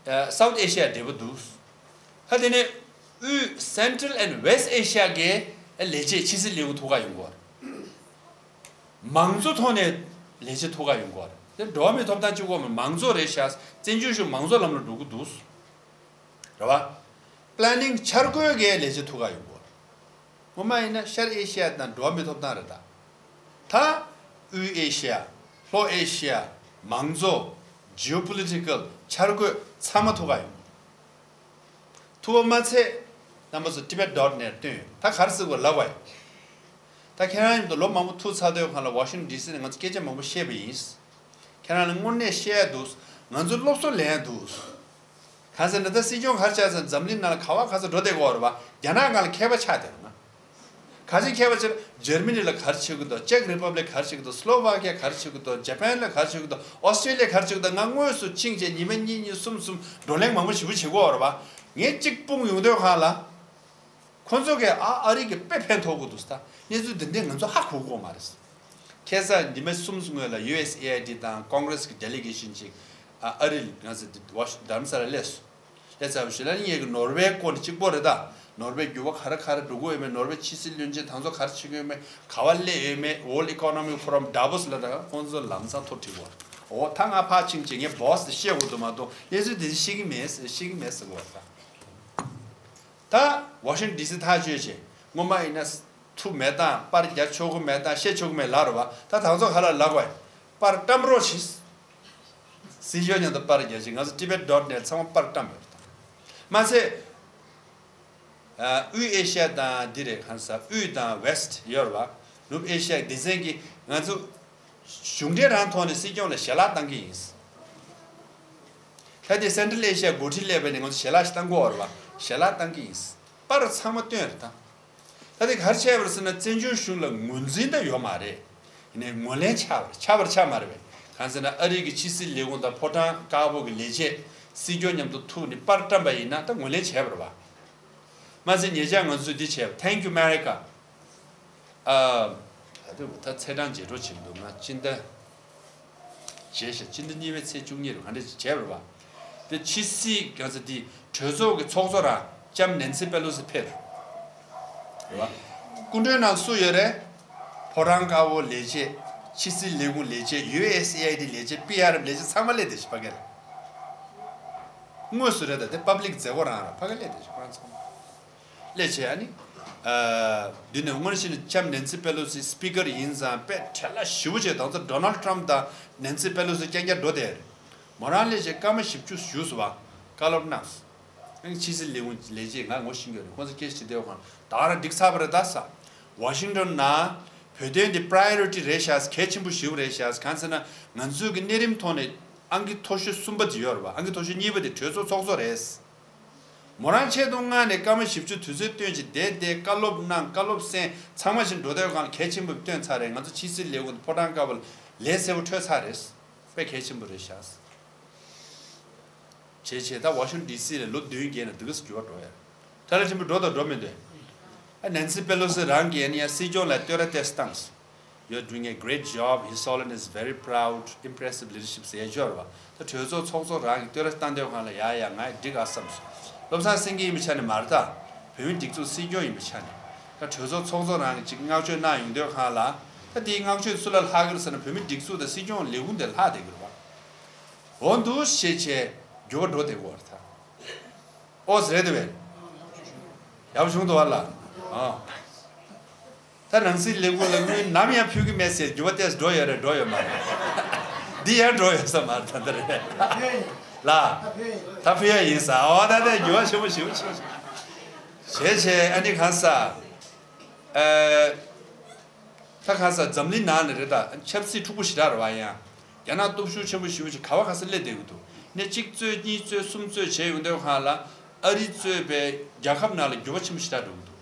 སའུཐ་ཨེ་ཤི་ཡ་འབྲེལ་བ་འདུག་ད་དེ་ནས་དབུས་སེན་ཊྲལ་ཨེན་ཌི་ཝེསྟ་ཨེ་ཤི་ཡ་གི་ལས་བྱེད་ཕྱི་སྲིད་ལས་ཁུངས་ཐུག་ག་ཡོང་གི་རེད། མང་གཙོ་ཐོག་ནས་ལས་བྱེད་ཐུག་ག་ཡོང་གི་རེད། དེ་འགྲོ་བ་མིའི་ཐོབ་ཐང་གཅིག་པོ་མ་མང་གཙོ་རེད་ཤག་བཙན་བྱོལ་གཞུང་མང་གཙོ་ལམ་ལ་འགྲོ་གི་འདུག་རེད་བ། པི་ལེ་ནིང་འཆར་འགོད་ཀྱི་ལས་བྱེད་ཐུག་ག་ཡོང་གི་རེད། ངོ་མ་ཡིན་ན་ཤར་ཨེ་ཤི་ཡ་དང་འགྲོ་བ་མིའི་ཐོབ་ཐང་རེད་ད། ད་དབུས་ཨེ་ཤི་ཡ། ལྷོ་ཨེ་ཤི་ཡ། མང་གཙོ། ཇི་ཨོ་པོ་ལི་ཊི་ཀལ། འཆར་འགོད་ཚང་མ་ཐུག་ག་ཡོང་གི་རེད། ཐུབ་པ་མ་ཚད། རྣམ་པ་ཚོ་ཊི་བེཊ་ཌོཊ་ནེཊ་བཏོན་ཡོད། ད་ག་རེ་ཟེར་དགོས་ལབ་པ་ཡིན། ད་ཁྱེད་རང་མཉམ་དུ་ལོ་མང་པོ་ཐུག་ཚར་དུས་སྒང་ལ་ཝ་ཤིང་ཊོན་ཌི་སི་ནས་ང་ཚོ་སྐད་ཆ་མང་པོ་བཤད་པ་ཡིན། ཁྱེད་རང་ལ་དངོས་གནས་བཤད་ཡ་འདུག་ང་ཚོ་སློབ་གསོ་ལེན་ཡ་འདུག་གང་ཟེར་ན་ད་སྲིད་སྐྱོང་ག་རེ་ཆགས་ཟེར་ན་འཛམ་གླིང་ནང་ལ་ག་བ་ག་ས་འགྲོ་བསྡད་ཀྱི་ཡོད་རེད་བ། རྒྱ་ནག་སྒང་ལ་མཁས་པ་ཆགས་བསྡད་རེད་ན། ག་ ག་ཅིག་ཁྱད་པར་ཆེ་ན་ཇར་མ་ནི་ལ་ག་རེ་བྱེད་ཀྱི་འདུག་ཅེག་རི་པབ་ལིག་ག་རེ་བྱེད་ཀྱི་འདུག་སློ་ཝ་ཀི་ཡ་ག་རེ་བྱེད་ཀྱི་འདུག་ཇ་པན་ལ་ག་རེ་བྱེད་ཀྱི་འདུག་ཨོ་སི་ཀྲི་ལི་ཡ་ག་རེ་བྱེད་ཀྱི་འདུག་ང་དངོས་སུ་ཕྱིན་བྱས་ཉི་མ་གཉིས་གཉིས་གསུམ་གསུམ་བགྲོ་གླེང་མང་པོ་ཞེ་པོ་བྱེད་ཀྱི་ཡོད་རེད་པ། ངས་གཅིག་སྤུངས་ཡོང་དུས་སྒང་ལ། ཁོ་ཚོ་གིས་ཨ་ཨ་རི་གིས་དཔེ་ཕན་ཐོགས་ཀྱི་འདུག་ཟེར། གནས་ཚུལ་འདི་འདྲས་ང་ཚོ་ཧ་གོ་གི་མ་རེད། ཁ་སང་ཉི་མ་གསུམ་སྔོན་ལ་ཡུ་ཨེས་ཨེ་ཨའི་ཌི་དང་ཀོང་གྷི་རེ་སི་གི་ཌེ་ལི་གེ་ཤན་ཅིག་ཨ་ཨ་རི་ང་ཚོ་འདི་ཝ་ཤི་དྷརམ་ས་ལ་སླེབས་སོང་། སླེབས་ཚར་བ་ཞིག་ལ་ནི་ངེད་ཀྱི་ནོར་ཝེ་སྐོར་ནས་གཅིག་པོ་རེད་ད། ནོར་ཝེ་འགྱུར་བ་ག་རེ་ག་རེ་འགྲོ་གི་ཡོད་མེད། ནོར་ཝེ་ཕྱི་སྲིད་བློན་ཆེན་དང་ཚོ་ག་རེ་བྱེད་ཀྱི་ཡོད་མེད། ག་བ་སླེབས་ཡོད་མེད། World Economic Forum Davos ལ་ད་ཁོང་ཚོ་ལམ་སང་ཐོ་བྲིས་པ། འོ་ད་ང་ཕར་ཕྱིན་བྱས་ངས་བོ་སི་དེ་བཤད་དགོས་འདུག་མ་གཏོགས་གནས་ཚུལ་དེ་ཤེས་ཀྱི་མེད་ཤེས་ཀྱི་མེད་ཟེར་གོ་བ་ད། ད་ཝ་ཤིང་ཊོན་ཌི་སི་ཐག་གཅོད་བྱས། སྔོན་མ་ཡིན་ན་ཐུབ་མེད་དང་པར་རྒྱག་ཆོག་གི་མེད་དང་བཤད་ཆོག་གི་མེད་ལབ་རེད་བ། ད་དང་ཚོ་ག་ལ་ལབ་དགོས། པར་བཀྲམ་རོགས་གྱིས། སྲིད་སྐྱོང་མཉམ་དུ་པར་རྒྱག་ཅིག་ང་ཚོ་ཊི་བེཊ་ཌོཊ་ནེཊ་ཚང་མ་པར་བཀྲམ་ཡོད་རེད། མ་ཚད། ཨ་དབུས་ཨེ་ཤ་ཡ་དང་འདི་རེད་གང་ས་དབུས་དང་ཝེ་སི་ཊི་ཡོད་རེད་བ། ནུབ་ཨེ་ཤ་ཡ་སྡེ་ཚན་གྱིས་ང་ཚོ་གཞུང་འབྲེལ་རང་ཐོག་ནས་སྲིད་སྐྱོང་ལ་ཞལ་ལག་བཏང་གི་ཡིན། ད་དེ་སེན་ཊྲལ་ཨེ་ཤ་ཡ་འགོ་ཁྲིད་སླེབས་པ་ནས་ང་ཚོ་ཞལ་ལག་ཞིག་བཏང་དགོས་བ་རེད་བ། ཞལ་ལག་བཏང་གི་ཡིན། པར་ཚང་མ་བཏོན་རེད་ད། ད་དེ་ག་རེ་བྱས་པ་རེད་ཟེར་ན་བཙན་བྱོལ་གཞུང་ལ་ངོས་འཛིན་ད་ཡོད་མ་རེད། ཡིན་ནའི་ངོས་ལེན་ཆགས་པ་རེད། ཆགས་པར་ཆགས་མ་རེད་པས། གང་ཟེར་ན་ཨ་རི་གི་ཕྱི་སྲིད་ལས་ཁུངས་དང་ཕོ་བྲང་དཀར་པོ་གི་ལས་བྱེད་སྲིད་སྐྱོང་མཉམ་དུ་ཐུག་ནས་པར་བཀྲམ་པ་ཡིན་ན་ད་ངོས་ལེན་བྱས་པ་རེད་བ། མ་ཟད་ཉེ་ཆར་ང་ཚོས་འདི་བྱས་པ། Thank you America། ཨ། ད་དུང་ད་ཚེས་གྲངས་བརྗེ་སྤྲོད་བྱེད་འདུག་ང་སྤྱི་ཟླ་བརྗེ་ཤག་སྤྱི་ཟླ་གཉིས་པའི་ཚེས་བཅུ་གཉིས་རུ་ག་འདྲ་ཞིག་བྱས་པ་རེད་བ། དེ་ཕྱི་སྲིད་གང་ཟེར་དེ་གྲོས་ཚོགས་ཀྱི་ཚོགས་གཙོ་རང་ལྕམ་ནན་སི་པེ་ལོ་སི་ཕེབས་རེད་བ། སྐུ་མགྲོན་ནང་སུ་ཡོད་རེད། ཕོ་བྲང་དཀར་པོ་ལས་བྱེད། ཕྱི་སྲིད་ལས་ཁུངས་ལས་བྱེད། ཡུ་ཨེས་ཨེ་ཨའི་ཌི་ལས་བྱེད། པི་ཨར་ཨེམ་ལས་བྱེད་ཚང་མ་སླེབས་བསྡད་ཤག་ཕ་གིར། དངོས་སུ་རེད་ད། དེ་པབ་ལིག་མཛད་སྒོ་རང་རེད། ཕ་གིར་སླེབས་བསྡད་ཤག་ཁོ་རང་ཚང་མ། སླེབས་བྱས་ཨ་ནི། ཨ། འདི་ནས་དངོས་གནས་བྱས་ན་ལྕམ་ནན་སི་པེ་ལོ་སི་སི་པི་ཀར་ཡིན་ཙང་དཔེ་བྲེལ་བ་ཞེ་པོ་བྱས། ད་ཚོ་ཌོ་ནལ་ཊམ་དང་ནན་སི་པེ་ལོ་སི་རྐྱང་རྐྱང་འགྲོ་བསྡད་རེད། མོ་རང་སླེབས་བྱས་སྐར་མ་བཞི་བཅུ་བཞུགས་སོང་བ། བཀའ་སློབ་གནང་སོང་། ཨ་ནི་ཕྱི་སྲིད་ལས་ཁུངས་ལས་བྱེད་ང་ངོ་ཤེས་ཀྱི་ཡོད་རེད། ཁོང་ཚོ་སྐད་ཆ་དྲིས་དུས་ཁོང་ད་ག་རང་འགྲིག་ཚར་བ་རེད་ད་ཟེར། ཝ་ཤིང་ཊོན་ནང་བོད་དོན་འདི་པ་རའི་ཨོ་རི་ཊི་རེད་ཤག་གལ་ཆེན་པོ་ཞེ་པོ་རེད་ཤག་གང་ཟེར་ན་ང་ཚོའི་གི་གནས་རིམ་ཐོག་ནས་ཨང་ཀི་མཐོ་ཤོས་གསུམ་པ་དེ་ཡོད་རེད་བ། ཨང་ཀི་མཐོ་ཤོས་གཉིས་པ་དེ་གྲོས་ཚོགས་ཚོགས་གཙོ་རེད། མོ་རང་ཆེད་དུ་མངགས་ནས་སྐར་མ་བཞི་བཅུ་དུས་ཚོད་བཏོན་བྱས་བསྡད་བསྡད། བཀའ་སློབ་གནང་། བཀའ་སློབ་གསན། ཚང་མ་བཞིན་འགྲོ་དུས་སྒང་གལ་ཆེན་པོ་བཏོན་ཚར་རེད། ང་ཚོ་ཕྱི་སྲིད་ལས་ཁུངས་ཕོ་བྲང་དཀར་པོ་ལ་ལན་གསལ་པོ་འཕྲོད་ཚར་རེད། དཔེ་གལ་ཆེན་པོ་རེད་ཤག་བྱས་བྱས་ད་ཝ་ཤིང་ཊོན་ཌི་སི་ལ་ལོ་བདུན་བརྒལ་ན་འདི་ག་སེ་འགྱུར་བ་འགྲོ་ཡ། ད་ལྟ་ཆེན་པོ་འགྲོ་དང་འགྲོ་མི་འདུག་ཨ་ནན་སི་པེ་ལོ་སི་རང་གིས་ཨ་ནི་ཡང་སྲིད་སྐྱོང་ལ་བསྟོད་ར་ཏོག་ཙམ་བཏང་སོང་། You're doing a great job. His Holiness is very proud, impressive leadership ཟེར་ཡ་ཅིག་ཡོད་རེད་བ། ད་གྲོས་ཚོགས་ཚོགས་གཙོ་རང་གིས་བསྟོད་ར་བཏང་དུས་སྒང་ལ་ཡ་ཡ་ང་འགྲིག་ག་བསམ་སོང་། བློ་བཟང་སེང་གེ་ཡིན་པའི་ཆ་ནས་མ་རེད་ད། བོད་མིའི་སྒྲིག་འཛུགས་སྲིད་སྐྱོང་ཡིན་པའི་ཆ་ནས། ད་གྲོས་ཚོགས་ཚོགས་གཙོ་རང་གིས་ཅིག་བསྔགས་བརྗོད་གནང་ཡོང་དུས་སྒང་ལ། ད་དེའི་བསྔགས་བརྗོད་སུ་ལ་ལྷག་གི་རེད་ཟེར་ན་བོད་མིའི་སྒྲིག་འཛུགས་དང་སྲིད་སྐྱོང་ལས་ཁུངས་དེ་ལྷག་བསྡད་ཀྱི་རེད་བ། འོ་འདུག་བྱས་བྱས་འགྱུར་བ་འགྲོ་བསྡད་ཀྱི་ཡོད་རེད་ད། ཨོ་ཙི་རེད་དེ་བས། ཡག་པོ་བྱུང་འདུག་བ་ལ། ཨ། ད་རང་སྲིད་ལས་ཁུངས་ལ་དངུལ་ནམ་ཡང་ཕུལ་གྱི་མེད་ཟེར་འགྱུར་བ་ཏོག་ཙམ་འགྲོ་ཡོད་རེད། འགྲོ་ཡོད་མ་རེད། འདི་ཡང་འགྲོ་ཡོད་ས་མ་རེད་ད་འདི་རེད། ལ། ད་ཕུལ་ཡ་ཡིན་ས། ཨོ་ད་ད་འགྱུར་བ་ཆེན་པོ་ཞེ་པོ་ཆེ། བྱས་བྱས་ཨ་ནི་གང་ས། ཨ། ད་ག་ས་འཛམ་གླིང་ནང་ནས་རེད་ད། ཆབ་སྲིད་འཁྲུག་པོ་ཞེ་དྲག་རེད་བ། ཡང་རྒྱ་ནག་སྟོབས་ཤུགས་ཆེན་པོ་ཞེ་པོ་ཅིག་ག་བ་ག་ས་སླེབས་བསྡད་ཀྱི་འདུག་གནས་གཅིག་རྩོད་གཉིས་རྩོད་གསུམ་རྩོད་བྱས་ཡོང་དུས་སྒང་ལ་ཨ་རི་གཙོས་པའི་རྒྱལ་ཁབ་ནང་ལ་འགྱུར་བ་ཆེན་པོ་ཞེ་དྲག་འགྲོ་གི་འདུག་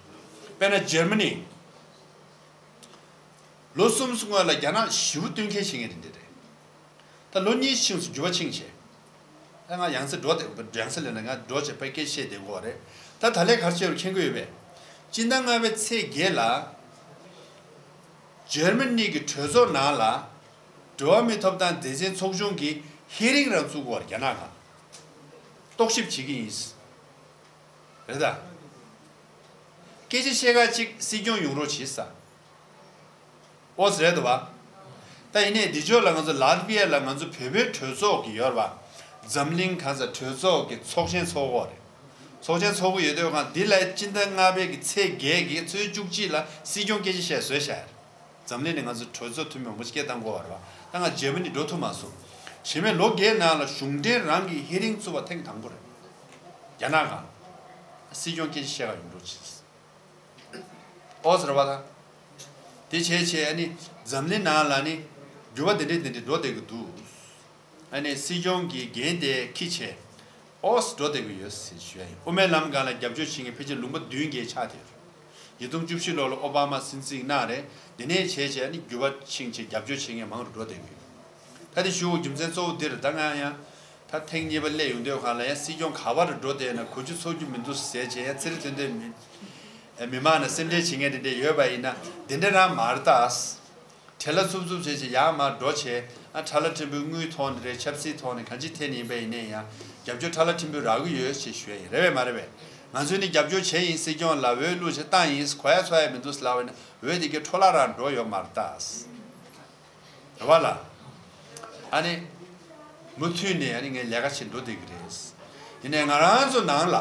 དཔེར་ན་འཇར་མ་ནི། ལོ་གསུམ་སྔོན་ལ་རྒྱ་ནག་ཞེ་པོ་བསྟུན་མཁས་བྱེད་མཁན་དེ་འདྲ་རེད། ད་ལོ་གཉིས་ཕྱིན་སོང་འགྱུར་བ་ཕྱིན་བྱས། ད་ང་ཡང་སེ་འགྲོ་དེ་ཡང་སེ་ལས་ན་ང་འགྲོ་བྱས་པའི་སྐད་བཤད་བསྡད་ཀྱི་ཡོད་རེད། ད་ད་ལས་ག་རེ་བྱས་པ་མཁྱེན་གྱི་ཡོད་པས། སྤྱི་ཟླ་ལྔ་པའི་ཚེས་བརྒྱད་ལ། འཇར་མ་ནི་གི་གྲོས་ཚོགས་ནང་ལ། འགྲོ་བ་མིའི་ཐོབ་ཐང་སྡེ་ཚན་ཚོགས་ཆུང་གིས་ཧི་རིང་རང་བཙུགས་ཀྱི་ཡོད་རེད། རྒྱ་ནག་གང་། རྟོག་ཞིབ་བྱེད་ཀྱི་ཡིན། རེད་ད། སྐད་ཆ་བཤད་ག་ཅིག་སྲིད་སྐྱོང་ཡོང་རོགས་བྱེད་ས། ཨོ་ཙི་རེད་འདུག་བ། ད་ཡིན་ནའི་འདི་ཕྱོགས་ལ་ང་ཚོ་ལ་ཏི་བི་ཡ་ལ་ང་ཚོ་བོད་པའི་གྲོས་ཚོགས་ཀྱི་ཡོད་རེད་བ། འཛམ་གླིང་གང་ས་གྲོས་ཚོགས་ཀྱི་ཚོགས་ཆེན་ཚོགས་ཀྱི་ཡོད་རེད། ཚོགས་ཆེན་ཚོགས་ཀྱི་ཡོད་དུས་སྒང་འདི་ལ་སྤྱི་ཟླ་ལྔ་པའི་གི་ཚེས་བརྒྱད་ཀྱི་ཚེས་བཅུ་གཅིག་ལ་སྲིད་སྐྱོང་སྐད་ཆ་བཤད་བཟོས་བཞག་ཡོད་རེད། འཛམ་གླིང་ནས་ང་ཚོ་གྲོས་ཚོགས་འཐུས་མི་མང་པོ་ཞིག་སྐད་བཏང་དགོས་པ་རེད་བ། ད་ང་འཇར་མ་ནི་འགྲོ་ཐུབ་མ་སོང་། གཞན་མའི་ལོ་བརྒྱད་ནང་ལ་གཞུང་འབྲེལ་རང་གི་ཧི་རིང་བཙུགས་པ་ཐེངས་དང་པོ་རེད། རྒྱ་ནག་གང་། སྲིད་སྐྱོང་སྐད་ཆ་བཤད་ག་ཡོང་འགྲོ་ཆེ། ཨོ་ཟེར་བ་དང་། དེ་བྱས་བྱས་ཨ་ནི་འཛམ་གླིང་ནང་ལ་ནི་འགྱུར་བ་དེ་འདྲས་དེ་འདྲས་འགྲོ་བསྡད་ཀྱི་འདུག་ཨ་ནི་སྲིད་སྐྱོང་གི་འགན་དེ་འཁྱེར་བྱས་ཨོ་ཟེར་འགྲོ་བསྡད་ཀྱི་ཡོད་ཟེར་ཞུ་ཡ་ཡིན། དབུ་མའི་ལམ་སྒང་ལ་རྒྱབ་སྐྱོར་བྱེད་མཁན་ཕལ་ཆེར་ལུང་པ་བདུན་བརྒྱད་ཆགས་བསྡད་ཡོད། ཉིས་སྟོང་བཅུ་བཞི་ལོ་ལ་ཨོ་བྷ་མ་སྲིད་འཛིན་གནང་རེད། དེ་ནས་བྱས་བྱས་ནི་འགྱུར་བ་ཕྱིན་བྱས་རྒྱབ་སྐྱོར་བྱེད་མཁན་མང་རུ་འགྲོ་བསྡད་ཀྱི་ཡོད། ད་དེ་ཞུ་དགོས་རྒྱུ་མཚན་གཙོ་བོ་འདིར་ད་ང་ཡང་ད་ཐེངས་གཉིས་པ་སླེབས་ཡོང་དུས་སྒང་ལ་ཡང་སྲིད་སྐྱོང་ག་བར་འགྲོ་བསྡད་ན་གོ་རྒྱུ་ཚོར་རྒྱུ་མི་འདུག་ཟེར་བྱས་ཡང་ཚེ་རིང་དོན་ལྡན་མི་མི་མང་ནང་སེམས་ཁྲལ་བྱེད་མཁན་དེ་འདྲས་ཡོད་པ་ཡིན་ན་དེ་འདྲ་རང་མ་རེད་ད། བྲེལ་ལ་འཚུབ་འཚུབ་བྱས་བྱས་ཡར་མར་འགྲོ་བྱས་ཨ་ཁྲ་ལ་ཕྲན་བུའི་དངུལ་ཐོག་ནས་རེད། ཆབ་སྲིད་ཐོག་ནས་གང་ཅི་ཐད་ནས་ཡིན་པ་ཡིན་ནའི་ཡང་རྒྱབ་སྐྱོར་ཁྲ་ལ་ཕྲན་བུ་རག་གི་ཡོད་ཅེས་ཞུ་ཡ་ཡིན། རེད་པས་མ་རེད་པས། ང་ཚོས་ནི་རྒྱབ་སྐྱོར་བྱས་ཡིན། སྲིད་སྐྱོང་ལ་འོས་བླུགས་བྱས་བཏང་ཡིན། གོ་ཡ་ཚོར་ཡ་མི་འདུག་ལབ་པ་ཡིན་ན་འོས་དེ་གའི་འཕྲོ་བརླག་རང་འགྲོ་ཡོད་མ་རེད་ད། རེད་པ་ལགས། ཨ་ནི། མུ་མཐུད་ནས་ཨ་ནི་ངས་ལས་ཀ་བྱེད་འགྲོ་བསྡད་ཀྱི་རེད། ཡིན་ནའི་ང་རང་ཚོ་ནང་ལ།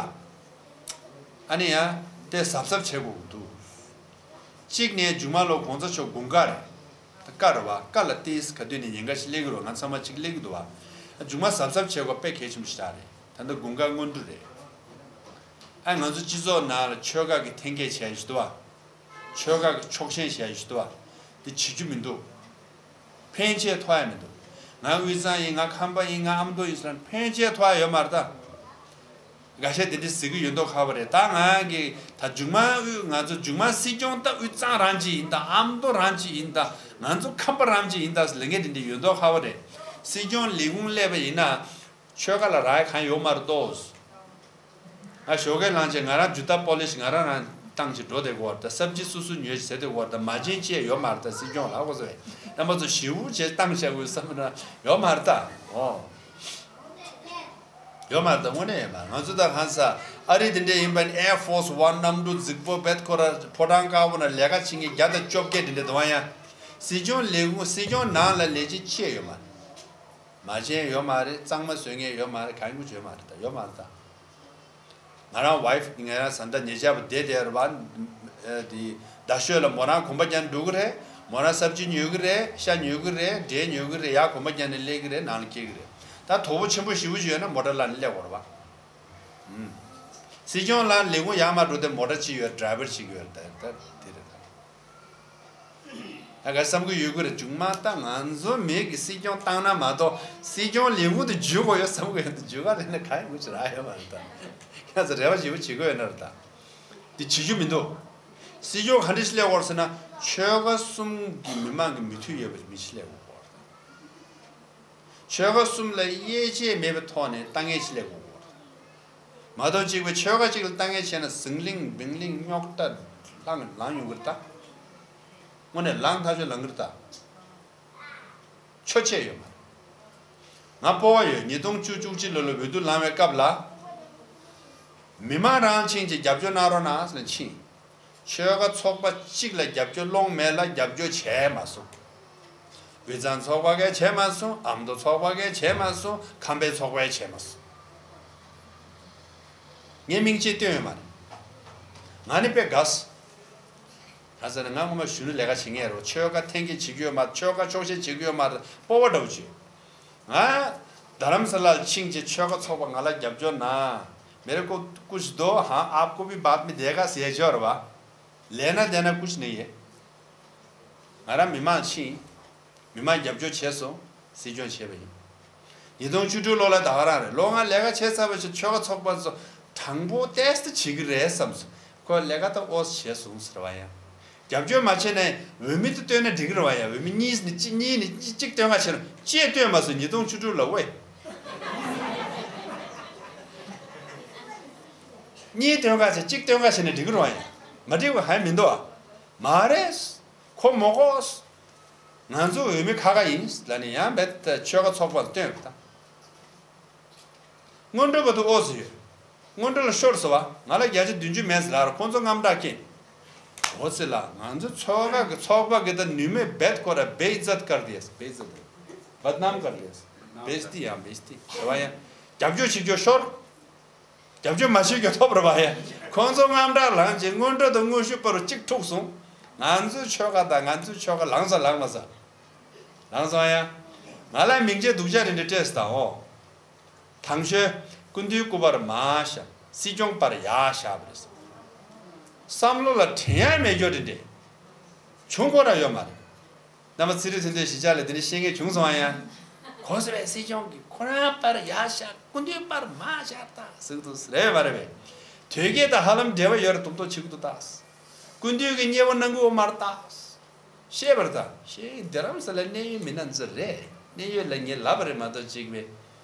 ཨ་ནི་ཡང་དེ་གཟབ་གཟབ་བྱེད་དགོས་ཀྱི་འདུག་གཅིག་ནས་མཇུག་མ་ལོ་གོང་ས་མཆོག་དགུན་ཁ་རེད། ད་ཀ་རེད་པ། ཀ་ལ་ཏིས་ག་དུས་ནས་ཉེན་ཁ་ཞིག་སླེབས་ཀྱི་རེད། ང་ཚང་མ་གཅིག་སླེབས་ཀྱི་འདུག་པ། མཇུག་མ་གཟབ་གཟབ་བྱེད་དགོས་དཔེ་གལ་ཆེན་པོ་ཞིག་རེད། ད་ལྟ་དགུན་ཁ་སྔོན་འགྲོ་རེད། ཨ་ང་ཚོ་སྤྱི་ཚོགས་ནང་ལ་ཆོལ་ཁ་གི་འཐེན་འཁྱེར་བྱས་ཡོད་འདུག་པ། ཆོལ་ཁ་གི་ཕྱོགས་ཞེན་བྱས་ཡོད་འདུག་པ། དེ་བྱེད་རྒྱུ་མི་འདུག་ཕན་ཆད་ཐོགས་ཡ་མི་འདུག་ང་དབུས་གཙང་ཡིན། ང་ཁམས་པ་ཡིན། ང་ཨ་མདོ་ཡིན་ཟེར་ན་ཕན་ཆད་ཐོགས་ཡ་ཡོད་མ་རེད་ད། འགའ་ཤས་དེ་འདྲ་ཟེར་གྱི་ཡོད་མདོག་ཁ་པོ་རེད། ད་ང་གི་ད་མཇུག་མ་དབུས་ང་ཚོ་མཇུག་མ་སྲིད་སྐྱོང་ད་དབུས་གཙང་རང་གཅིག་ཡིན། ད་ཨ་མདོ་རང་གཅིག་ཡིན། ད་ང་ཚོ་ཁམས་པ་རང་གཅིག་ཡིན། ད་ལབ་མཁན་དེ་འདྲ་ཡོད་མདོག་ཁ་པོ་རེད། སྲིད་སྐྱོང་ལས་ཁུངས་སླེབས་པ་ཡིན་ན། ཆོལ་ཁ་ལ་རག་ཡ་གང་ཡོད་མ་རེད་དོ། ང་ཞོགས་ཀས་ལངས་བྱས་ང་རང་ཇུ་ཏ་པོ་ལི་ཤི་ང་རང་རང་བཏང་བྱས་འགྲོ་བསྡད་ཀྱི་ཡོད་རེད་ད། སབ་ཇི་སོ་སོ་ཉོས་བྱས་ཟས་བསྡད་ཀྱི་ཡོད་རེད་ད། མ་བྱན་ཅི་ཡང་ཡོད་མ་རེད་ད། སྲིད་སྐྱོང་ལ་ཧ་གོ་སོང་ངས། རྣམ་པ་ཚོ་ཞེ་པོ་བྱས་བཏང་བྱས་དགོས་བསམ་ན་ཡོད་མ་རེད་ད། ཨོ། ཡོད་མ་རེད་ད། དངོས་གནས་ཡོད་མ་རེད། ང་ཚོ་ད་གང་ས་ཨ་རི་དེ་འདྲས་ཡིན་པ་ནི་Air Force One གནམ་གྲུ་རྫིག་པོ་བེད་ཁོ་ར་ཕོ་བྲང་དཀར་པོ་ནང་ལས་ཀ་བྱེད་མཁན་བརྒྱ་དང་བཅོ་བརྒྱད་དེ་འདྲས་འདུག་པ། ཡང་སྲིད་སྐྱོང་ལས་ཁུངས་སྲིད་སྐྱོང་ནང་ལ་ལས་བྱེད་ཅི་ཡང་ཡོད་མ་རེད། མ་བྱན་ཡོད་མ་རེད། གཙང་མ་བཟོ་མཁན་ཡོད་མ་རེད། གང་ཡང་ཡོད་མ་རེད་ད། ཡོད་མ་རེད་ད། ང་རང་ཝའི་ཕི་ང་རང་བཟའ་ཟླ་ཉེ་ཆར་བ་བསྡད་བསྡད་རེད་པ། ཨ་དེ་རྡ་ཤོད་ལ་མོ་རང་གོམ་པ་རྒྱག་འགྲོ་གི་རེད། མོ་རང་སབ་ཇི་ཉོ་གི་རེད། ཤ་ཉོ་གི་རེད། འབྲས་ཉོ་གི་རེད། ཡར་གོམ་པ་རྒྱག་ནས་སླེབས་གི་རེད། ནང་ལ་སྐྱེལ་གི་རེད། ད་དོ་པོ་ཆེན་པོ་ཞེ་པོ་ཅིག་ཡོད་ན་མོ་ཊ་བསླངས་ནས་སླེབས་དགོས་རེད་པ། ཨུམ། སྲིད་སྐྱོང་ལ་ལས་ཁུངས་ཡར་མར་འགྲོ་དུས་མོ་ཊ་གཅིག་ཡོད། ཌ་རའི་ཝར་གཅིག་ཡོད་རེད་ད། ད་དེ་རེད་ད། ད་ག་བསམ་གི་ཡོད་ཀྱི་རེད། མཇུག་མ་ད་ང་ཚོ་མི་གི་སྲིད་སྐྱོང་བཏང་ན་མ་གཏོགས་སྲིད་སྐྱོང་ལས་ཁུངས་དེ་འཇུས་དགོས་ཡོད་བསམ་གི་ཡོད་འདུག་འཇུས་ག་རེད་ན་ག་ཡི་མུ་ཆི་རག་ཡོད་མ་རེད་ད། ཁྱེད་ཚོ་རེ་བ་ཞེ་པོ་བྱེད་དགོས་ཡོད་ན་རེད་ད། དེ་བྱེད་རྒྱུ་མི་འདུག་སྲིད་སྐྱོང་ག་འདྲ་ཞིག་སླེབས་དགོས་རེད་ཟེར་ན་ཆོལ་ཁ་གསུམ་གི་མི་མང་གི་མོས་མཐུན་ཡོད་པའི་མི་ཞིག་སླེབས་དགོས་རེད། ཆོལ་ཁ་གསུམ་ལ་དབྱེ་འབྱེད་མེད་པའི་ཐོག་ནས་ལྟ་ངན་ཞིག་སླེབས་དགོས་རེད། མ་གཏོགས་གཅིག་པའི་ཆོལ་ཁ་གཅིག་ལ་ལྟ་ངན་བྱས་ན་ཟིང་ལིང་བིང་ལིང་རྙོག་དྲ་ལངས་ལངས་ཡོང་གི་རེད་ད། དངོས་གནས་ལངས་ཐག་ཆོད་ལངས་གི་རེད་ད། ཆོ་ཆེ་ཡོད་མ་རེད། ང་སྤོབས་པ་ཡོད། ཉིས་སྟོང་བཅུ་བཅུ་གཅིག་ལོ་ལ་འོས་བསྡུ་ལངས་པའི་སྐབས་ལ། མི་མང་རང་ཕྱིན་ཅིག་རྒྱབ་སྐྱོར་གནང་རོགས་གནང་ཟེར་ནས་ཕྱིན། ཆོལ་ཁ་ཚོགས་པ་གཅིག་ལ་རྒྱབ་སྐྱོར་སློང་མེད་ལ་རྒྱབ་སྐྱོར་བྱས་མ་སོང་། དབུས་གཙང་ཚོགས་པ་གས་བྱས་མ་སོང་། ཨ་མདོ་ཚོགས་པ་གས་བྱས་མ་སོང་། ཁམས་པའི་ཚོགས་པས་བྱས་མ་སོང་། ངས་མིང་ཅིག་བཏོན་ཡོད་མ་རེད། ང་ནི་དཔེ་དགའ་སོང་། གང་ཟེར་ན་ང་ངོ་མ་གཞོན་ནུ་ལས་ཀ་བྱེད་མཁན་རེད། ཆོལ་ཁ་འཐེན་འཁྱེར་བྱེད་ཀྱི་ཡོད་མ་རེད། ཆོལ་ཁ་ཕྱོགས་ཞེན་བྱེད་ཀྱི་ཡོད་མ་རེད། སྤོབས་པ་འདྲ་བོ་བྱོས། ང་རྡ་རམ་ས་ལར་ཕྱིན་བྱས་ཆོལ་ཁ་ཚོགས་པ་ང་ལ་རྒྱབ་སྐྱོར་གནང་། मेरे को कुछ दो, हाँ, आपको भी बाद में देगा ཟེར་ཡ་ཅིག་ཡོད་རེད་པ། लेना देना कुछ नहीं है། ང་རང་མི་མང་ཕྱིན། མི་མང་རྒྱབ་སྐྱོར་བྱས་སོང་། སྲིད་སྐྱོང་བྱས་པ་ཡིན། ཉིས་སྟོང་བཅུ་དྲུག་ལོ་ལ་ད་ག་རང་རེད། ལོ་ལྔ་ལས་ཀ་བྱས་ཚར་བའི་ཕྱིར་ཆོལ་ཁ་ཚོགས་པ་ཚོ་དྲང་པོ་ཏོག་ཙམ་བྱེད་ཀྱི་རེད་བསམ་སོང་། ཁོས་ལས་ཀ་ད་ཨོ་བྱས་སོང་ཟེར་བ་ཡང་། རྒྱབ་སྐྱོར་མ་བྱས་ནས་འོས་མི་དེ་བཏོན་ན་འགྲིག་གི་རེད་པ། ཡང་འོས་མི་གཉིས་ནས་གཅིག་གཉིས་ནས་གཅིག་བཏོན་ག་བྱས་ན་གཅིག་བཏོན་མ་སོང་། ཉིས་སྟོང་བཅུ་དྲུག་ལ་ཝེ། གཉིས་བཏོན་ག་བྱས་གཅིག་བཏོན་ག་བྱས་ན་འགྲིག་གི་རེད་པ། ཡང་མ་འགྲིག་པ་གང་ཡང་མི་འདུག་པ། མ་རེད། ཁོ་མོ་ཀོ། ང་ཚོ་འོས་མི་ཁ་ཁ་ཡིན་ལབ་ནས་ཡང་རྦད་དེ་ཆོལ་ཁ་ཚོགས་པ་ལ་བཏོན་ཡོད་པ་དང་། སྔོན་འགྲོ་ག་དུས་ཨོ་ཟེར་ཡོད། སྔོན་འགྲོ་ལ་ཤོར་ཟེར་བ། ང་ལ་བརྒྱ་ཆ་བདུན་ཅུ་མེད་ཟེར་ལབ་ར། ཁོང་ཚོ་དངངས་སྐྲག་སྐྱེས། ཨོ་ཙི་ལ་ང་ཚོ་ཚོགས་ཁག་གི་ཚོགས་པ་གི་ད་ནུས་མེད་རྦད་ཁོ་ར་བེ་ཨིཛ་ཛད་ཀར་དི་ཡས། བེ་ཨིཛ་ཛད། བདནམ་ཀར་དི་ཡས། བེ་ཨིཛ་ཏི་ཡང་བེ་ཨིཛ་ཏི་ཟེར་བ་ཡང་། རྒྱབ་སྐྱོར་བྱེད་རྒྱུ་ཤོར། རྒྱབ་སྐྱོར་མ་བྱེད་རྒྱུ་ཐོབ་རེད་པ་ཡ། ཁོང་ཚོ་དངངས་སྐྲག་ལངས་རྗེས་སྔོན་འགྲོ་དང་དངོས་ཤུགས་བར་དུ་གཅིག་འཁྲུགས་སོང་། ང་ཚོའི་ཆོལ་ཁ་དང་ང་ཚོའི་ཆོལ་ཁ་ལངས་ས་ལངས་མ་ས། ལངས་སོང་ཡ། ང་ལ་མིང་ཆད་སྡུག་ཅག་རེ་འདྲ་སྤྲད་སོང་དང་འོ། དང་ཤོས། སྐུ་མདུན་སྐུ་པར་མར་བཞག་སྲིད་སྐྱོང་པར་ཡར་བཞག་པ་རེད། བསམ་བློ་ལ་དྲན་ཡ་མེད་རྒྱུ་རེ་འདྲ། བྱུང་ཁོ་ར་ཡོད་མ་རེད། རྣམ་པ་ཚེ་རིང་ཚེ་བརྟན་གཞིས་ཆགས་ལ་དེ་འདྲ་བཤད་མཁན་བྱུང་སོང་ཨ་ཡ། གོ་སོང་བས། སྲིད་སྐྱོང་གིས་ཁོ་རང་པར་ཡར་བཞག་སྐུ་མདུན་པར་མར་བཞག་ད་ཟེར་གི་འདུག་རེད་པ་རེད་པས། དོལ་རྒྱལ་དང་ཧ་ལམ་འབྲེལ་བ་ཡོད་རེད་མདོག་མདོག་བྱེད་གི་འདུག་ད། སྐུ་མདུན་གྱིས་མཉེས་པོ་གནང་གི་ཡོད་མ་རེད་ད། ཤེས་པར་ད། ཤེས་རྡ་རམ་ས་ལ་གནད་ཡོད་མི་སྣ་ཚོ་རེད། གནད་ཡོད་ལབ་ངས་ལབ་པ་རེད་མ་གཏོགས་གཅིག་པའི།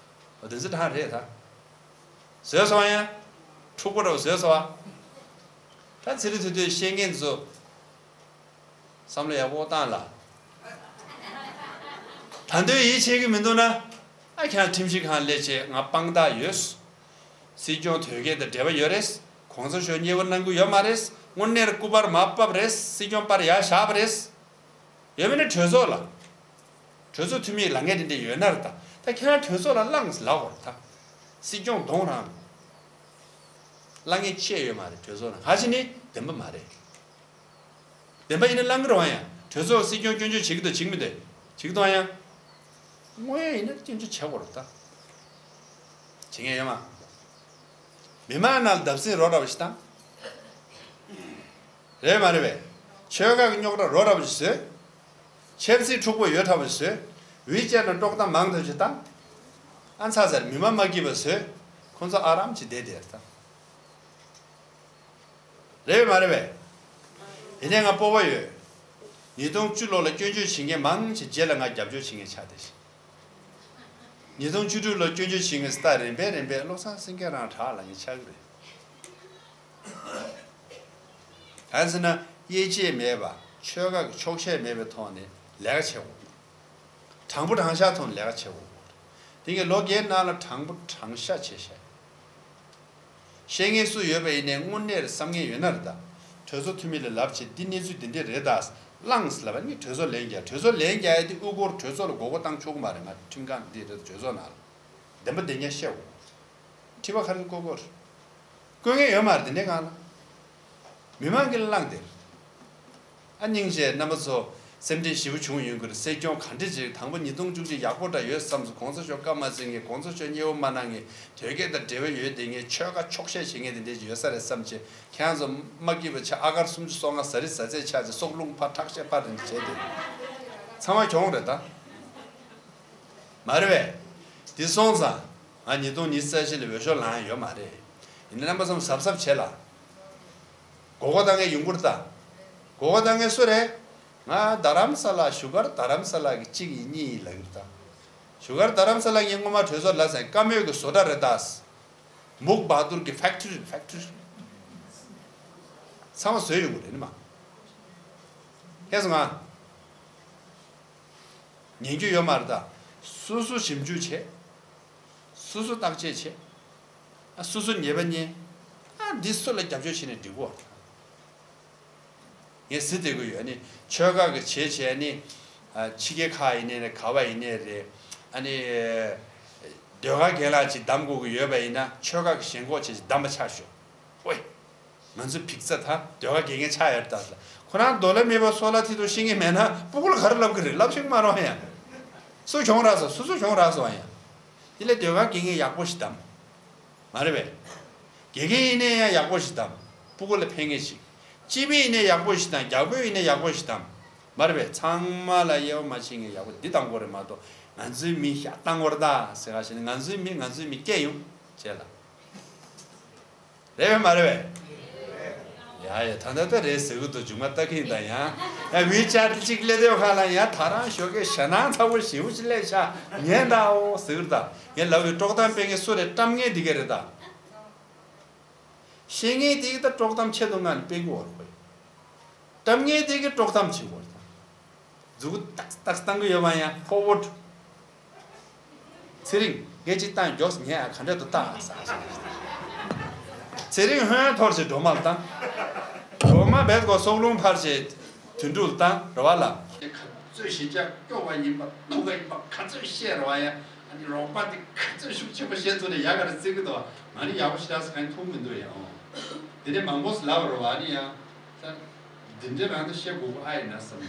འོ་དེ་ཚོ་དྲང་རེད་ད། བཟོས་སོང་ཡ། འཁྲུག་པོ་འདྲ་བོ་བཟོས་སོང་བ། ད་ཚེ་རིང་དུས་དུས་བཤད་མཁན་ཚོ། བསམ་བློ་ཡག་པོ་བཏང་ལ། ད་དུང་ཡིད་ཆེས་ཀྱི་མི་འདུག་ན། ཨ་ཁྱེད་རང་ཁྲིམས་ཞིབ་ཁང་སླེབས་བྱས་ང་དཔང་རྟགས་ཡོད། སྲིད་སྐྱོང་དོལ་རྒྱལ་དང་འབྲེལ་བ་ཡོད་རེད། གོང་ས་མཆོག་མཉེས་པོ་གནང་གི་ཡོད་མ་རེད། དངོས་གནས་སྐུ་པར་མར་ཕབ་རེད། སྲིད་སྐྱོང་པར་ཡར་བཞག་པ་རེད། ཡོད་མེད་ནི་གྲོས་ཚོགས་ལ། གྲོས་ཚོགས་འཐུས་མིའི་ལག་ངན་དེ་འདྲ་ཡོད་ན་རེད་ད། ད་ཁྱེད་རང་གྲོས་ཚོགས་ལ་བླངས་ལབ་དགོས་རེད་ད། སྲིད་སྐྱོང་གདོང་རང་། བླང་ངན་བཅས་ཡོད་མ་རེད་གྲོས་ཚོགས་ནང་ག་ཅི་ནི་བདེན་པ་མ་རེད། བདེན་པ་ཡིན་ན་བླང་གི་རེད་བ་ཡ། གྲོས་ཚོགས་སྲིད་སྐྱོང་སྐྱོན་བརྗོད་བྱེད་ཀྱི་འདུག་བྱེད་ཀྱི་མི་འདུག་བྱེད་ཀྱི་འདུག་བ་ཡ། དངོས་ཡོད་ཡིན་ན་སྐྱོན་བརྗོད་བྱེད་དགོས་རེད་ད། བྱེད་མཁན་ཡོད་མ། མི་མང་ནང་ལ་བརྡབ་གསིག་རོ་འདྲ་བ་ཞིག་བཏང་། རེད་མ་རེད་པས། ཆོལ་ཁ་གི་རྙོག་དྲ་རོ་འདྲ་བ་ཞིག་བཟོས། ཆབ་སྲིད་འཁྲུག་པོ་ཡོད་འདྲ་བ་ཞིག་བཟོས། ཝི་ཅེཊ་ནང་དཀྲོག་གཏམ་མང་དུ་ཞིག་བཏང་། ཨ་ཚ་ཚར་མི་མང་མ་སྐྱིད་པ་བཟོས། ཁོ་ཚོ་ཨ་རམ་གྱིས་བསྡད་བསྡད་ད། རེད་པས་མ་རེད་པས། དེ་ནས་ང་སྤོབས་པ་ཡོད། ཉིས་སྟོང་བཅུ་ལོ་ལ་སྐྱོན་བརྗོད་བྱེད་མཁན་མང་ཆེ་རྗེས་ལ་ང་རྒྱབ་སྐྱོར་བྱེད་མཁན་ཆགས་བསྡད་ཤག་ཉིས་སྟོང་བཅུ་དྲུག་ལོ་སྐྱོན་བརྗོད་བྱེད་མཁན་སི་ཏཱ་རིམ་པས་རིམ་པས་བློ་བཟང་སེང་གེ་རང་དྲག་ལབ་མཁན་ཆགས་ཀྱི་རེད། གང་ཟེར་ན་དབྱེ་འབྱེད་མེད་པ་ཆོལ་ཁ་གི་ཕྱོགས་ཞེན་མེད་པའི་ཐོག་ནས་ལས་ཀ་བྱེད་དགོས། དྲང་པོ་དྲང་བཞག་ཐོག་ནས་ལས་ཀ་བྱེད་དགོས། དེ་གི་ལོ་བརྒྱད་ནང་ལ་དྲང་པོ་དྲང་བཞག་བྱས་ཤག་བཤད་མཁན་སུ་ཡོད་པ་ཡིན་ནའི་དངོས་གནས་བསམ་མཁན་ཡོད་ན་རེད་ད། གྲོས་ཚོགས་འཐུས་མི་ལ་ལབ་བྱས་འདི་གནས་ཚུལ་འདི་འདྲས་རེད་ད། བླངས་ལབ་པ་ནི་གྲོས་ཚོགས་ལན་རྒྱག་གྲོས་ཚོགས་ལན་རྒྱག་ཡ་དེ་དབུ་སྐོར་གྲོས་ཚོགས་ལ་མགོ་སྐོར་བཏང་ཆོག་གི་མ་རེད། ང་ཁྲིམས་ཁང་འདི་རེད་གྲོས་ཚོགས་ནང་ལ། བདེན་པ་བདེན་རྐྱང་བཤད་འོ། ཁྲི་པ་ག་རེ་བསྐོ་དགོས་རེད། བསྐོ་མཁན་ཡོད་མ་རེད་དེ་འདྲའི་སྒང་ལ། མི་མང་གིས་བླངས་ཏེ། ཨ་སྙིང་རྗེ་རྣམ་པ་ཚོ་སེམས་ཁྲལ་ཞེ་པོ་བྱུང་ཡོང་གི་རེད། སྲིད་སྐྱོང་ག་འདྲ་ཅིག་དང་པོ་ཉིས་སྟོང་བཅུ་གཅིག་ཡག་པོ་འདྲ་ཡོད་བསམ་སོང་། གོང་ས་མཆོག་བཀའ་མ་བརྩི་མཁན། གོང་ས་མཆོག་མཉེས་པོ་མ་གནང་མཁན། དོལ་རྒྱལ་དང་འབྲེལ་བ་ཡོད་དེ་མཁན། ཆོལ་ཁ་ཕྱོགས་ཞེན་བྱེད་མཁན་དེ་འདྲ་ཅིག་ཡོད་ས་རེད་བསམ་བྱས་ཁྱེད་རང་ཚོ་མ་སྐྱིད་པ་ཆགས། ཨ་གར་སུམ་ཅུ་སོ་ལྔ་ཟ་རི་ཟ་ཚད་ཆགས་ཏེ་སྲོག་རླུང་ཕར་ཁྲག་ཤེད་ཕར་དེ་འདྲ་བྱས་ཏེ་ཚང་མ་གྱོང་རེད་ད། མ་རེད་པས། དེ་སོང་ཙང་ང་ཉིས་སྟོང་ཉི་ཤུ་རྩ་བཞི་ལ་འོས་ཤོག་ལངས་ཡོད་མ་རེད། ཡིན་ན་རྣམ་པ་ཚོ་གཟབ་གཟབ་བྱེད་ལ། མགོ་སྐོར་བཏང་མཁན་ཡོང་གི་རེད་ད། མགོ་སྐོར་བཏང་མཁན་སུ་རེད། ང་རྡ་རམ་ས་ལ་བཞུགས་སྒར་རྡ་རམ་ས་ལ་གི་གཅིག་ཡིན་གཉིས་ཡིན་ལབ་ཀྱི་རེད་ད། བཞུགས་སྒར་རྡ་རམ་ས་ལ་ངས་སྔོན་མ་གྲོས་ཚོགས་ལ་ཟེར་བཀའ་མོལ་གྱི་བཟོ་གྲྭ་རེད་ད། མུག་བ་དུར་གྱི་ཕེག་ཊི་རི་རེད་ཕེག་ཊི་རི། ཚང་མ་བཟོས་ཡོང་གི་རེད་ནི་མ། ཁྱེད་ཚོ་ང་ཉན་རྒྱུ་ཡོད་མ་རེད་ད། སོ་སོ་ཞིབ་འཇུག་བྱེད། སོ་སོ་བརྟག་དཔྱད་བྱེད། ཨ་སོ་སོ་ཉེས་པ་རྙེད། ཨ་འདི་སུ་ལ་རྒྱབ་སྐྱོར་བྱས་ནས་འགྲིག་གོ། ངས་ཟེར་བསྡད་ཀྱི་ཡོད། ཨ་ནི་ཆོལ་ཁ་གི་བྱས་བྱས་ནི། ཨ་ཕྱི་རྒྱལ་ཁག་ཡིན་ནའི་རེད་ག་བ་ཡིན་ནའི་རེད། ཨ་ནི་ཟློས་གར་རྒན་ལགས་ཅིག་གདམ་དགོས་ཀྱི་ཡོད་པ་ཡིན་ན་ཆོལ་ཁ་གི་ཞེན་ཁོག་བྱས་ཅིག་གདམ་པ་ཆགས་ཤོག་ཨོའི། ང་ཚོ་ཕིག་ཙ་ད་ཟློས་གར་དགེ་རྒན་ཆགས་ཡོད་ད་ཟེར། ཁོ་རང་རྡོ་ལ་མེད་པ་སོ་ལ་ཐི་དོ་ཤེས་ངེས་མེད་ན་སྤུ་གུ་ལ་ག་རེ་ལབ་ཀྱི་རེད། ལབ་ཤེས་ཀྱི་མ་རེད་ཡ། སུ་གྱོང་རག་སོང་། སུ་སུ་གྱོང་རག་སོང་ཡ། དེ་ལས་ཟློས་གར་དགེ་རྒན་ཡག་པོ་ཞིག་གདམ། མ་རེད་པས། དགེ་རྒན་ཡིན་ནའི་ཡང་ཡག་པོ་ཞིག་གདམ། སྤུ་གུ་ལ་ཕན་ངེས་ཤིག་སྤྱི་པའི་ཡིན་ནའི་ཡག་པོ་ཞིག་དང་རྒྱ་བོད་ཡིན་ནའི་ཡག་པོ་ཞིག་གདམ། མ་རེད་པས། ཚང་མ་ལ་དབྱེ་བ་མ་ཕྱེ་ངེས་ཡག་པོ་འདི་གདམ་དགོས་རེད་མ་གཏོགས་ང་ཚོའི་མི་ཤ་བཏང་བར་ད་ཟེར་ག་ཞིག་ནི་ང་ཚོའི་མི་ང་ཚོའི་མི་སྐད་ཡོང་བྱས་ལ། རེད་པས་མ་རེད་པས། ཡ་ཡ་ད་ལྟ་ད་རེད་ཟེར་གི་འདུག་མཇུག་མ་ལྟ་གིན་ད་ཡང་། ཡ་ཝི་ཆེཊ་གཅིག་སླེབས་དུས་ཁ་ལ་ཡ་ད་རང་ཞོགས་ཀས་ཞེད་སྣང་ཚ་པོ་ཞེ་པོ་ཅིག་སླེབས་ཤག་ཉན་ད་འོ་ཟེར་གི་ད། ངས་ལབ་ཡོད། དཀྲོག་གཏམ་སྤེལ་མཁན་སུ་རེད། བཀྲམ་མཁན་འདི་ག་རེད་ད། བཤད་མཁན་དེ་གི་ད་དཀྲོག་གཏམ་ཆེད་དུ་མངགས་ནས་སྤེལ་གི་འོ་རེད་པས། བཀྲམ་མཁན་དེ་གི་དཀྲོག་གཏམ་བྱེད་གི་འོ་རེད་ད། མཛུ་གུ་ཏག་ཏག་བཏང་གི་ཡོད་མ་ཡ། ཕོ་ཝར་ཌི། ཚེ་རིང་ངས་གཅིག་བཏང་མགྱོགས་ཉན་ཨ་ག་འདྲ་འདུག་ལྟ་ཟེར། ཚེ་རིང་ཧོན་འཐོར་བྱས་སྒྲོལ་མ་ལ་བཏང་། སྒྲོལ་མ་བེད་ཀོ་སྲོག་རླུང་འཕར་བྱས་དོན་གྲུབ་ལ་བཏང་རེད་བ་ལ། ག་ཚོད་གཞིས་ཆགས་སྐྱོ་བ་ཡིན་པ་སྡུག་པ་ཡིན་པ་ག་ཚོད་བཤད་རེད་བ་ཡ། ཨ་ནི་རོགས་པ་དེ་ག་ཚོད་ཤུགས་ཆེན་པོ་བཤད་ཐུབ་ནས་ཡག་ག་རེ་བརྩི་གི་འདུག་ང་ནི་ཡག་པོ་ཞེ་དྲག་ཟེར་གང་མཐོང་མི་འདུག་ཡ། འོ་དེ་ནས་མང་པོ་ལབ་རེད་བ། ཨ་ནི་ཡ་ད། འདི་འདྲའི་རང་ད་བཤད་དགོས་པ་ཨ་ཡིན་ན་བསམ།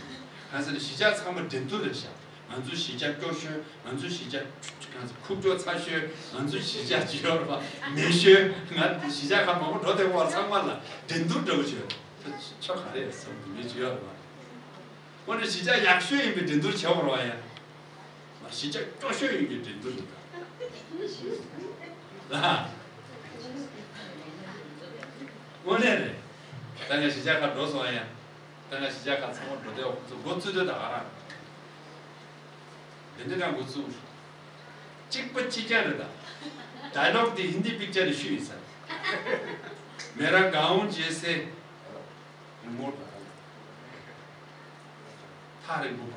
གང་ཟེར་ན་གཞིས་ཆགས་ཚང་མ་འགྲན་བསྡུར་རེད་ཤག་ང་ཚོ་གཞིས་ཆགས་སྐྱོ་ཤོས། ང་ཚོ་གཞིས་ཆགས་གང་ཟེར་ཁུག་ཀྱོག་ཚ་ཤོས། ང་ཚོ་གཞིས་ཆགས་ཅི་ཡོད་རེད་པ་མེད་ཤོས། ང་གཞིས་ཆགས་ཁག་མང་པོ་འགྲོ་བསྡད་པ་ཚང་མ་ལ་འགྲན་བསྡུར་འདྲ་པོ་བྱོས། ད་ཆོ་ག་རེད་བསམ་གྱི་མེད་ཅི་ཡོད་རེད་པ། འོ་ན་གཞིས་ཆགས་ཡག་ཤོས་ཡིན་པའི་འགྲན་བསྡུར་བྱེད་དགོས་རེད་པ་ཡ། ང་གཞིས་ཆགས་སྐྱོ་ཤོས་ཡིན་པའི་འགྲན་བསྡུར་རེད་ད། ལ། དངོས་གནས་རེད། ད་ང་གཞིས་ཆགས་ཁ་འགྲོ་སོང་ཡ། ད་ང་གཞིས་ཆགས་ཁ་ཚང་མ་འགྲོ་དེ་འོག་ཚོ་འགོ་བཙུགས་དུས་ད་ག་རང་། དེ་འདྲ་ང་འགོ་བཙུགས། གཅིག་པ་གཅིག་རྐྱང་རེད་ད། ཌའི་ལོག་དེ་ཧིན་དི་པིག་ཅར་རེ་ཤུ་ཡིན་ས། མེ་ར་གའོན་ཇེ་སེ། རི་མོ་ད། ཐག་རིང་པོ།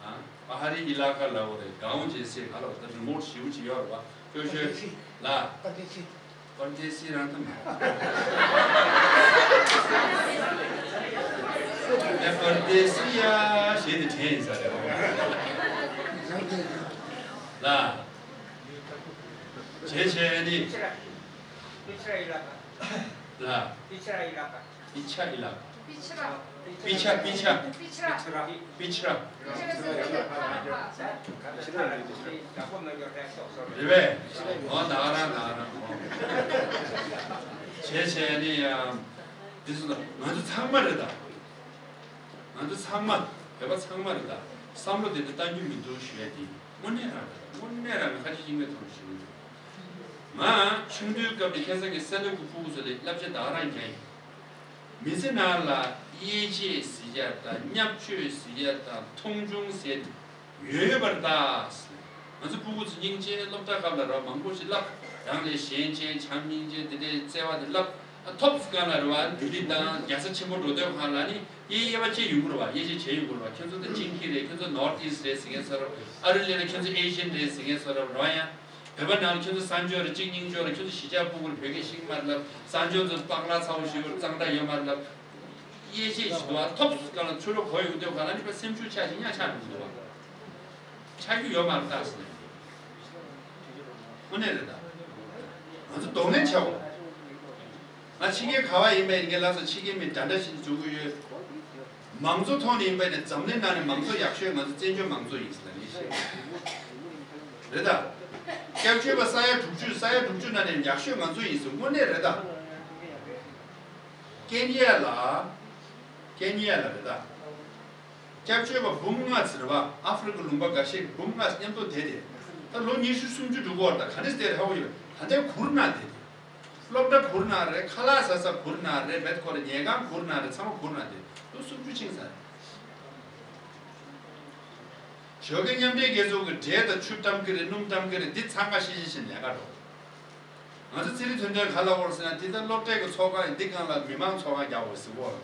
ཨ། པ་ཧ་རི་ཨི་ལ་ཀ་ལ་འོ་རེད། གའོན་ཇེ་སེ་ག་ལ་འོ་ད་རི་མོ་ཞིབ་ཅིག་ཡོད་རེད་བ། ཁྱོད་ཤོད། ལ། པར་དེ་སི་རང་དང་། ངས་པར་དེ་སི་ཡ་ཞེས་དེ་དྲན་ཡིན་ས་རེད། ལ། བྱས་བྱས་ནི། ལ། པི་ཆ་ཨི་ལ་ཀ། པི་ཆ་ཨི་ལ་ཀ། པི་ཆ། པི་ཆ། པི་ཆ། པི་ཆ། པི་ཆ། རེད་པས། འོ་ད་ག་རང་ད་ག་རང་། འོ། བྱས་བྱས་ནི་ཡང་། འདི་ཚོ་ང་ཚོ་ཚང་མ་རེད་ད། ང་ཚོ་ཚང་མ། བོད་པ་ཚང་མ་རེད་ད། བསམ་བློ་དེ་འདྲ་གཏང་རྒྱུ་མི་འདུག་ཞུ་ཡ་དེ་དངོས་གནས་རང་རེད། དངོས་གནས་རང་ཁ་ཆེ་ཤིང་མེད་ཐོག་ཞུ་གི་འདུག་ང་ཆུང་དུས་སྐབས་ནས་ཁ་སང་གི་སེ་ལ་གི་ཕྲུ་གུ་ཚོ་ལ་བསླབ་བྱ་ད་ག་རང་རྒྱག་ཡིན། མི་ཚེ་ནང་ལ་དབྱེ་འབྱེད་ཟེར་ཡ་དང་བརྙས་བཅོས་ཟེར་ཡ་དང་མཐོང་ཆུང་ཟེར་ཡ་ཡོད་ཡོད་པར་ལྟ། ང་ཚོ་ཕྲུ་གུ་ཚོ་སྙིང་རྗེ། སློབ་གྲྭ་སྐབས་ལ་ར་མང་པོ་ཞིག་བསླབ། རང་ལས་གཞན་ཆེ་བྱམས་སྙིང་རྗེ་དེ་འདྲའི་བརྩེ་བ་དེ་བསླབ། ཨ། ཐོབ་སྐབས་ལ་རེད་བ། ལྡི་ལི་དང་རྒྱལ་ས་ཆེན་པོ་འགྲོ་དུས་སྒང་ལ་ནི་དབྱེ་དབྱེ་བ་ཕྱེ་ཡོང་གི་རེད་བ། དབྱེ་འབྱེད་བྱེད་ཡོང་གི་རེད་བ། ཁྱོད་ཚོ་ད་ཅིན་ཧི་རེད། ཁྱོད་ཚོ་ནོར་ཐི་ཨིསྟ་རེད་ཟེར་མཁན་ཚོ་རེད། ཨ་རི་སླེབས་ན་ཁྱོད་ཚོ་ཨེ་ཤི་ཡན་རེད་ཟེར་མཁན་ཚོ་རེད། རེད་བ་ཡ། བོད་པ་ནང་ལ་ཁྱོད་ཚོ་གསར་འབྱོར་རེད། གཅིག་རྙིང་འབྱོར་རེད། ཁྱོད་ཚོ་གཞིས་ཆགས་ཕྲུ་གུ་རེད། བོད་སྐད་ཤེས་ཀྱི་མ་རེད་ལབ། གསར་འབྱོར་ཚོ་པགས་ལག་ཚ་བོ་ཞིག་ཡོད་རེད། གཙང་སྦྲ་ཡོད་མ་རེད་ལབ། དབྱེ་འབྱེད་ཞིག་འདུག་ཨ། ཐོབ་སྐབས་ལ་ཚུར་ལོག་གོ་ཡོང་དུས་སྒང་ལ་ནི་པ་སེམས་ཤུགས་ཆག་ཅིག་ཉག་ཆག་འགྲོ་གི་འདུག་ཨ། ཆག་རྒྱུ་ཡོད་མ་རེད་ད་ཟེར་ནས། དངོས་གནས་རེད་ད། ང་ཚོ་གདོང་ལེན་བྱའོ། ང་ཕྱི་རྒྱལ་ག་བ་ཡིན་པ་ཡིན། ངའི་ལགས་སོ་ཕྱི་རྒྱལ་མི་འདྲ་འདྲ་ཞིག་འཇུག་གི་ཡོད། མང་གཙོ་ཐོག་ནས་ཡིན་པ་ནས་འཛམ་གླིང་ནང་ནས་མང་གཙོ་ཡག་ཤོས་ང་ཚོ་བཙན་བྱོལ་མང་གཙོ་ཡིན་ཟེར་ལབ་ནས་ཤེས། རེད་ད། སྐྱབས་བཅོལ་བ་ས་ཡ་དྲུག་ཅུ། ས་ཡ་དྲུག་ཅུ་ནང་ནས་ཡག་ཤོས་ང་ཚོ་ཡིན་ཟེར། དངོས་གནས་རེད་ད། ཀེན་ཡ་ལ། ཀེན་ཡ་ལ་རེད་ད། སྐྱབས་བཅོལ་བ་འབུམ་ལྔ་ཟེར་བ། ཨ་ཧྥེ་རི་ཁ་ལུང་པ་འགའ་ཤས་འབུམ་ལྔ་མཉམ་དུ་བསྡད་དེ། ད་ལོ་ཉི་ཤུ་སུམ་ཅུ་འགྲོ་གི་ཡོད་རེད་ད། ག་འདྲས་བསྡད་རེད་ཧ་གོ་ཡོད། ད་ལྟའི་གུར་ནང་བསྡད་དེ། སློབ་གྲྭ་གུར་ནང་རེད། ཁ་ལག་ཟ་ས་གུར་ནང་རེད། བེད་ཁོ་རེ་ཉལ་ཁང་གུར་ནང་རེད། ཚང་མ་གུར་ནང་བསྡད། ལོ་སུམ་ཅུ་ཕྱིན་ཚར་རེད། ཞོགས་ཀས་མཉམ་འབྲེལ་རྒྱལ་ཚོགས་ཀྱི་འབྲས་དང་ཆུ་བཀྲམ་གི་རེད། སྣུམ་བཀྲམ་གི་རེད། འདི་ཚང་མ་ཤེས་ཤེས་བཞིན་ལས་ཀ་འགྲོ། ང་ཚོ་ཚེ་རིང་དོན་ལྡན་ག་ལ་འོར་ཟེར་ན། འདི་ལྟར་སློབ་གྲྭའི་གི་ཚོགས་ཁང་ཡིན། འདི་སྒང་ལ་མི་མང་ཚོགས་ཁང་རྒྱག་འོར་ཟེར་འོར་ད།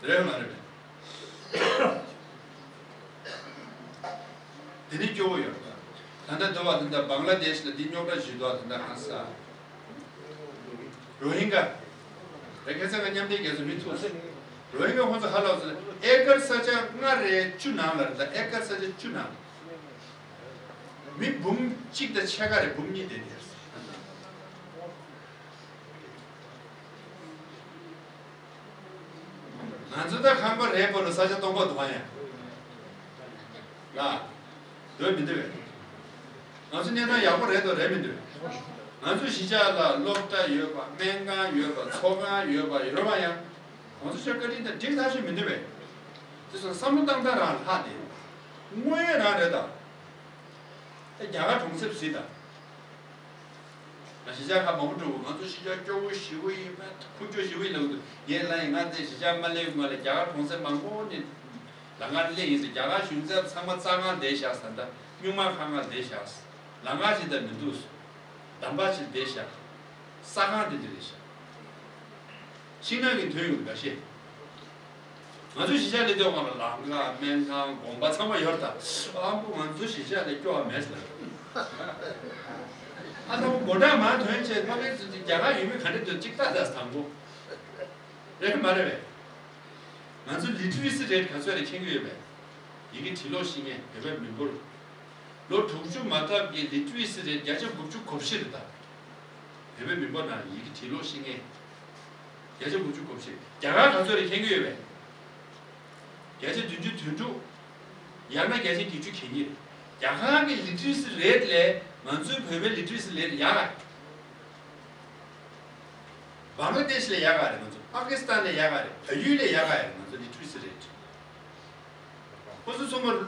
རེད་མ་རེད། དེ་ནི་སྐྱོ་བོ་ཡོད་རེད། ད་ལྟ་འདི་བ་དེ་འདྲ་བང་ལ་དེཤ་ལ་འདི་རྙོག་དྲ་ཞིག་འདུག་ད་ལྟ་གང་ས། རོ་ཧིན་ག་རེད། ཁ་སང་ང་མཉམ་འབྲེལ་རྒྱལ་ཚོགས་མི་ཐུག་སོང་། རོ་ཧིན་ག་ཁོང་ཚོ་ཧ་ལོ་ཟེར་ན་ཨེ་ཀར་ས་ཆ་ལྔ་རེ་བཅུ་ནང་ལ་རེད། ད་ཨེ་ཀར་ས་ཆ་བཅུ་ནང་། མི་འབུམ་གཅིག་དང་ཕྱེད་ཀ་རེད། འབུམ་གཉིས་དེ་དེར། ང་ཚོ་ད་ཁང་པ་རེ་བོར་ས་ཆ་སྟོང་པ་འདུག་ཨ་ཡ། ལ། འདོད་མི་འདོད། ང་ཚོ་གནས་སྟངས་ཡག་པོ་རེད་དོ་རེད་མི་འདོད། ང་ཚོ་གཞིས་ཆགས་ལ་སློབ་གྲྭ་ཡོད་པ། སྨན་ཁང་ཡོད་པ། ཚོགས་ཁང་ཡོད་པ་ཡོད་རེད་པ་ཡ། ང་ཚོ་ཆ་བཀའ་དྲིན་དང་འགྲིག་ཐག་ཆོད་མི་འདུག་པས། དེ་ཚོ་བསམ་བློ་བཏང་སྟངས་རང་ལྷག་དེ། དངོས་ཡོད་རང་རེད་ད། ད་རྒྱ་གར་གྲོང་གསེབ་གཟིགས་དང་། ང་གཞིས་ཆགས་ཁག་མང་པོ་འགྲོ་གི། ང་ཚོ་གཞིས་ཆགས་སྐྱོ་བོ་ཞེ་པོ་ཡིན་པས། ཁུར་སྐྱོ་ཞེ་པོ་ཡིན་ལབ་འདུག་ངས་ལབ་ཡིན། ང་ཚོའི་གཞིས་ཆགས་མ་སླེབས་སྔོན་ལ་རྒྱ་གར་གྲོང་གསེབ་མང་པོ་ནས་ལམ་ཁར་སླེབས་ཡིན་ཟེར། རྒྱ་གར་གཞུང་ཚབ་ཚང་མ་རྩྭ་ཁང་བསྡད་བཞག་ཟེར། ད་སྨྱུག་མ་ཁང་ཁང་བསྡད་བཞག་ཟེར། ལམ་ཁ་ཞིག་ད་མི་འདུག་ཟེར། འདམ་བག་ཞིག་བསྡད་བཞག་ས་ཁང་དེ་འདྲ་རེད་ཤག་ཤིང་ནགས་ཀྱི་དོན་ཡོད་འགའ་ཤས། ང་ཚོ་གཞིས་ཆགས་སླེབས་དུས་སྒང་ལ་ལམ་ཁ། སྨན་ཁང་། དགོན་པ་ཚང་མ་ཡོད་རེད་ད། ཨ་ཁུ་ང་ཚོ་གཞིས་ཆགས་ལ་སྐྱོ་བ་མེད་ཟེར། ཨ་ད་མགོ་འདྲ་མ་ཐོན་བྱས་ཕ་གིར་ཚུད་དེ་རྒྱ་གར་ཡུལ་མི་ག་འདྲ་འདུག་གཅིག་ལྟ་ད་དང་པོ། རེད་མ་རེད་པས། ང་ཚོ་ལི་ཊི་རེ་སི་རེ་ཊི་ག་ཚོད་རེད་མཁྱེན་གྱི་ཡོད་པས། ཡི་གེ་བྲིས་ཀློག་ཤེས་མཁན་བོད་པའི་མི་འབོར། ལོ་དྲུག་ཅུ་མ་ཐག་གི་ལི་ཊི་རེ་སི་རེ་ཊི་བརྒྱ་ཆ་དགུ་བཅུ་གོ་བཞི་རེད་ད། བོད་པའི་མི་འབོར་ནང་ཡི་གེ་བྲིས་ཀློག་ཤེས་མཁན་བརྒྱ་ཆ་དགུ་བཅུ་གོ་བཞི། རྒྱ་གར་ག་ཚོད་རེད་མཁྱེན་གྱི་ཡོད་པས། བརྒྱ་ཆ་བདུན་ཅུ་དོན་དྲུག་ཡང་ན་བརྒྱ་ཆ་བརྒྱད་ཅུ་གྱ་གཉིས་རེད། རྒྱ་གར་གྱི་ལི་ཊི་རེ་སི་རེ་ཊི་ལས་ང་ཚོའི་བོད་པའི་ལི་ཊི་རེ་སི་རེ་ཊི་ཡག་ག་བང་ལ་དེཤ་ལས་ཡག་ག་རེད། ང་ཚོ་པ་ཀི་སི་ཐན་ལས་ཡག་ག་རེད། བལ་ཡུལ་ལས་ཡག་ག་རེད། ང་ཚོ་ལི་ཊི་རེ་སི་རེ་ཊི། ཁོ་ཚོ་ཚང་མ་རང་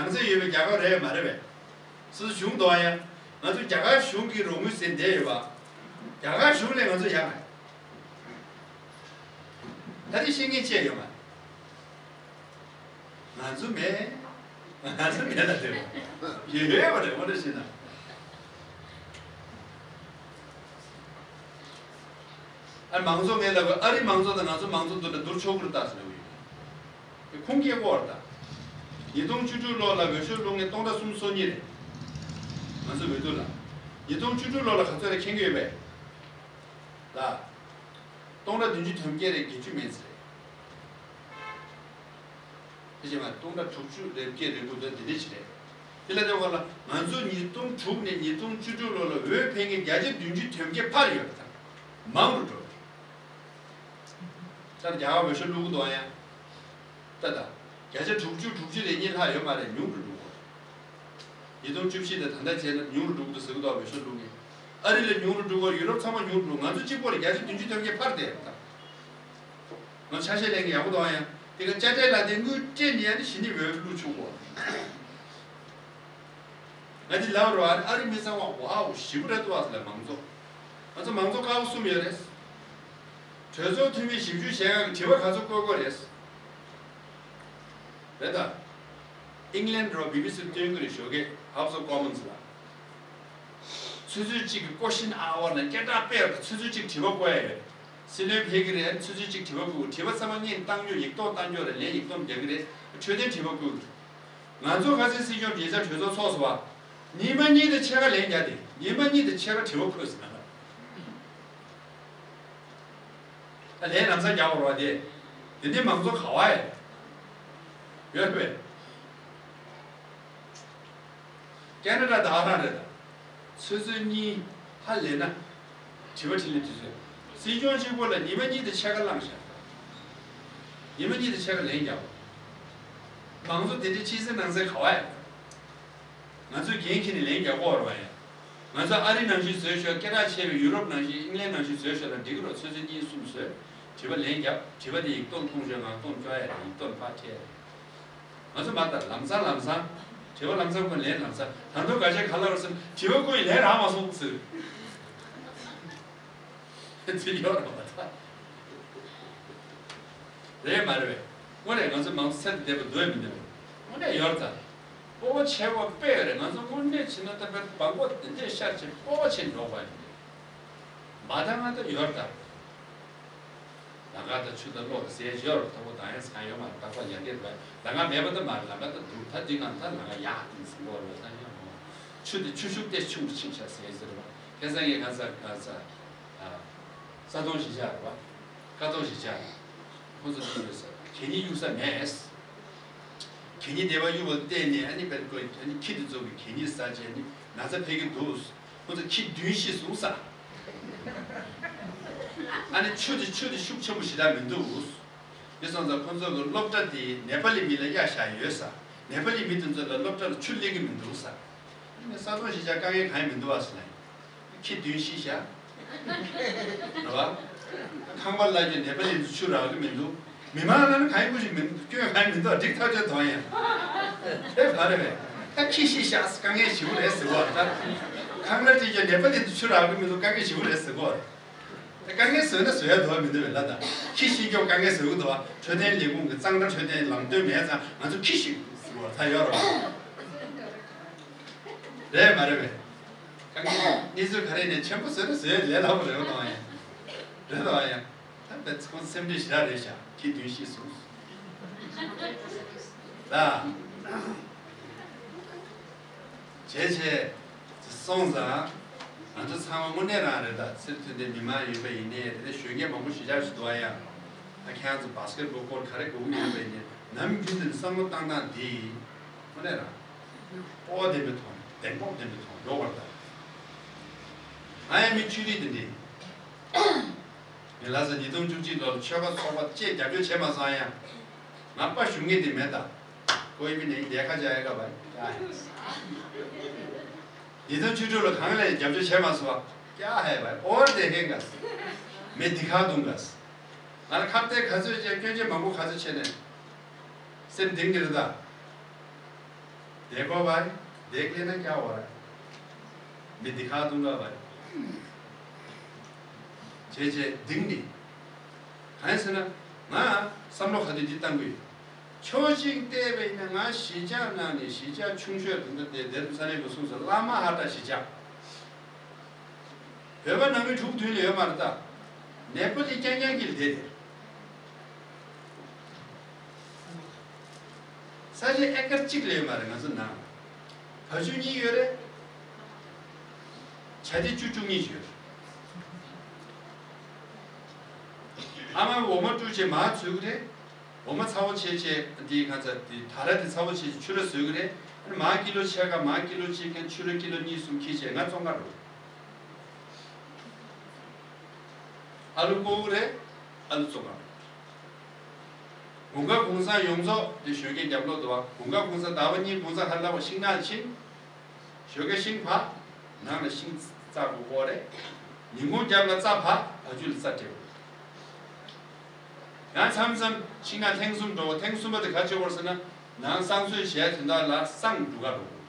བཙན་ཡོད་པའི་རྒྱལ་ཁབ་རེད་མ་རེད་པས། སོ་སོ་གཞུང་དོ་ཡང་ ང་ཚོ་རྒྱ་གར་གཞུང་གི་རོགས་དངུལ་ཟེར་བསྡད་ཡོད་པ། རྒྱ་གར་གཞུང་ལས་ང་ཚོ་ཡག་ག་ད་དེ་ཤེས་མཁན་ཅིག་ཡོད་མ་རེད། ང་ཚོ་མེད། ང་ཚོ་མེད་ལ་དེ་ཡོད་ཡོད་པ་རེད། དངོས་གནས་བཤད་ན། ཨ་མང་གཙོ་མེད་ལ་གོ། ཨ་རི་མང་གཙོ་དང་ང་ཚོ་མང་གཙོ་འདུག་ན་བསྡུར་ཆོག་གི་རེད་ད་ཟེར་ལབ་ཡོད། ཁུངས་སྐྱེལ་དགོས་རེད་ད། ཉིས་སྟོང་བཅུ་དྲུག་ལོ་ལ་འོས་ཤོག་བླུགས་མཁན་སྟོང་ཕྲག་སུམ་ཅུ་སོ་གཉིས་རེད། ང་ཚོ་འོས་བསྡུ་ལ། ཉིས་སྟོང་བཅུ་དྲུག་ལོ་ལ་ག་ཚོད་རེད་མཁྱེན་གྱི་ཡོད་པས། ལ། སྟོང་ཕྲག་བདུན་ཅུ་དོན་བརྒྱད་རེད། བརྒྱད་ཅུ་མེད་ཚེ་རེད། དེ་བྱས་མ་སྟོང་ཕྲག་དྲུག་ཅུ་རེ་བརྒྱད་རེ་དགུ་དོན་འདི་འདྲ་ཞིག་རེད། དེ་ལ་དེ་བ་ལ་ང་ཚོ་ཉིས་སྟོང་དྲུག་ནས་ཉིས་སྟོང་བཅུ་དྲུག་ལོ་ལ་འོས་འཕེན་མཁན་བརྒྱ་ཆ་བདུན་ཅུ་དོན་བརྒྱད་ཕར་ཡོད་པ་དང་། མང་རུ་འགྲོ་རེད། ད་རྒྱ་གར་འོས་ཤོག་བླུག་གི་འདུག་ཡ། ད་ད། བརྒྱ་ཆ་དྲུག་ཅུ་དྲུག་ཅུ་རེ་གཉིས་ལྷག་ཡོད་མ་རེད། ཉུང་རུ་འགྲོ་གི་རེད། ཉིས་སྟོང་བཅུ་བཞི་དང་ད་ལྟ་བྱས་ན་ཉུང་རུ་འགྲོ་གི་འདུག་ཟེར་གི་འདུག་འོས་ཤོག་བླུག་མཁན། ཨ་རི་ལ་ཉུང་རུ་འགྲོ་གི་རེད། ཡུ་རོབ་ཚང་མ་ཉུང་རུ་འགྲོ། ང་ཚོ་གཅིག་པོ་ལ་བརྒྱ་ཆ་བདུན་ཅུ་དོན་བརྒྱད་ཕར་བསྡད་རེད་ད། ང་ཆ་ཤས་ལེན་གྱི་ཡག་པོ་འདུག་ཡ། དེ་ག་དཔྱ་ཁྲལ་ལ་དེ་དངུལ་སྤྲད་ནས་ཡ་ནི་གཞི་ནས་འོས་བླུག་ཆོག་གོ། ང་དེ་ལབ་རོགས། ཨ་རི་མི་ཚང་མ་ཝའོ་ཞེ་པོ་རེད་འདུག་ཨ་ལ། མང་གཙོ། ང་ཚོ་མང་གཙོ་ཀ་བ་གསུམ་ཡོད་རེད། གྲོས་ཚོགས་འཐུས་མི་ཞིབ་འཇུག་བྱེད་ཡག་གི་དྲི་བ་ག་ཚོད་བཀོད་དགོས་རེད། རེད་ད། ཨིང་ལན་རོ་བི་བི་སི་སྟོན་གྱི་རེད་ཞོགས་ཀས། House of Commons ལ། ཆུ་ཚོད་གཅིག་གི་question hour ལ་སྐད་གྲགས་སྤེལ་བ་དང་ཆུ་ཚོད་གཅིག་དྲི་བ་བཀོད་ཡ་ཡོད། སྲིད་བློན་ཕེབས་ཀྱི་རེད། ཆུ་ཚོད་གཅིག་དྲི་བ་བཀོད། དྲི་བ་ཚང་མ་སྔོན་བཏང་རྒྱུ། ཡིག་ཐོག་བཏང་རྒྱུ་རེད། ལན་ཡིག་ཐོག་རྒྱག་གི་རེད། འཕྲོད་བསྟེན་དྲི་བ་བཀོད་གི་རེད། ང་ཚོ་ཁ་སང་སྲིད་སྐྱོང་མཇལ་ཆ་གྲོས་ཚོགས་ཚོགས་སོང་བ། ཉི་མ་གཉིས་དང་ཕྱེད་ཀ་ལན་རྒྱག་སྟེ་ཉི་མ་གཉིས་དང་ཕྱེད་ཀ་དྲི་བ་བཀོད་ཟེར་ན། ད་ལན་ལམ་སང་རྒྱག་དགོས་རེད་བ། དེ། དེ་འདྲའི་མང་གཙོ་ག་བ་ཡོད། ཡོད་པས། ཁེ་ན་ཌ་དང་ཨ་རག་རེད་ད། ཆུ་ཚོད་གཉིས་ཧ་ལས་ན། དྲི་བ་དྲིས་ལན་དུས་ཚོད། སྲིད་སྐྱོང་གཅིག་པོ་ལ་ཉི་མ་གཉིས་དང་ཕྱེད་ཀ་བླངས་ཤག་ཉི་མ་གཉིས་དང་ཕྱེད་ཀ་ལན་རྒྱག་དགོས། མང་གཙོ་དེ་འདྲའི་ཕྱི་གསལ་ནང་གསལ་ག་བ་ཡོད། ང་ཚོས་འགན་འཁྱེར་ནས་ལན་རྒྱག་དགོས་རེད་བ་ཡ། ང་ཚོ་ཨ་རི་ནང་བཞིན་བཟོས་ཤོག་སྐད་གྲགས་ཆེ་བའི་ཡུ་རོབ་ནང་བཞིན་ཨིང་ལན་ནང་བཞིན་བཟོས་ཤོག་ལ་འགྲིག་གི་རེད། ཆུ་ཚོད་གཉིས་གསུམ་བཟོས། དྲི་བ་ལན་རྒྱབ། དྲི་བ་དེ་ཡིག་ཐོག་ཐོངས་ཤོག་ངག་ཐོག་བཅོ་ཡ་རེད། ཡིག་ཐོག་ཕར་སྤྲད་ཡ་རེད། ང་ཚོ་མ་ལྟ་ལམ་སང་ལམ་སང་། དྲི་བ་ལམ་སང་ཁོ་ལན་ལམ་སང་། ད་དུང་ག་ཤེད་ག་ལ་རོགས་སེམས་དྲི་བ་ཁོས་ལན་རག་མ་སོང་ཟེར། ཚིག་ཡོད་རེད་བ་ད། རེད་མ་རེད་བས། དངོས་གནས་ང་ཚོ་མང་གཙོ་ཚད་དང་ལྡན་པ་འདུག་མི་འདུག་དངོས་གནས་ཡོད་རེད་ད། སྤོབས་པ་ཆེ་བ་དཔེ་ཡོད་རེད། ང་ཚོ་དངོས་གནས་བྱས་ན་ད་དཔེ་བང་གོ་དེ་འདྲས་ཤར་ཆེ་སྤོབས་པ་ཆེ་འགྲོ་བ་ཡིན། མ་ད་ང་ད་ཡོད་རེད་ད། ལམ་ཁ་དང་ཆུ་དང་གློག་དང་ཟས་ཡོད་རེད། ད་ཁོ་ད་ཡང་ཚང་ཡོད་མ་རེད། ད་ཁོ་ཡར་རྒྱས་རེད། ལམ་ཁ་མེད་པ་ད་མ་རེད། ལམ་ཁ་ད་འདུག་ད་འདི་གང་ད་ལམ་ཁ་ཡག་ཡིན་ཟེར་གོ་རེད། ད་ཡང་ཆུ་དེ་ཆུ་ཤུགས་དེ་ཆུང་དུ་ཕྱིན་ཤག་ཟེར་ཟེར་བ། ཁ་སང་ངས་གང་ཟག་གང་ཟག་ས་དོང་ཞིག་བཞག་རེད་བ། ཀ་དོང་ཞིག་བཞག་ཁོ་ཚོ་ཚོ་ཡོད་ས་གད་སྙིགས་གཡུག་ས་མེད། གད་སྙིགས་དེ་བ་གཡུག་པ་བལྟས་ནས་ཨ་ནི་བལ་ཀོ་ཨ་ནི་ཁྱི་དེ་ཚོ་གི་གད་སྙིགས་ཟ་བྱས་ནི་ན་ཚ་འཕེལ་གི་འདུག་ཁོ་ཚོ་ཁྱི་བདུན་ཤི་སོང་ས། ཨ་ནི་ཆུ་དེ་ཆུ་དེ་ཤུགས་ཆེན་པོ་ཞེ་དྲག་མི་འདུག་དེ་སོང་ཙང་ཁོ་ཚོ་གི་སློབ་གྲྭ་དེ་ནེ་པ་ལི་མི་ལ་གཡར་བཞག་ཡོད་ས། ནེ་པ་ལི་མི་དེ་ཚོ་ལ་སློབ་གྲྭ་ལ་ཆུ་སླེབས་གི་མི་འདུག་ས། ཨ་ནི་ས་དོང་ཞིག་བཞག་དཀའ་ངལ་གང་ཡང་མི་འདུག་བ་ཟེར་ན། ཁྱི་བདུན་ཤི་ཤག་རེད་བ། ཁང་པ་གླ་རྒྱུ་ནེ་པ་ལི་ཚོ་ཆུ་རག་གི་མི་འདུག་མི་མང་ལ་ནི་གང་ཡང་སྐུ་ཞིག་མི་འདུག་སྐྱོན་གང་ཡང་མི་འདུག་འགྲིག་ཐག་ཆོད་དོ་ཡང་། རེད་བ་རེད་བས། ད་ཁྱི་ཤི་ཤག་དཀའ་ངལ་ཞེ་པོ་རེད་ཟེར་གོ་ད། ཁང་གླ་སྤྲད་རྒྱུ་ནེ་པ་ལི་ཚོ་ཆུ་རག་གི་མི་འདུག་དཀའ་ངལ་ཞེ་པོ་རེད་ཟེར་གོ་ད་དཀའ་ངལ་བཟོས་ན་བཟོ་ཡ་འདུག་བ་མི་འདུག་བས་ལ་ད། ཁྱི་ཤི་རྒྱུ་དཀའ་ངལ་བཟོ་གི་འདུག་བ། འཕྲོད་བསྟེན་ལས་ཁུངས་ཀྱི་གཙང་སྦྲ་འཕྲོད་བསྟེན་ལམ་སྟོན་མེད་ཙང་ང་ཚོ་ཁྱི་ཤི་ཟེར་གོ་ད་ཡོད་རེད་བ། རེད་མ་རེད་བས། གང་གི་གནས་ཚུལ་ག་རེ་ནས་ཆེན་པོ་བཟོས་ན་བཟོས་ལས་སླ་པོ་རེད་བ་དང་ཡང་། རེད་དང་ཡང་། ད་བས་ཁོང་སེམས་ཁྲལ་ཞེ་དྲག་རེད་ཤག་ཁྱི་བདུན་ཤི་སོང་། ད། བྱས་བྱས། སོང་ཙང་། ང་ཚོ་ཚང་མ་དངོས་གནས་རང་རེད་ད། སྤྱིར་བཏང་དེ་མི་མང་ཡོད་པ་ཡིན་ནའི་དེ་ནས་གཞོན་སྐྱེས་མང་པོ་ཞེ་དྲག་ཞིག་འདུག་ཨ་ཡང་། ད་ཁྱེད་རང་ཚོ་བྷ་སི་ཀེ་ཊི་བྷོལ་ཀོར་ག་རེ་དགོས་ཀྱི་ཡོད་པ་ཡིན་ནའི་ནམ་རྒྱུན་དུ་བསམ་བློ་བཏང་སྟངས་འདི། དངོས་གནས་རང་། སྤོབས་པ་ལྡན་པའི་ཐོག་ནས་གདེང་སྤོབས་ལྡན་པའི་ཐོག་ནས་འགྲོ་དགོས་རེད་ད། ང་ཡང་མི་ཆོས་རིག་དེ་འདྲ་ཡིན། ངས་ལྷ་ས་ཉིས་སྟོང་བཅུ་གཅིག་ལོར་ཆོལ་ཁ་ཚོགས་པ་བཅས་རྒྱབ་སྐྱོར་བྱས་མ་སོང་ཡང་། ང་དཔའ་ཞུམ་མཁན་དེ་མེད་ད། ཀོའི་མི་ནས་འདས་ཁ་བྱ་ཡ་ག་བ་ཡ། ཉིས་སྟོང་བཅུ་དྲུག་ལོ་གང་ལས་རྒྱབ་སྐྱོར་བྱས་མ་སོང་བ། ཀྱ་ཧེ་བ་ཨོར་དེ་ཧེ་ག་སི། མེ་འདི་ཁ་དུང་ག་སི། ང་ལ་ཁ་གཏད་ག་ཚོད་བྱས་སྐྱོན་བརྗོད་མང་པོ་ག་ཚོད་བྱས་ནས། སེམས་གཏིང་གི་རེད་ད། དེ་གོ་བ། དེ་ཀླད་ན་ཀྱ་བ་ར། མི་འདི་ཁ་གཏོང་ག་བ་རེད། བྱས་བྱས་འདིང་ནི། གང་ཡིན་ཟེར་ན། ང་བསམ་བློ་ག་དུས་འདི་བཏང་གི་ཡོད། ཕྱོགས་གཅིག་བལྟས་པ་ཡིན་ན། ང་གཞིས་ཆགས་ནང་ནས་གཞིས་ཆགས་ཆུང་ཤོས་དེ་འདྲ་དེ། དེ་རིང་ས་གནས་ཀྱི་གསུངས་སོང་། བླ་མ་ཧ་ཏ་གཞིས་ཆགས། བོད་པ་ནང་མི་དྲུག་བདུན་ལས་ཡོད་མ་རེད་ད། ནད་པ་དེ་རྐྱང་རྐྱང་གིས་བསྡད་དེ། ས་ཆ་ཨེ་ཀར་གཅིག་ལས་ཡོད་མ་རེད་ང་ཚོ་ནང་། བ་ཕྱུགས་གཉིས་ཡོད་རེད། བྱ་དེ་བཅུ་བཅུ་གཉིས་ཡོད་རེད། ཨ་མ་འོ་མ་བཀྲུས་བྱས་མར་འཛུལ་གི་རེད། འོ་མ་ཚ་བོ་བྱས་བྱས་འདི་ང་ཚོ་འདི་ད་ར་འདི་ཚ་བོ་བྱས་བྱས་ཕྱུ་ར་བཟོས་གི་རེད། ཨ་ནི་མར་ཀི་ལོ་ཕྱེད་ཀ། མར་ཀི་ལོ་གཅིག་གི་ཕྱུ་ར་ཀི་ལོ་གཉིས་གསུམ་འཁྱེར་བྱས་ང་བཙོང་ག་འགྲོ། ཨ་ལུ་བརྐོ་གི་རེད། ཨ་ལུ་བཙོང་ག་འགྲོ། དགུན་ཁ་གུང་སེང་ཡོངས་རྫོགས་དེ་ཞོགས་ཀས་རྒྱབ་ལོག་འདུག་བ། དགུན་ཁ་གུང་སེང་ཟླ་བ་གཉིས་གུང་སེང་ཧ་ལམ་བ་ཤིང་ནགས་ཕྱིན། ཞོགས་ཀས་ཤིང་བག་ནང་ལ་ཤིང་རྩྭ་དགོས་གོ་རེད། ཉིན་གུང་རྒྱབ་ལ་རྩྭ་བག་བ་ཕྱུགས་ལ་རྩྭ་སྤྲད་དགོས། ཡང་མཚམས་མཚམས་ཤིང་ནགས་ཐེངས་གསུམ་འགྲོ། ཐེངས་གསུམ་པ་དེ་ག་བྱེད་དགོས་ཟེར་ན། ནང་བསང་གསོལ་བྱས་དོན་དག་ལ་བསང་སྒྲུག་ག་འགྲོ་དགོས།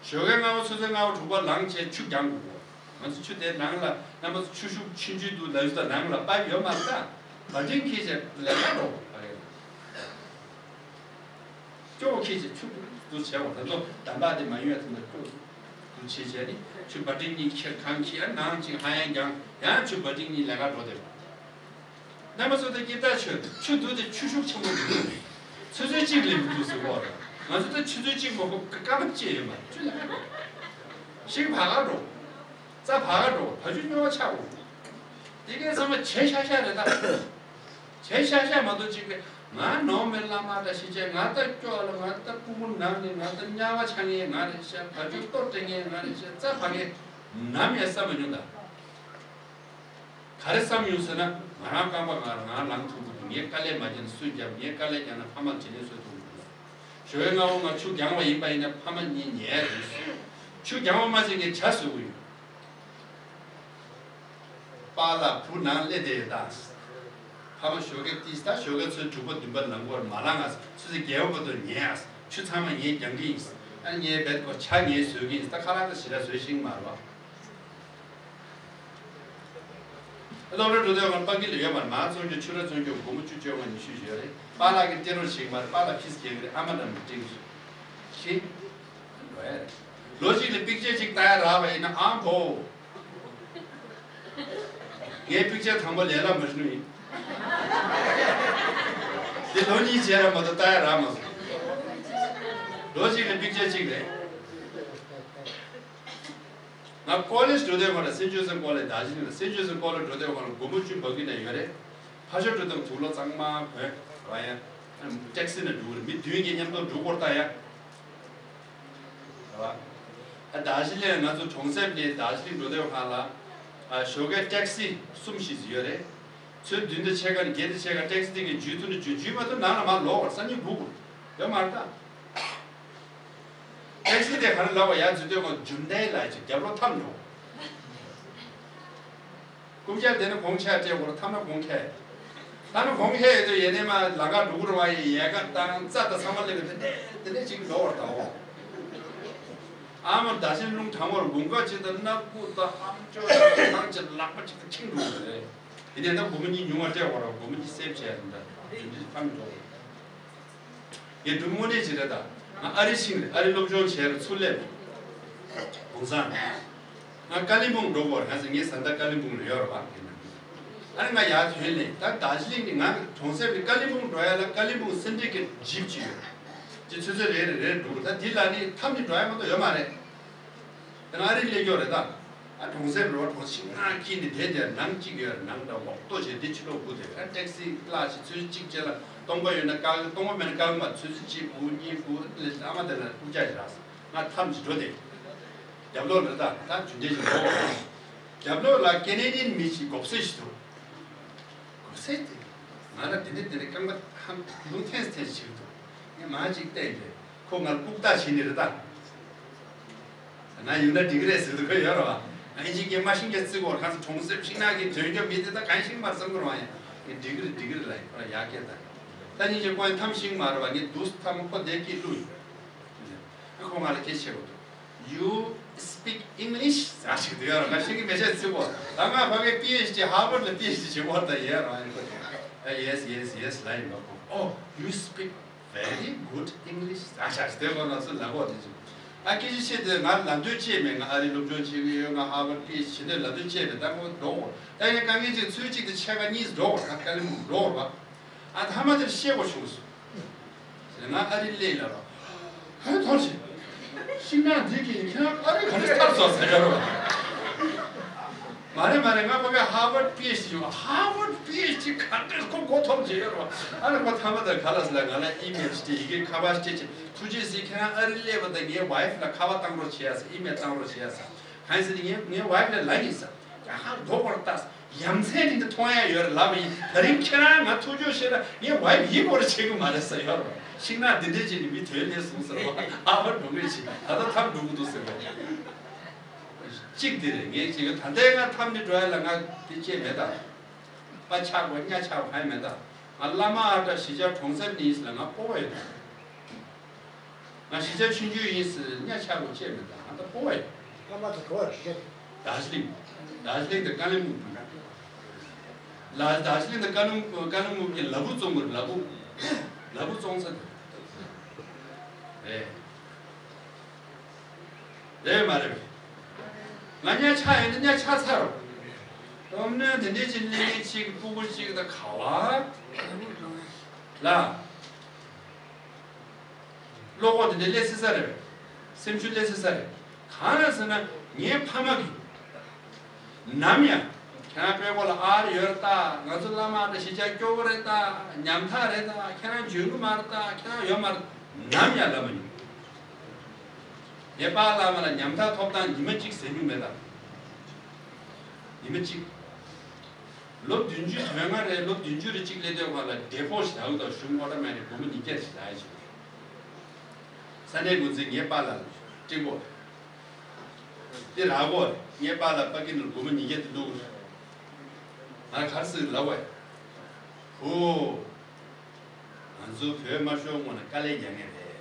ཞོགས་ཀའི་སྔ་པོ་ཆུ་ཚོད་ལྔ་པ་དྲུག་པ་ལངས་བྱས་ཆུ་རྒྱག་དགོས་གོ། ང་ཚོ་ཆུ་དེ་ནང་ལ་རྣམ་པ་ཚོ་ཆུ་ཤུགས་ཆུང་ཆུང་འདུག་ལབ་ཡོད་ད། ནང་ལ་པའིབ་ཡོད་མ་རེད་ད། བ་ཏྲིན་འཁྱེར་བྱས་ལས་ཀ་འགྲོ་དགོས་ཨ་རེད། སྐྱོ་བོ་ཁྱེར་བྱས་ཆུ་འདུག་བྱས་འོང་། ད་ཚོ་འདམ་བག་དེ་མ་ཡོད་ཚེ་ན་སྐྱོ་བོ་འདུག་བྱས་བྱས་ནི་ཆུ་བ་ཏྲིན་གཉིས་ཁྱེར་གང་ཁྱེར་ནང་ཅིག་ཧ་ཡང་རྒྱང་ཡང་ཆུ་བ་ཏྲིན་གཉིས་ལས་ཀ་འགྲོ་བསྡད་པ། རྣམ་པ་ཚོ་དེ་སྐྱིད་ཐག་ཆོད། ཆུ་འདུག་དེ་ཆུ་ཤུགས་ཆེན་པོ་འདུག་ཆུ་ཚོད་གཅིག་ལས་མི་འདུག་ཟེར་གོ། ང་ཚོ་ད་ཆུ་ཚོད་གཅིག་མ་གོ་སྐར་མ་གཅིག་ཡོད་མ་རེད། ཆུ་ལས་ཀ་འགྲོ། ཤིང་བག་ག་འགྲོ། རྩྭ་བག་ག་འགྲོ། བ་ཕྱུགས་སྨྱོ་བ་ཆགས་འགྲོ། དེ་གས་ཚང་མ་བྱས་ཤག་ཤག་རེད་ད། བྱས་ཤག་ཤག་མ་གཏོགས་གཅིག་པས་ང་ནོར་མེད་བླ་མ་ད་ཤི་ཆེ། ང་ད་སྐྱོ་ལ། ང་ད་ཕྲུ་གུ་ནང་ནས་ང་ད་དམྱལ་བ་ཆགས་ངེས་ང་རེད་ཤག་བ་ཕྱུགས་ལྟོ་སྤྲད་ངེས་ང་རེད་ཤག་རྩྭ་བག་ངེས་ནམ་ཡང་བསམ་མ་མྱོང་ད། ག་རེ་བསམ་ཡོང་ཟེར་ན། ང་རང་རྐང་པ་ང་རང་ལངས་ཐུབ་ཀྱི་འདུག་ངས་དཀའ་ལས་མ་བརྒྱབ་ན་སུས་བརྒྱབ། ངས་དཀའ་ལས་བརྒྱབ་ན་ཕ་མར་བྱིན་ནས་སུས་ཐུབ་ཀྱི་འདུག་ཞོགས་པའི་སྔ་པོ་ང་ཆུ་རྒྱང་བ་ཡིན་པ་ཡིན་ན་ཕ་མ་གཉིས་ཉལ་ཡོད། ཆུ་རྒྱང་བ་མ་བྱས་ངས་ཇ་བཟོ་གི་ཡོད། པཱ་ལགས་བུ་ནང་སླེབས་བསྡད་ཡོད་ད། ཕ་མ་ཞོགས་ཀས་ཏིས་ད་ཞོགས་ཀས་ཚོད་དྲུག་པ་བདུན་པ་ལངས་སྐོར་མ་ལངས་ཨ། ཆུ་ཚོད་བརྒྱད་པ་བར་དུ་ཉལ་ཨ། ཆུ་ཚང་མ་ངས་རྒྱང་གི་ཡིན། ཨ་ངས་བེད་ཀོ་ཇ་ངས་བཟོས་ཀྱི་ཡིན། ད་ཁ་ལག་ད་ཞེ་དྲག་བཟོས་ཤེས་ཀྱི་མ་རེད་བ། སློབ་གྲྭ་འགྲོ་དུས་སྒང་སྤང་གི་ལ་ཡོད་མ་རེད། མར་བཙོང་རྒྱུ་ཆུ་ར་བཙོང་རྒྱུ་སྒོར་མོ་བཅུ་བཅོ་ལྔ་ཉི་ཤུ་ཡོད་རེད། པཱ་ལགས་ཀྱིས་སྟེར་རོགས་བྱེད་ཀྱི་མ་རེད། པཱ་ལགས་ཕིས་རྒྱག་གི་རེད། ཨ་མ་ལ་མི་སྤྲད་ཀྱི་རེད། ཤེས། འགྲོ་ཡ་རེད། ལོ་གཅིག་ལ་པིག་ཅར་གཅིག་ལྟ་ཡ་རག་པ་ཡིན་ན་ཨང་བོ། ངས་པིག་ཅར་དང་པོ་ལས་སླ་མ་ཞུ་ཡིན། འདི་ལོ་གཉིས་རྗེས་ལ་མ་གཏོགས་ལྟ་ཡ་རག་མ་སོང་། ལོ་གཅིག་ལ་པིག་ཅར་གཅིག་རེད། ང་ཀོ་ལེཇ་འགྲོ་དུས་སྒང་ལ་སེན་ཇོ་སན་ཀོ་ལེཇ་དར་ཇི་ལིང་ལ། སེན་ཇོ་སན་ཀོ་ལེཇ་འགྲོ་དུས་སྒང་ལ་སྒོར་མོ་བཅུ་འབག་གི་ནས་ཡོད་རེད། ཕར་ཕྱོགས་འགྲོ་དུས་དུག་ལོག་གཙང་མ་གོན་ར་ཡ། ཊེག་སི་ནང་འགྲོ་གི་རེད། མི་བདུན་གྱིས་མཉམ་དུ་འགྲོ་དགོས་རེད་ད་ཡ། ར་བ། ཨ་དར་ཇི་ལིང་ང་ཚོ་གྲོང་གསེབ་ནས་དར་ཇི་ལིང་འགྲོ་དུས་སྒང་ལ། ཨ་ཞོགས་ཀས་ཊེག་སི་གསུམ་བཞི་ཙམ་ཡོད་རེད། ཚོད་བདུན་དང་ཕྱེད་ཀ་ནས་བརྒྱད་དང་ཕྱེད་ཀ་ཊེག་སི་དེ་གས་འཇུས་ཐུབ་ན་འཇུས། འཇུས་མ་ཐུབ་ནང་ལ་མར་ལོག་པར་སང་ཉིན་སྒུག་དགོས་ཡོད་མ་རེད་ད། ཊེག་སི་དེ་ག་རེ་ལབ་པ་ཡ་ཟེར་དུས་སྒང་ཇུན་ཏའི་ལ་ཅིག་རྒྱབ་ལོགས་མཐའ་མ་འགྲོ། རྐུབ་བཀྱག་དེ་ནི་གོང་ཆེ་སྤྲད་དགོས་རེད། མཐའ་མ་གོང་ཁེ། མཐའ་མ་གོང་ཁེ་ཡོད་དུས་ཡེ་ནས་མར་ལམ་ཁ་འགྲོ་གི་རེད་བ། ཡི་ཡལ་ག་བཏང་། རྩྭ་དང་ཚང་མ་སླེབས་པ་དེ་འདྲས་དེ་འདྲས་ཅིག་འགྲོ་བར་དང་འོ། ཨ་མ་དར་ཇི་ལིང་གྲང་མོར་དགུན་ཁ་ཅིག་དང་སྣ་ཁུག་དང་ཨམ་ཅོག་ཅིག་དང་ཅིག་ལག་པ་ཅིག་དང་ཁེངས་འགྲོ་གི་རེད། དེ་ནས་ད་སྒོར་མོ་གཉིས་ཉུང་བ་སྤྲད་དགོས་རེད། སྒོར་མོ་གཉིས་སེབ་བྱས་ཡིན་ད་དེ་འདྲས་མཐའ་མ་འགྲོ་གི་རེད། ངས་སྒྲུང་དངོས་གནས་ཅིག་རེད་ད། ང་ཨ་རི་ཕྱིན་རེད། ཨ་རི་སློབ་སྦྱོང་བྱས་རེད། ཚུར་སླེབས་རེད། གུང་སེང་། ང་ཀ་ལིམ་པོང་འགྲོ་དགོས་རེད། ང་ཚོ་ངའི་བཟའ་ཟླ་ཀ་ལིམ་པོང་ལ་ཡོད་རེད་བ། ཨ་ནི་ང་ཡར་ཐོན་ནས་ད་དར་ཇི་ལིང་ནས་ང་གྲོང་གསེབ་ནས་ཀ་ལིམ་པོང་འགྲོ་ཡ་ལ་ཀ་ལིམ་པོང་སེན་ཊར་གི་ཇིབ་ཅིག་ཡོད། ཅི་ཆུ་ཚོད་རེ་རེ་རེ་འགྲོ་གི། ད་འདི་ལ་ནི་མཐའ་མ་ནས་འགྲོ་ཡ་མ་གཏོགས་ཡོད་མ་རེད། ད་ང་ཨ་རི་སླེབས་ཀྱི་ཡོད་རེད་ད། ཨ་གྲོང་གསེབ་རེད་བ། གྲོང་གསེབ་ང་ཁྱིམ་ནས་བསྡད་དེ་ནང་གཅིག་ཡོད་རེད། ནང་ད་འོག་ཏོ་བྱས་འདི་ཕྱི་ལོགས་སྒུག་བསྡད། ཨ་ཊེག་སི་གླ་ཅིག་ཆུ་ཚོད་གཅིག་རྗེས་ལ་སྟོང་པ་ཡོད་ན་བཀག་སྟོང་པ་མེད་ན་བཀག་མ། ཆུ་ཚོད་གཅིག་སྒུག་གཉིས་སྒུག་ལས་ཨ་མ་དེ་ལ་རྐུབ་བཀྱག་ཅིག་རག་སོང་། ང་མཐའ་མ་ཅིག་འགྲོ་དེ། རྒྱབ་ལོགས་ལ་ད་ད་ཇུན་ཏའི་ཅིག་འགྲོ། རྒྱབ་ལོགས་ལ་ཀེ་ནེ་ཌི་ཡན་མི་ཅིག་མགོ་སེར་ཞིག་འདུག་མགོ་སེར་དེ་ང་ལ་དེ་འདྲ་དེ་འདྲ་རྐང་པ་ཧམ་ལུང་ཐེངས་ཐེངས་བྱེད་ཀྱི་འདུག་ངས་མར་ཅིག་བལྟས་རྗེས་ཁོ་ང་ལ་ལྐུགས་རྟགས་བྱེད་ནི་རེད་ད། ང་ཡོང་ན་འགྲིག་གི་རེད་ཟེར་དུས་ཁོ་ཡོད་རེད་བ། ང་ཨིན་ཇི་སྐད་མ་ཤེས་མཁན་བརྩི་གོ། ཁ་སང་གྲོང་གསེབ་ཤིང་ནགས་ཀྱི་དོན་རྒྱབ་མི་དེ་ད་གང་ཤེས་མ་བསམ་གི་རེད་བ། ཡ་ངས་འགྲིག་གི་རེད་འགྲིག་གི་རེད་ལབ་ཡིན། ཁོ་ལ་ཡར་སྐད་བཏང་། ད་ཉིན་གྱི་ཁོ་ཡང་ཐམ་ཤེས་མ་རེད་བ། ངས་འདུག་ཐམ་ཁོ་དེ་སྐད་བླུགས་ཡིན། ཁོ་ང་ལ་སྐད་ཆ་བཤད་གོ་འདུག You speak English? ཟ་ཞིག་དེ་ཡོད་ར། ང་ཤེས་ཀྱི་མེད་ཤས་ཚིག་པོ། ད་ང་ཕ་གི་པི་ཨེཆ་ཌི་ཧར་ཝརཌ་ལ་པི་ཨེཆ་ཌི་བྱེད་པོ་ད་ཡོད་ར། ཨ། Yes, yes, yes ལ་ཡིན་པ་ཁོ། Oh, you speak very good English ཟ་ཞིག་དེ་ཁོ་ང་ཚོ་ལ་གོ་དེ་ཅིག་ཨ། སྐད་ཆ་བཤད་དུས་ང་ལབ་འདོད་བྱས་མེད། ང་ཨ་རི་སློབ་སྦྱོང་བྱེད་ཀྱི་ཡོད། ང་ཧར་ཝརཌ་པི་ཨེཆ་ཌི་བྱེད་འདོད་ལབ་འདོད་བྱས་མེད། ད་ཁོ་འགྲོ་འོ། ད་ཡིན་ན་དཀའ་ངལ་ཅིག་ཚུལ་གཅིག་ཏུ་ཕྱེད་ཀ་གཉིས་འགྲོ་འོ། ད་ཀ་ལི་མུག་འགྲོ་འོ་བ། ཨ། མཐའ་མ་དེར་ཤེས་པོ་བྱུང་སོང་། ང་ཨ་རི་སླེབས་ལ་རོ། ཧོན་ཐོར་ཞིག་ཤིང་ནགས་འདི་གིས་ཁྱེད་རང་ཨ་རི་ག་ནས་ཐར་སོང་ཟེར་ཡ་རོ། མ་རེད་མ་རེད། ང་ཁོ་གའི་ཧར་ཝརཌ་པི་ཨེཆ་ཌི་ཡོད། ཧར་ཝརཌ་པི་ཨེཆ་ཌི་ག་འདྲས་ཁོ་མགོ་འཐོམ་བྱེད་ཡ་རོ། ཨ་ནི་ཁོ་མཐའ་མ་དེར་ག་ལ་སི་ལ་ང་ལ་ཨི་མེལ་སྟེ་ཡི་གེ་ཁ་པར་སྤྲད་ཅིག་ཐུགས་རྗེ་གཟིགས་ཁྱེད་རང་ཨ་རི་སླེབས་པ་དང་ངའི་ཝའི་ཕི་ལ་ཁ་པར་བཏང་རོགས་བྱེད་ཡ་ཟེར། ཨི་མེལ་བཏང་རོགས་བྱེད་ཡ་ཟེར། གང་ཡིན་ཟེར་ན་ངའི་ངའི་ཝའི་ཕི་ལ་ལབ་ཡིན་ཟེར། ཡ་ཧ་རྡོ་བར་ལྟ། ཡ་མཚན་དེ་འདྲ་མཐོང་ཡ་ཡོད་རེད་ལབ་ཡིན། ད་རིང་ཁྱེད་རང་ང་ཐུགས་ཁུར་བཞེས་ན་ངའི་ཝའི་ཕི་ཡིད་སྐྱོ་ར་བྱེད་ཀྱི་མ་རེད་ཟེར་ཡོད་རེད། ཤིང་ནགས་འདི་འདྲས་བྱས་ནས་མི་དོན་ལས་སོང་ཟེར་བ། ཨ་ཕ་འགྲོ་མེད་ཅིག་ད་ལྟ་ཐབས་འགྲོ་གི་འདུག་ཟེར་བ། གཅིག་དེ་རེད། ངས་བྱེད་ཀྱི་ད་ལྟའི་ང་ཐབས་འདི་འགྲོ་ཡ་ལ་ང་དེ་བྱས་མེད་ད། པ་ཆག་པ་གཉའ་ཆག་པ་གང་ཡང་མེད་ད། ང་བླ་མ་ཨ་བྲ་གཞིས་ཆགས་གྲོང་གསེབ་ནས་ཡིན་ཟེར་ལ་ང་སྤོབས་པ་ཡོད་ད། ང་གཞིས་ཆགས་ཆུང་ཆུང་ཡིན་ཟེར་གཉའ་ཆག་པོ་བྱས་མེད་ད། ང་ད་སྤོབས་པ་ཡོད། ཀ་མ་ད་གོ་བ་གཞིས་ཆགས། དར་ཇི་ལིང་། དར་ཇི་ལིང་དང་ཀ་ལི་མུག་དང་། ལ་དར་ཇི་ལིང་དང་ཀ་ལི་མུག་ཀ་ལི་མུག་གི་ལ་ཕུག་བཙོང་དགོས། ལ་ཕུག་ལ་ཕུག་བཙོང་ས་དེ་རེད། རེད་མ་རེད། ང་གཉའ་ཆག་ཡོད་ན་གཉའ་ཆག་ཚར་རོ། སྟོབས་ནོན་དེ་འདྲས་ཀྱི་གླེང་མཁན་གཅིག་གི་སྤུ་གུ་གཅིག་དང་ག་བ་ལ། བློ་ཁོག་དེ་འདྲ་སླེབས་སྲིད་ས་རེད། སེམས་ཤུགས་སླེབས་སྲིད་ས་རེད། གང་ལ་ཟེར་ན་ངའི་ཕ་མ་གིས་ནམ་ཡང་ཁྱེད་རང་དཔེ་ཁོ་ལ་ཨར་ཡོད་རེད་ད། ང་ཚོ་བླ་མ་དང་གཞིས་ཆགས་སྐྱོ་པོ་རེད་ད། ཉམ་ཐག་རེད་ད། ཁྱེད་རང་འཇོན་གི་མ་རེད་ད། ཁྱེད་རང་ཡོད་མ་རེད། ནམ་ཡང་ལབ་མ་མྱོང་། ངའི་པཱ་བླ་མ་ལ་ཉམ་ཐག་ཐོབ་ཐང་ཉི་མ་གཅིག་ཟེར་མྱོང་མེད་ད། ཉི་མ་གཅིག་ལོ་བདུན་ཅུ་དོན་ལྔ་རེད། ལོ་བདུན་ཅུ་རེ་གཅིག་སླེབས་དུས་སྒང་ལ་ཌེ་ཕོ་ཞིག་ལབ་ཀྱི་འདུག་གཞུང་ཨོ་ཊོ་མེ་ཊིག་སྒོར་མོ་ཉིས་བརྒྱ་ཞིག་ལབ་ཡ་ཞིག་ས་གནས་འགོ་འཛིན་ངའི་པཱ་ལགས་ལ་སྤྲད་གོ། དེ་རག་གོ། ངའི་པཱ་ལགས་པ་ཀི་ནང་སྒོར་མོ་ཉིས་བརྒྱ་དེ་བླུགས། ང་ག་རེ་ཟེར་ལབ་བས། ཧོ། ང་ཚོ་བོད་དམར་ཤོག་ངོས་ནས་དཀའ་ལས་རྒྱག་མཁན་རེད།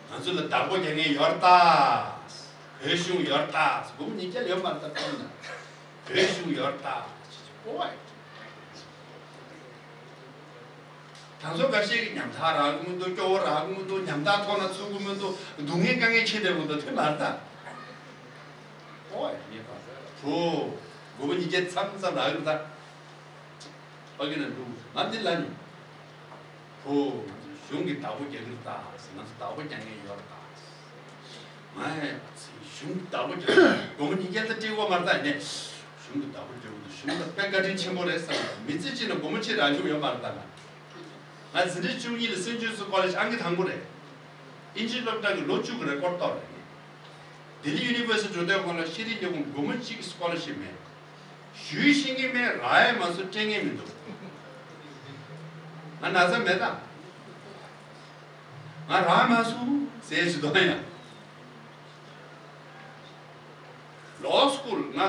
ང་ཚོ་ལ་བདག་པོ་རྒྱག་མཁན་ཡོད་རེད་ད། བོད་གཞུང་ཡོད་རེད་ད། སྒོར་མོ་ཉིས་བརྒྱ་ཡོད་མ་རེད་ད། ཁོང་ན་བོད་གཞུང་ཡོད་རེད་ད། ཅེས་ཅེས་ཨོ་ཨེ། ད་ཚོ་འགའ་ཤས་ཀྱིས་ཉམ་ཐག་རག་གི་མི་འདུག་སྐྱོ་བོ་རག་གི་མི་འདུག་ཉམ་ཐག་ཐོག་ན་ཚུད་གི་མི་འདུག་སྡུག་བསྔལ་དཀའ་ངལ་ཁྱེར་བསྡད་གི་འདུག་དེ་མ་རེད་ད། ཨོ་ཨེ། ངས་ད་བོ་སྒོར་མོ་ཉིས་བརྒྱ་མཚམས་མཚམས་རག་གི་རེད་ད། ཕ་གི་ན་འདུག་ང་འདི་ལ་ནི། ཧོ། ང་ཚོ་གཞུང་གི་བདག་པོ་རྒྱག་གི་རེད་ད། ང་ཚོ་བདག་པོ་རྒྱག་མཁན་ཡོད་རེད་ད། ང་ཡང་གཞུང་གི་བདག་པོ་རྒྱག་གི་རེད། སྒོར་མོ་ཉིས་བརྒྱ་ད་སྤྲད་དགོས་མ་རེད་ད། ཡིན་ནའི་གཞུང་གི་བདག་པོ་རྒྱག་གི་འདུག་གཞུང་ལ་དཔེ་བཀའ་དྲིན་ཆེན་པོ་རེད་བསམ། མི་ཚེ་གཅིག་ནང་སྒོར་མོ་གཅིག་རག་མྱོང་ཡོད་མ་རེད་ད་ང་། ང་འཛིན་གྲྭ་བཅུ་གཉིས་ལ་སན་ཇོ་སི་ཀོ་ལེཇ་ཨང་ཀི་དང་པོ་རེད། ཨིན་ཇི་སློབ་གྲྭ་གི་ལོ་བཅུ་གི་རེ་ཀོར་གཏོར་རེད། ལྡི་ལི་ཡུ་ནི་ཝར་སི་ཊི་འགྲོ་དུས་སྒང་ལ་ཤེས་རིག་ལས་ཁུངས་སྒོར་མོ་གཅིག་གི་སི་ཀོ་ལར་ཤིབ་མེད། ཞུས་ཤེས་ཀྱི་མེད། རག་ཡ་མ་བཟོ་སྤྲད་མཁན་མི་འདུག་ང་ན་ཚ་མེད་ད། ང་རག་མ་སོང་ཟེར་ཞིག་འདུག་ཡ། ལོ་སི་ཀུལ་ང་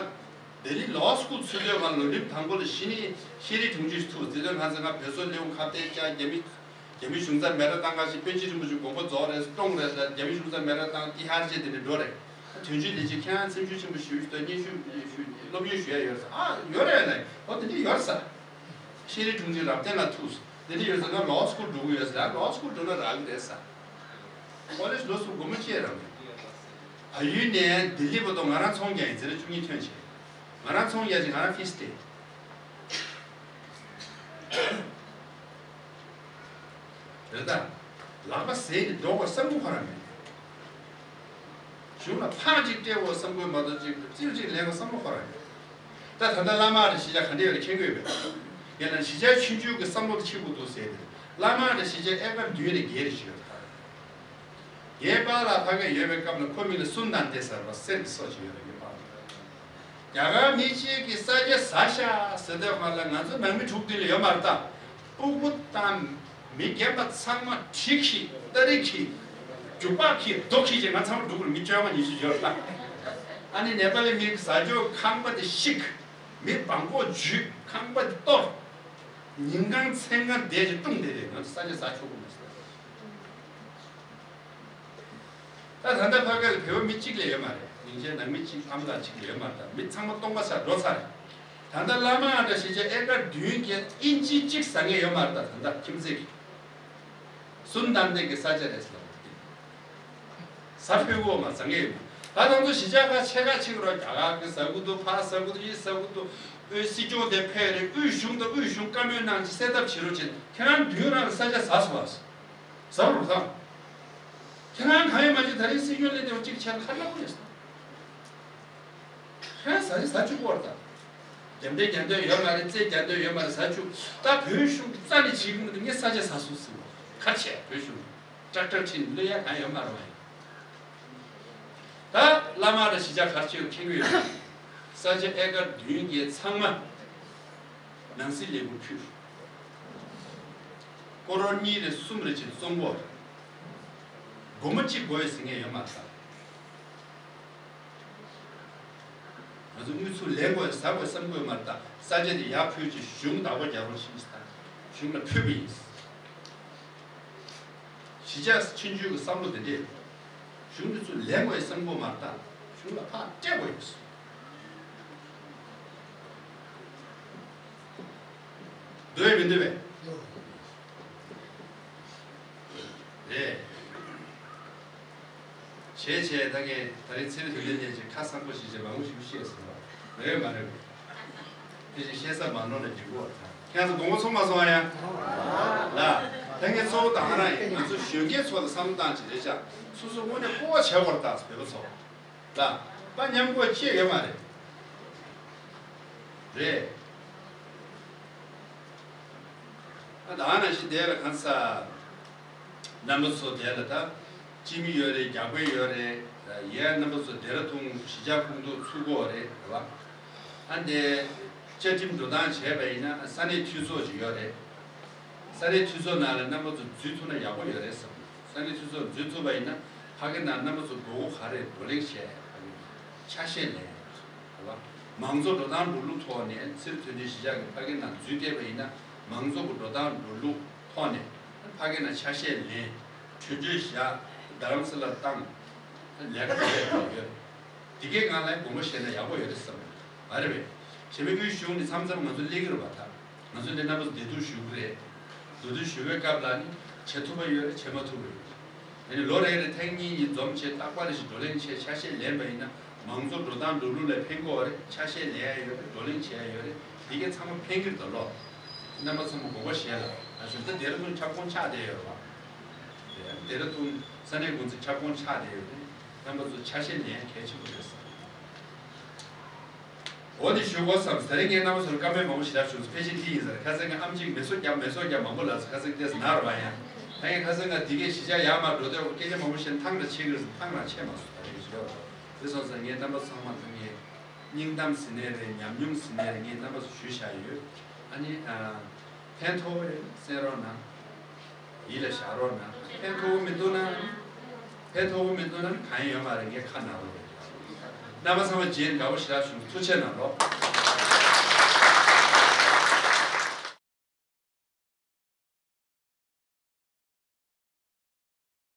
ལྡི་ལི་ལོ་སི་ཀུལ་ཚུད་དུས་ང་ལོ་རིམ་དང་པོ་ལ་གཞི་ནས་ཤེས་རིག་དྲུང་ཆེ་ཞིག་ཐུག་དེ་དུས་ང་ཚོ་ང་བོད་སོག་ལས་ཁུངས་ཁ་གཏད་བཅག་རྒྱ་མི་རྒྱ་མི་གཞུང་ཚབ་མེ་ར་བཏང་ཁ་ཞིག་པཎ་ཆེན་རིན་པོ་ཆེ་དགོངས་པ་རྫོགས་རེད་ཀྲོང་རེད་ཟེར་རྒྱ་མི་གཞུང་ཚབ་མེ་ར་བཏང་ཏི་ཧར་ཅེ་དེ་འདྲ་འགྲོ་རེད། དོན་གཅོད་ལས་བྱེད་ཁྱེད་རང་སེམས་ཤུགས་ཆེན་པོ་ཞུ་ཞུ་དང་སྙན་ཞུ་ཞུ་སློབ་ཡོན་ཞུ་ཡ་ཡོད་ཟེར། ཨ་ཡོད་རེད་ལ། ཨོ་དེ་འདྲ་ཡོད་ཟེར། ཤེས་རིག་དྲུང་ཆེ་རབ་བརྟན་ལགས་ཐུག་སོང་། དེ་འདྲ་ཡོད་ཟེར། ང་ལོ་སི་ཀུལ་འགྲོ་གི་ཡོད་ཟེར། ཨ་ལོ་སི་ཀུལ་འགྲོ་ན་རག་གི་རེད་ཟེར། ཀོ་ལེཇ་ལོ་སི་ཀུལ་སྒོར་མོ་གཅིག་རག་མེད། བལ་ཡུལ་ནས་ལྡི་ལི་བར་དུ་ང་རང་ཚོང་རྒྱག་ཡིན། འཛིན་གྲྭ་བཅུ་གཉིས་ཐོན་བྱས། ང་རང་ཚོང་རྒྱག་ཅིང་ང་རང་ཕིས་སྤྲད། རེད་ད། ལག་པ་ཟས་ནས་འགྲོ་དགོས་བསམ་བློ་ཁོ་རང་མེད། གཞུང་ལ་ཕར་གཅིག་སྤྲད་དགོས་བསམ་བློ་མ་གཏོགས་གཅིག་རྩིས་གཅིག་ལེན་དགོས་བསམ་བློ་ཁོ་རང་མེད། ད་ད་ལྟ་བླ་མ་རེད་གཞིས་ཆགས་ག་འདྲ་ཡོད་རེད་མཁྱེན་གྱི་ཡོད་པས། ཡིན་ན་གཞིས་ཆགས་ཆུང་ཆུང་གི་བསམ་བློ་དེ་ཆེ་པོ་འདུག་ཟེར་ཏེ། བླ་མ་རེད་གཞིས་ཆགས་ཨེ་ཀར་བདུན་ནས་བརྒྱད་རེ་ཞིག་ཡོད་རེད། ངའི་པཱ་ལགས་ཕ་གིར་ཡོད་པའི་སྐབས་ལ་ཁོ་མིང་ལ་སུན་དན་ཏེ་ཟེར་བ་གསེར་གྱི་སོ་ཞིག་ཡོད་རེད་ངའི་པཱ་ལགས། རྒྱ་གར་མི་གཅིག་གིས་ས་ཆ་ཟ་ཤག་ཟེར་དུས་སྒང་ལ་ང་ཚོ་ནང་མི་དྲུག་འདི་ལ་ཡོད་མ་རེད་ད། སྤུ་གུ་དང་མི་རྒན་པ་ཚང་མ་གྲི་འཁྱེར་སྟ་རེ་འཁྱེར་རྒྱུག་པ་འཁྱེར་རྡོ་འཁྱེར་བྱས་ང་ཚང་མ་འགྲོ་གི་རེད། མི་བཅོ་ལྔ་ཉི་ཤུ་ཡོད་རེད་ད། ཨ་ནི་ནེ་པ་ལི་མིས་ཟ་ཆོག་ཁང་པ་དེ་བཤིག་མི་བང་གོག་འཇུས་ཁང་པ་དེ་གཏོར། ཉིན་གང་མཚན་གང་བསྡད་ཅིག་ཀྲུང་བསྡད་རེད། ང་ཚོ་ས་ཆ་ཟ་ཆོག་གི་མ་རེད། ད་ད་ལྟ་ཕ་གི་ལ་བོད་པ་མི་གཅིག་ལས་ཡོད་མ་རེད། སྡིངས་ཆའི་ནང་མི་གཅིག་ཨ་མ་ལགས་གཅིག་ཡོད་མ་རེད་ད། མི་ཚང་མ་སྟོང་པ་ཆགས་འགྲོ་ཚར་རེད། ད་ལྟ་བླ་མ་འདྲ་ཞིག་བྱས་ཨེ་ཀར་བདུན་བརྒྱད་ཨིན་ཅི་གཅིག་ཟ་མཁན་ཡོད་མ་རེད་ད། ད་ལྟ་ཁྱིམ་མཚེས་ཀྱི་སུམ་བཏང་སྟེང་གི་ས་ཆ་རེད་ཟེར་ལ། ཟ་ཕོད་གོ་མ་ཟ་མཁན་ཡོད་མ། ད་དང་ཚོ་གཞིས་ཆགས་ཁག་ཆེ་ཁག་ཆེ་གི་རོ། རྒྱ་གར་གི་ཟ་གི་འདུག་ཕར་ཟ་གི་འདུག་ཡི་ཟ་གི་འདུག་ཨོའི་སྲིད་སྐྱོང་དེ་ཕེབས་རེད། དབུས་གཞུང་དང་དབུས་གཞུང་བཀའ་མོལ་གནང་ཅིག་སེལ་ཐབས་བྱེད་རོགས་བྱེད། ཁྱེད་རང་མདུན་རང་ལ་ས་ཆ་ཟ་སོང་བ། ཟ་རོགས་ད། ཁྱེད་རང་གང་ཡང་མ་བྱེད། ད་རིང་སྲིད་སྐྱོང་ལས་དེ་བ་གཅིག་བྱས་ན་ཁ་ལག་པོ་རེད་ཟ། ཧན་ཟ་ཟ་བཅུག་གོ་ར་ད། རྒྱབ་འདྲེ་རྒྱབ་འདོད་ཡོད་མ་རེད། རྩེ་རྒྱབ་འདོད་ཡོད་མ་རེད། ཟ་བཅུག་ད་བོད་གཞུང་གི་རྩ་ནས་བྱེད་ཀྱི་མི་འདུག་ངས་ས་ཆ་ཟ་སོང་ཟེར་བ་ཁ་ཆེ། བོད་གཞུང་ཀྲག་ཀྲག་ཁྲིད་ནས་ལོས་ཡ་གང་ཡོད་མ་རེད་བ་ཡིན། ད་བླ་མ་ར་གཞིས་ཆགས་གར་ཆེ་ཡོད་མཁྱེན་གྱི་ཡོད། ས་ཆ་ཨེ་ཀར་བདུན་བརྒྱད་ཚང་མ་ནང་སྲིད་ལས་ཁུངས་ཕུལ། སྐོར་ར་གཉིས་རེ་གསུམ་རེ་བྱས་བཙོང་གོ། སྒོར་མོ་གཅིག་དགོས་ཡོད་ཟེར་མཁན་ཡོད་མ་རེད་ད། ང་ཚོ་དངུལ་ཚུར་ལེན་དགོས་ཟ་དགོས་བསམ་དགོས་མ་རེད་ད། ས་ཆ་དེ་ཡར་ཕུལ་ཅིག་གཞུང་བདག་པོ་རྒྱག་རོགས་ཞེས་ད་གཞུང་ལ་ཕུལ་བ་ཡིན། གཞིས་ཆགས་ཆུང་ཆུང་གི་བསམ་བློ་དེ་འདྲས་གཞུང་དེ་ཚུར་ལེན་དགོས་བསམ་དགོས་མ་རེད་ད། གཞུང་ལ་ཕར་སྤྲད་དགོས་ཡིན། འདོད་མི་འདོད་པས། རེད། བྱས་བྱས་ད་ངས་ད་རིང་ཚེ་རིང་དོན་ལྡན་ཉན་ཅིག་ཁ་གསང་པོ་ཞིག་བྱས་མང་པོ་ཞིག་བཤད་སོང་བ། རེད་མ་རེད། དེ་བཞིན་བཤད་ས་མ་ནོར་ནས་འཇུག་གོ། ཁྱེད་ཚོ་དགོངས་པ་ཚོམ་མ་སོང་ཨ་ཡ། ལ། ད་ངས་གཙོ་བོ་ད་ང་རང་ཡིན། ང་ཚོ་གཞོན་སྐྱེས་ཚོ་ལ་བསམ་བློ་བཏང་ཅིག་རེད་ཤག་སོ་སོ་དངོས་གནས་སྤོབས་པ་བྱེད་དགོས་རེད་ད་བོད་པ་ཚོ། ལ། པ་མཉམ་སྐོར་བྱེད་ཡོད་མ་རེད། རེད། ཨ་ད་ནང་བཞིན་དེ་ལ་གང་ས། རྣམ་པ་ཚོ་དེ་ལ་ད། སྤྱི་མི་ཡོད་རེད། རྒྱ་དཔོན་ཡོད་རེད། ཡ་རྣམ་པ་ཚོ་ཌེ་ར་ཌུན་གཞིས་ཆགས་ཁོངས་གཏོགས་ཚུད་ཀྱི་ཡོད་རེད། རེད་བ། ཨ་འདི། བཅའ་ཁྲིམས་འགྲོ་སྟངས་བྱས་པ་ཡིན་ན་ས་གནས་འཐུས་ཚོགས་ཅིག་ཡོད་རེད། ས་གནས་འཐུས་ཚོགས་ནང་ལ་རྣམ་པ་ཚོ་འཛུལ་ཐུབ་ན་ཡག་པོ་ཡོད་རེད་བསམ། ས་གནས་འཐུས་ཚོགས་འཛུལ་ཐུབ་པ་ཡིན་ན་ཕ་གི་ནང་རྣམ་པ་ཚོ་དགོས་མཁོ་ག་རེ་བགྲོ་གླེང་བྱས། ཕ་གི་ཆ་ཤས་ལེན། རེད་བ། མང་གཙོ་འགྲོ་སྟངས་འགྲོ་ལུགས་ཐོག་ནས་སྤྱིར་དོན་གཅོད་གཞིས་ཆགས་ཀྱི་ཕ་གི་ནང་འཛུལ་བསྡད་པ་ཡིན་ན་མང་གཙོ་གི་འགྲོ་སྟངས་འགྲོ་ལུགས་ཐོག་ནས་ཕ་གི་ནང་ཆ་ཤས་ལེན། གྲོས་ཆོད་བཞག་རྡ་རམ་ས་ལ་བཏང་། ལས་ཀ་བྱས་ཡོད། འདི་གའི་སྒང་ལ་དགོངས་པ་བཞེས་ན་ཡག་པོ་ཡོད་རེད་བསམ། མ་རེད་པས། གཞན་པའི་དབུས་གཞུང་ནི་མཚམས་མཚམས་ང་ཚོ་སླེབས་ཀྱི་རེད་པ་ད། ང་ཚོ་འདི་རྣམ་པ་ཚོ་བདེ་སྡུག་ཞུ་གི་རེད། བདེ་སྡུག་ཞུ་བའི་སྐབས་ལ་ནི་བྱེད་ཐུབ་པ་ཡོད་རེད། བྱེད་མ་ཐུབ་པ་ཡོད་རེད། ཨ་ནི་ལོ་རེ་རེ་ཐེངས་གཉིས་གཉིས་འཛོམས་བྱས་རྟག་པར་རེ་ཞིག་བགྲོ་གླེང་བྱས་ཆ་ཤས་ལེན་པ་ཡིན་ན་མང་གཙོ་འགྲོ་སྟངས་འགྲོ་ལུགས་ལ་ཕན་གྱི་ཡོད་རེད། ཆ་ཤས་ལེན་ཡ་ཡོད་རེད། བགྲོ་གླེང་བྱེད་ཡ་ཡོད་རེད། འདི་གའི་ཚང་མ་ཕན་གྱི་རེད་ད་ལོ། རྣམ་པ་ཚང་མ་དགོངས་པ་བཞེས་ལ། ཨ་ཟེར་ད་ཌེ་ར་ཌུན་ཁྱབ་ཁོངས་ཆགས་བསྡད་ཡོད་རེད་བ། ཌེ་ར་ཌུན་ས་གནས་འགོ་འཛིན་ཁྱབ་ཁོངས་ཆགས་བསྡད་ཡོད་རེད། རྣམ་པ་ཚོ་ཆ་ཤས་ལེན་ཡ་གལ་ཆེན་པོ་རེད་བསམ། འོ་འདི་ཞུ་དགོས་བསམ། དེ་རིང་ངས་རྣམ་པ་ཚོར་བཀའ་མོལ་མང་པོ་ཞེ་དྲག་བྱུང་སོང་། ཕལ་ཆེར་འདི་ཡིན་ཟེར། ཁ་སང་ངས་ཨམ་ཆི་མེ་སོ་རྒྱབ་མེ་སོ་རྒྱབ་མང་པོ་ལབ་སོང་། ཁ་སང་ཏོག་ཙམ་ན་རུ་བ་ཡང་། ད་ངས་ཁ་སང་ང་འདི་གའི་གཞིས་ཆགས་ཡར་མར་འགྲོ་དུས་སྐད་ཆ་མང་པོ་བཤད་ན་ཐང་ར་ཆད་ཀྱི་རེད་ཟེར། ཐང་ར་ཆད་མ་སོང་། ད་རེས་ཞུ་བ་དེ་སོང་ཙང་ངས་རྣམ་པ་ཚང་མ་ད་ངས་སྙིང་གཏམ་ཟེར་ནའི་རེད། ཉམས་མྱོང་ཟེར་ནའི་རེད། ངས་རྣམ་པ་ཚོ་ཞུས་བཞག་ཡོད། ཨ་ནི་ཨ། ཕན་ཐོགས་རེད་གསན་རོགས་གནང་། ཡིད་ལ་བཞག་རོགས་གནང་། ཕན་ཐོགས་མི་འདུག་ན། ཕན་ཐོགས་མི་འདུག་ན་གང་ཡང་ཡོད་མ་རེད། ངས་ཁ་ནང་རོགས་རེད། རྣམ་པ་ཚང་མ་རྗེས་དགའ་པོ་ཞེ་དྲག་བྱུང་། ཐུགས་རྗེ་གནང་རོགས།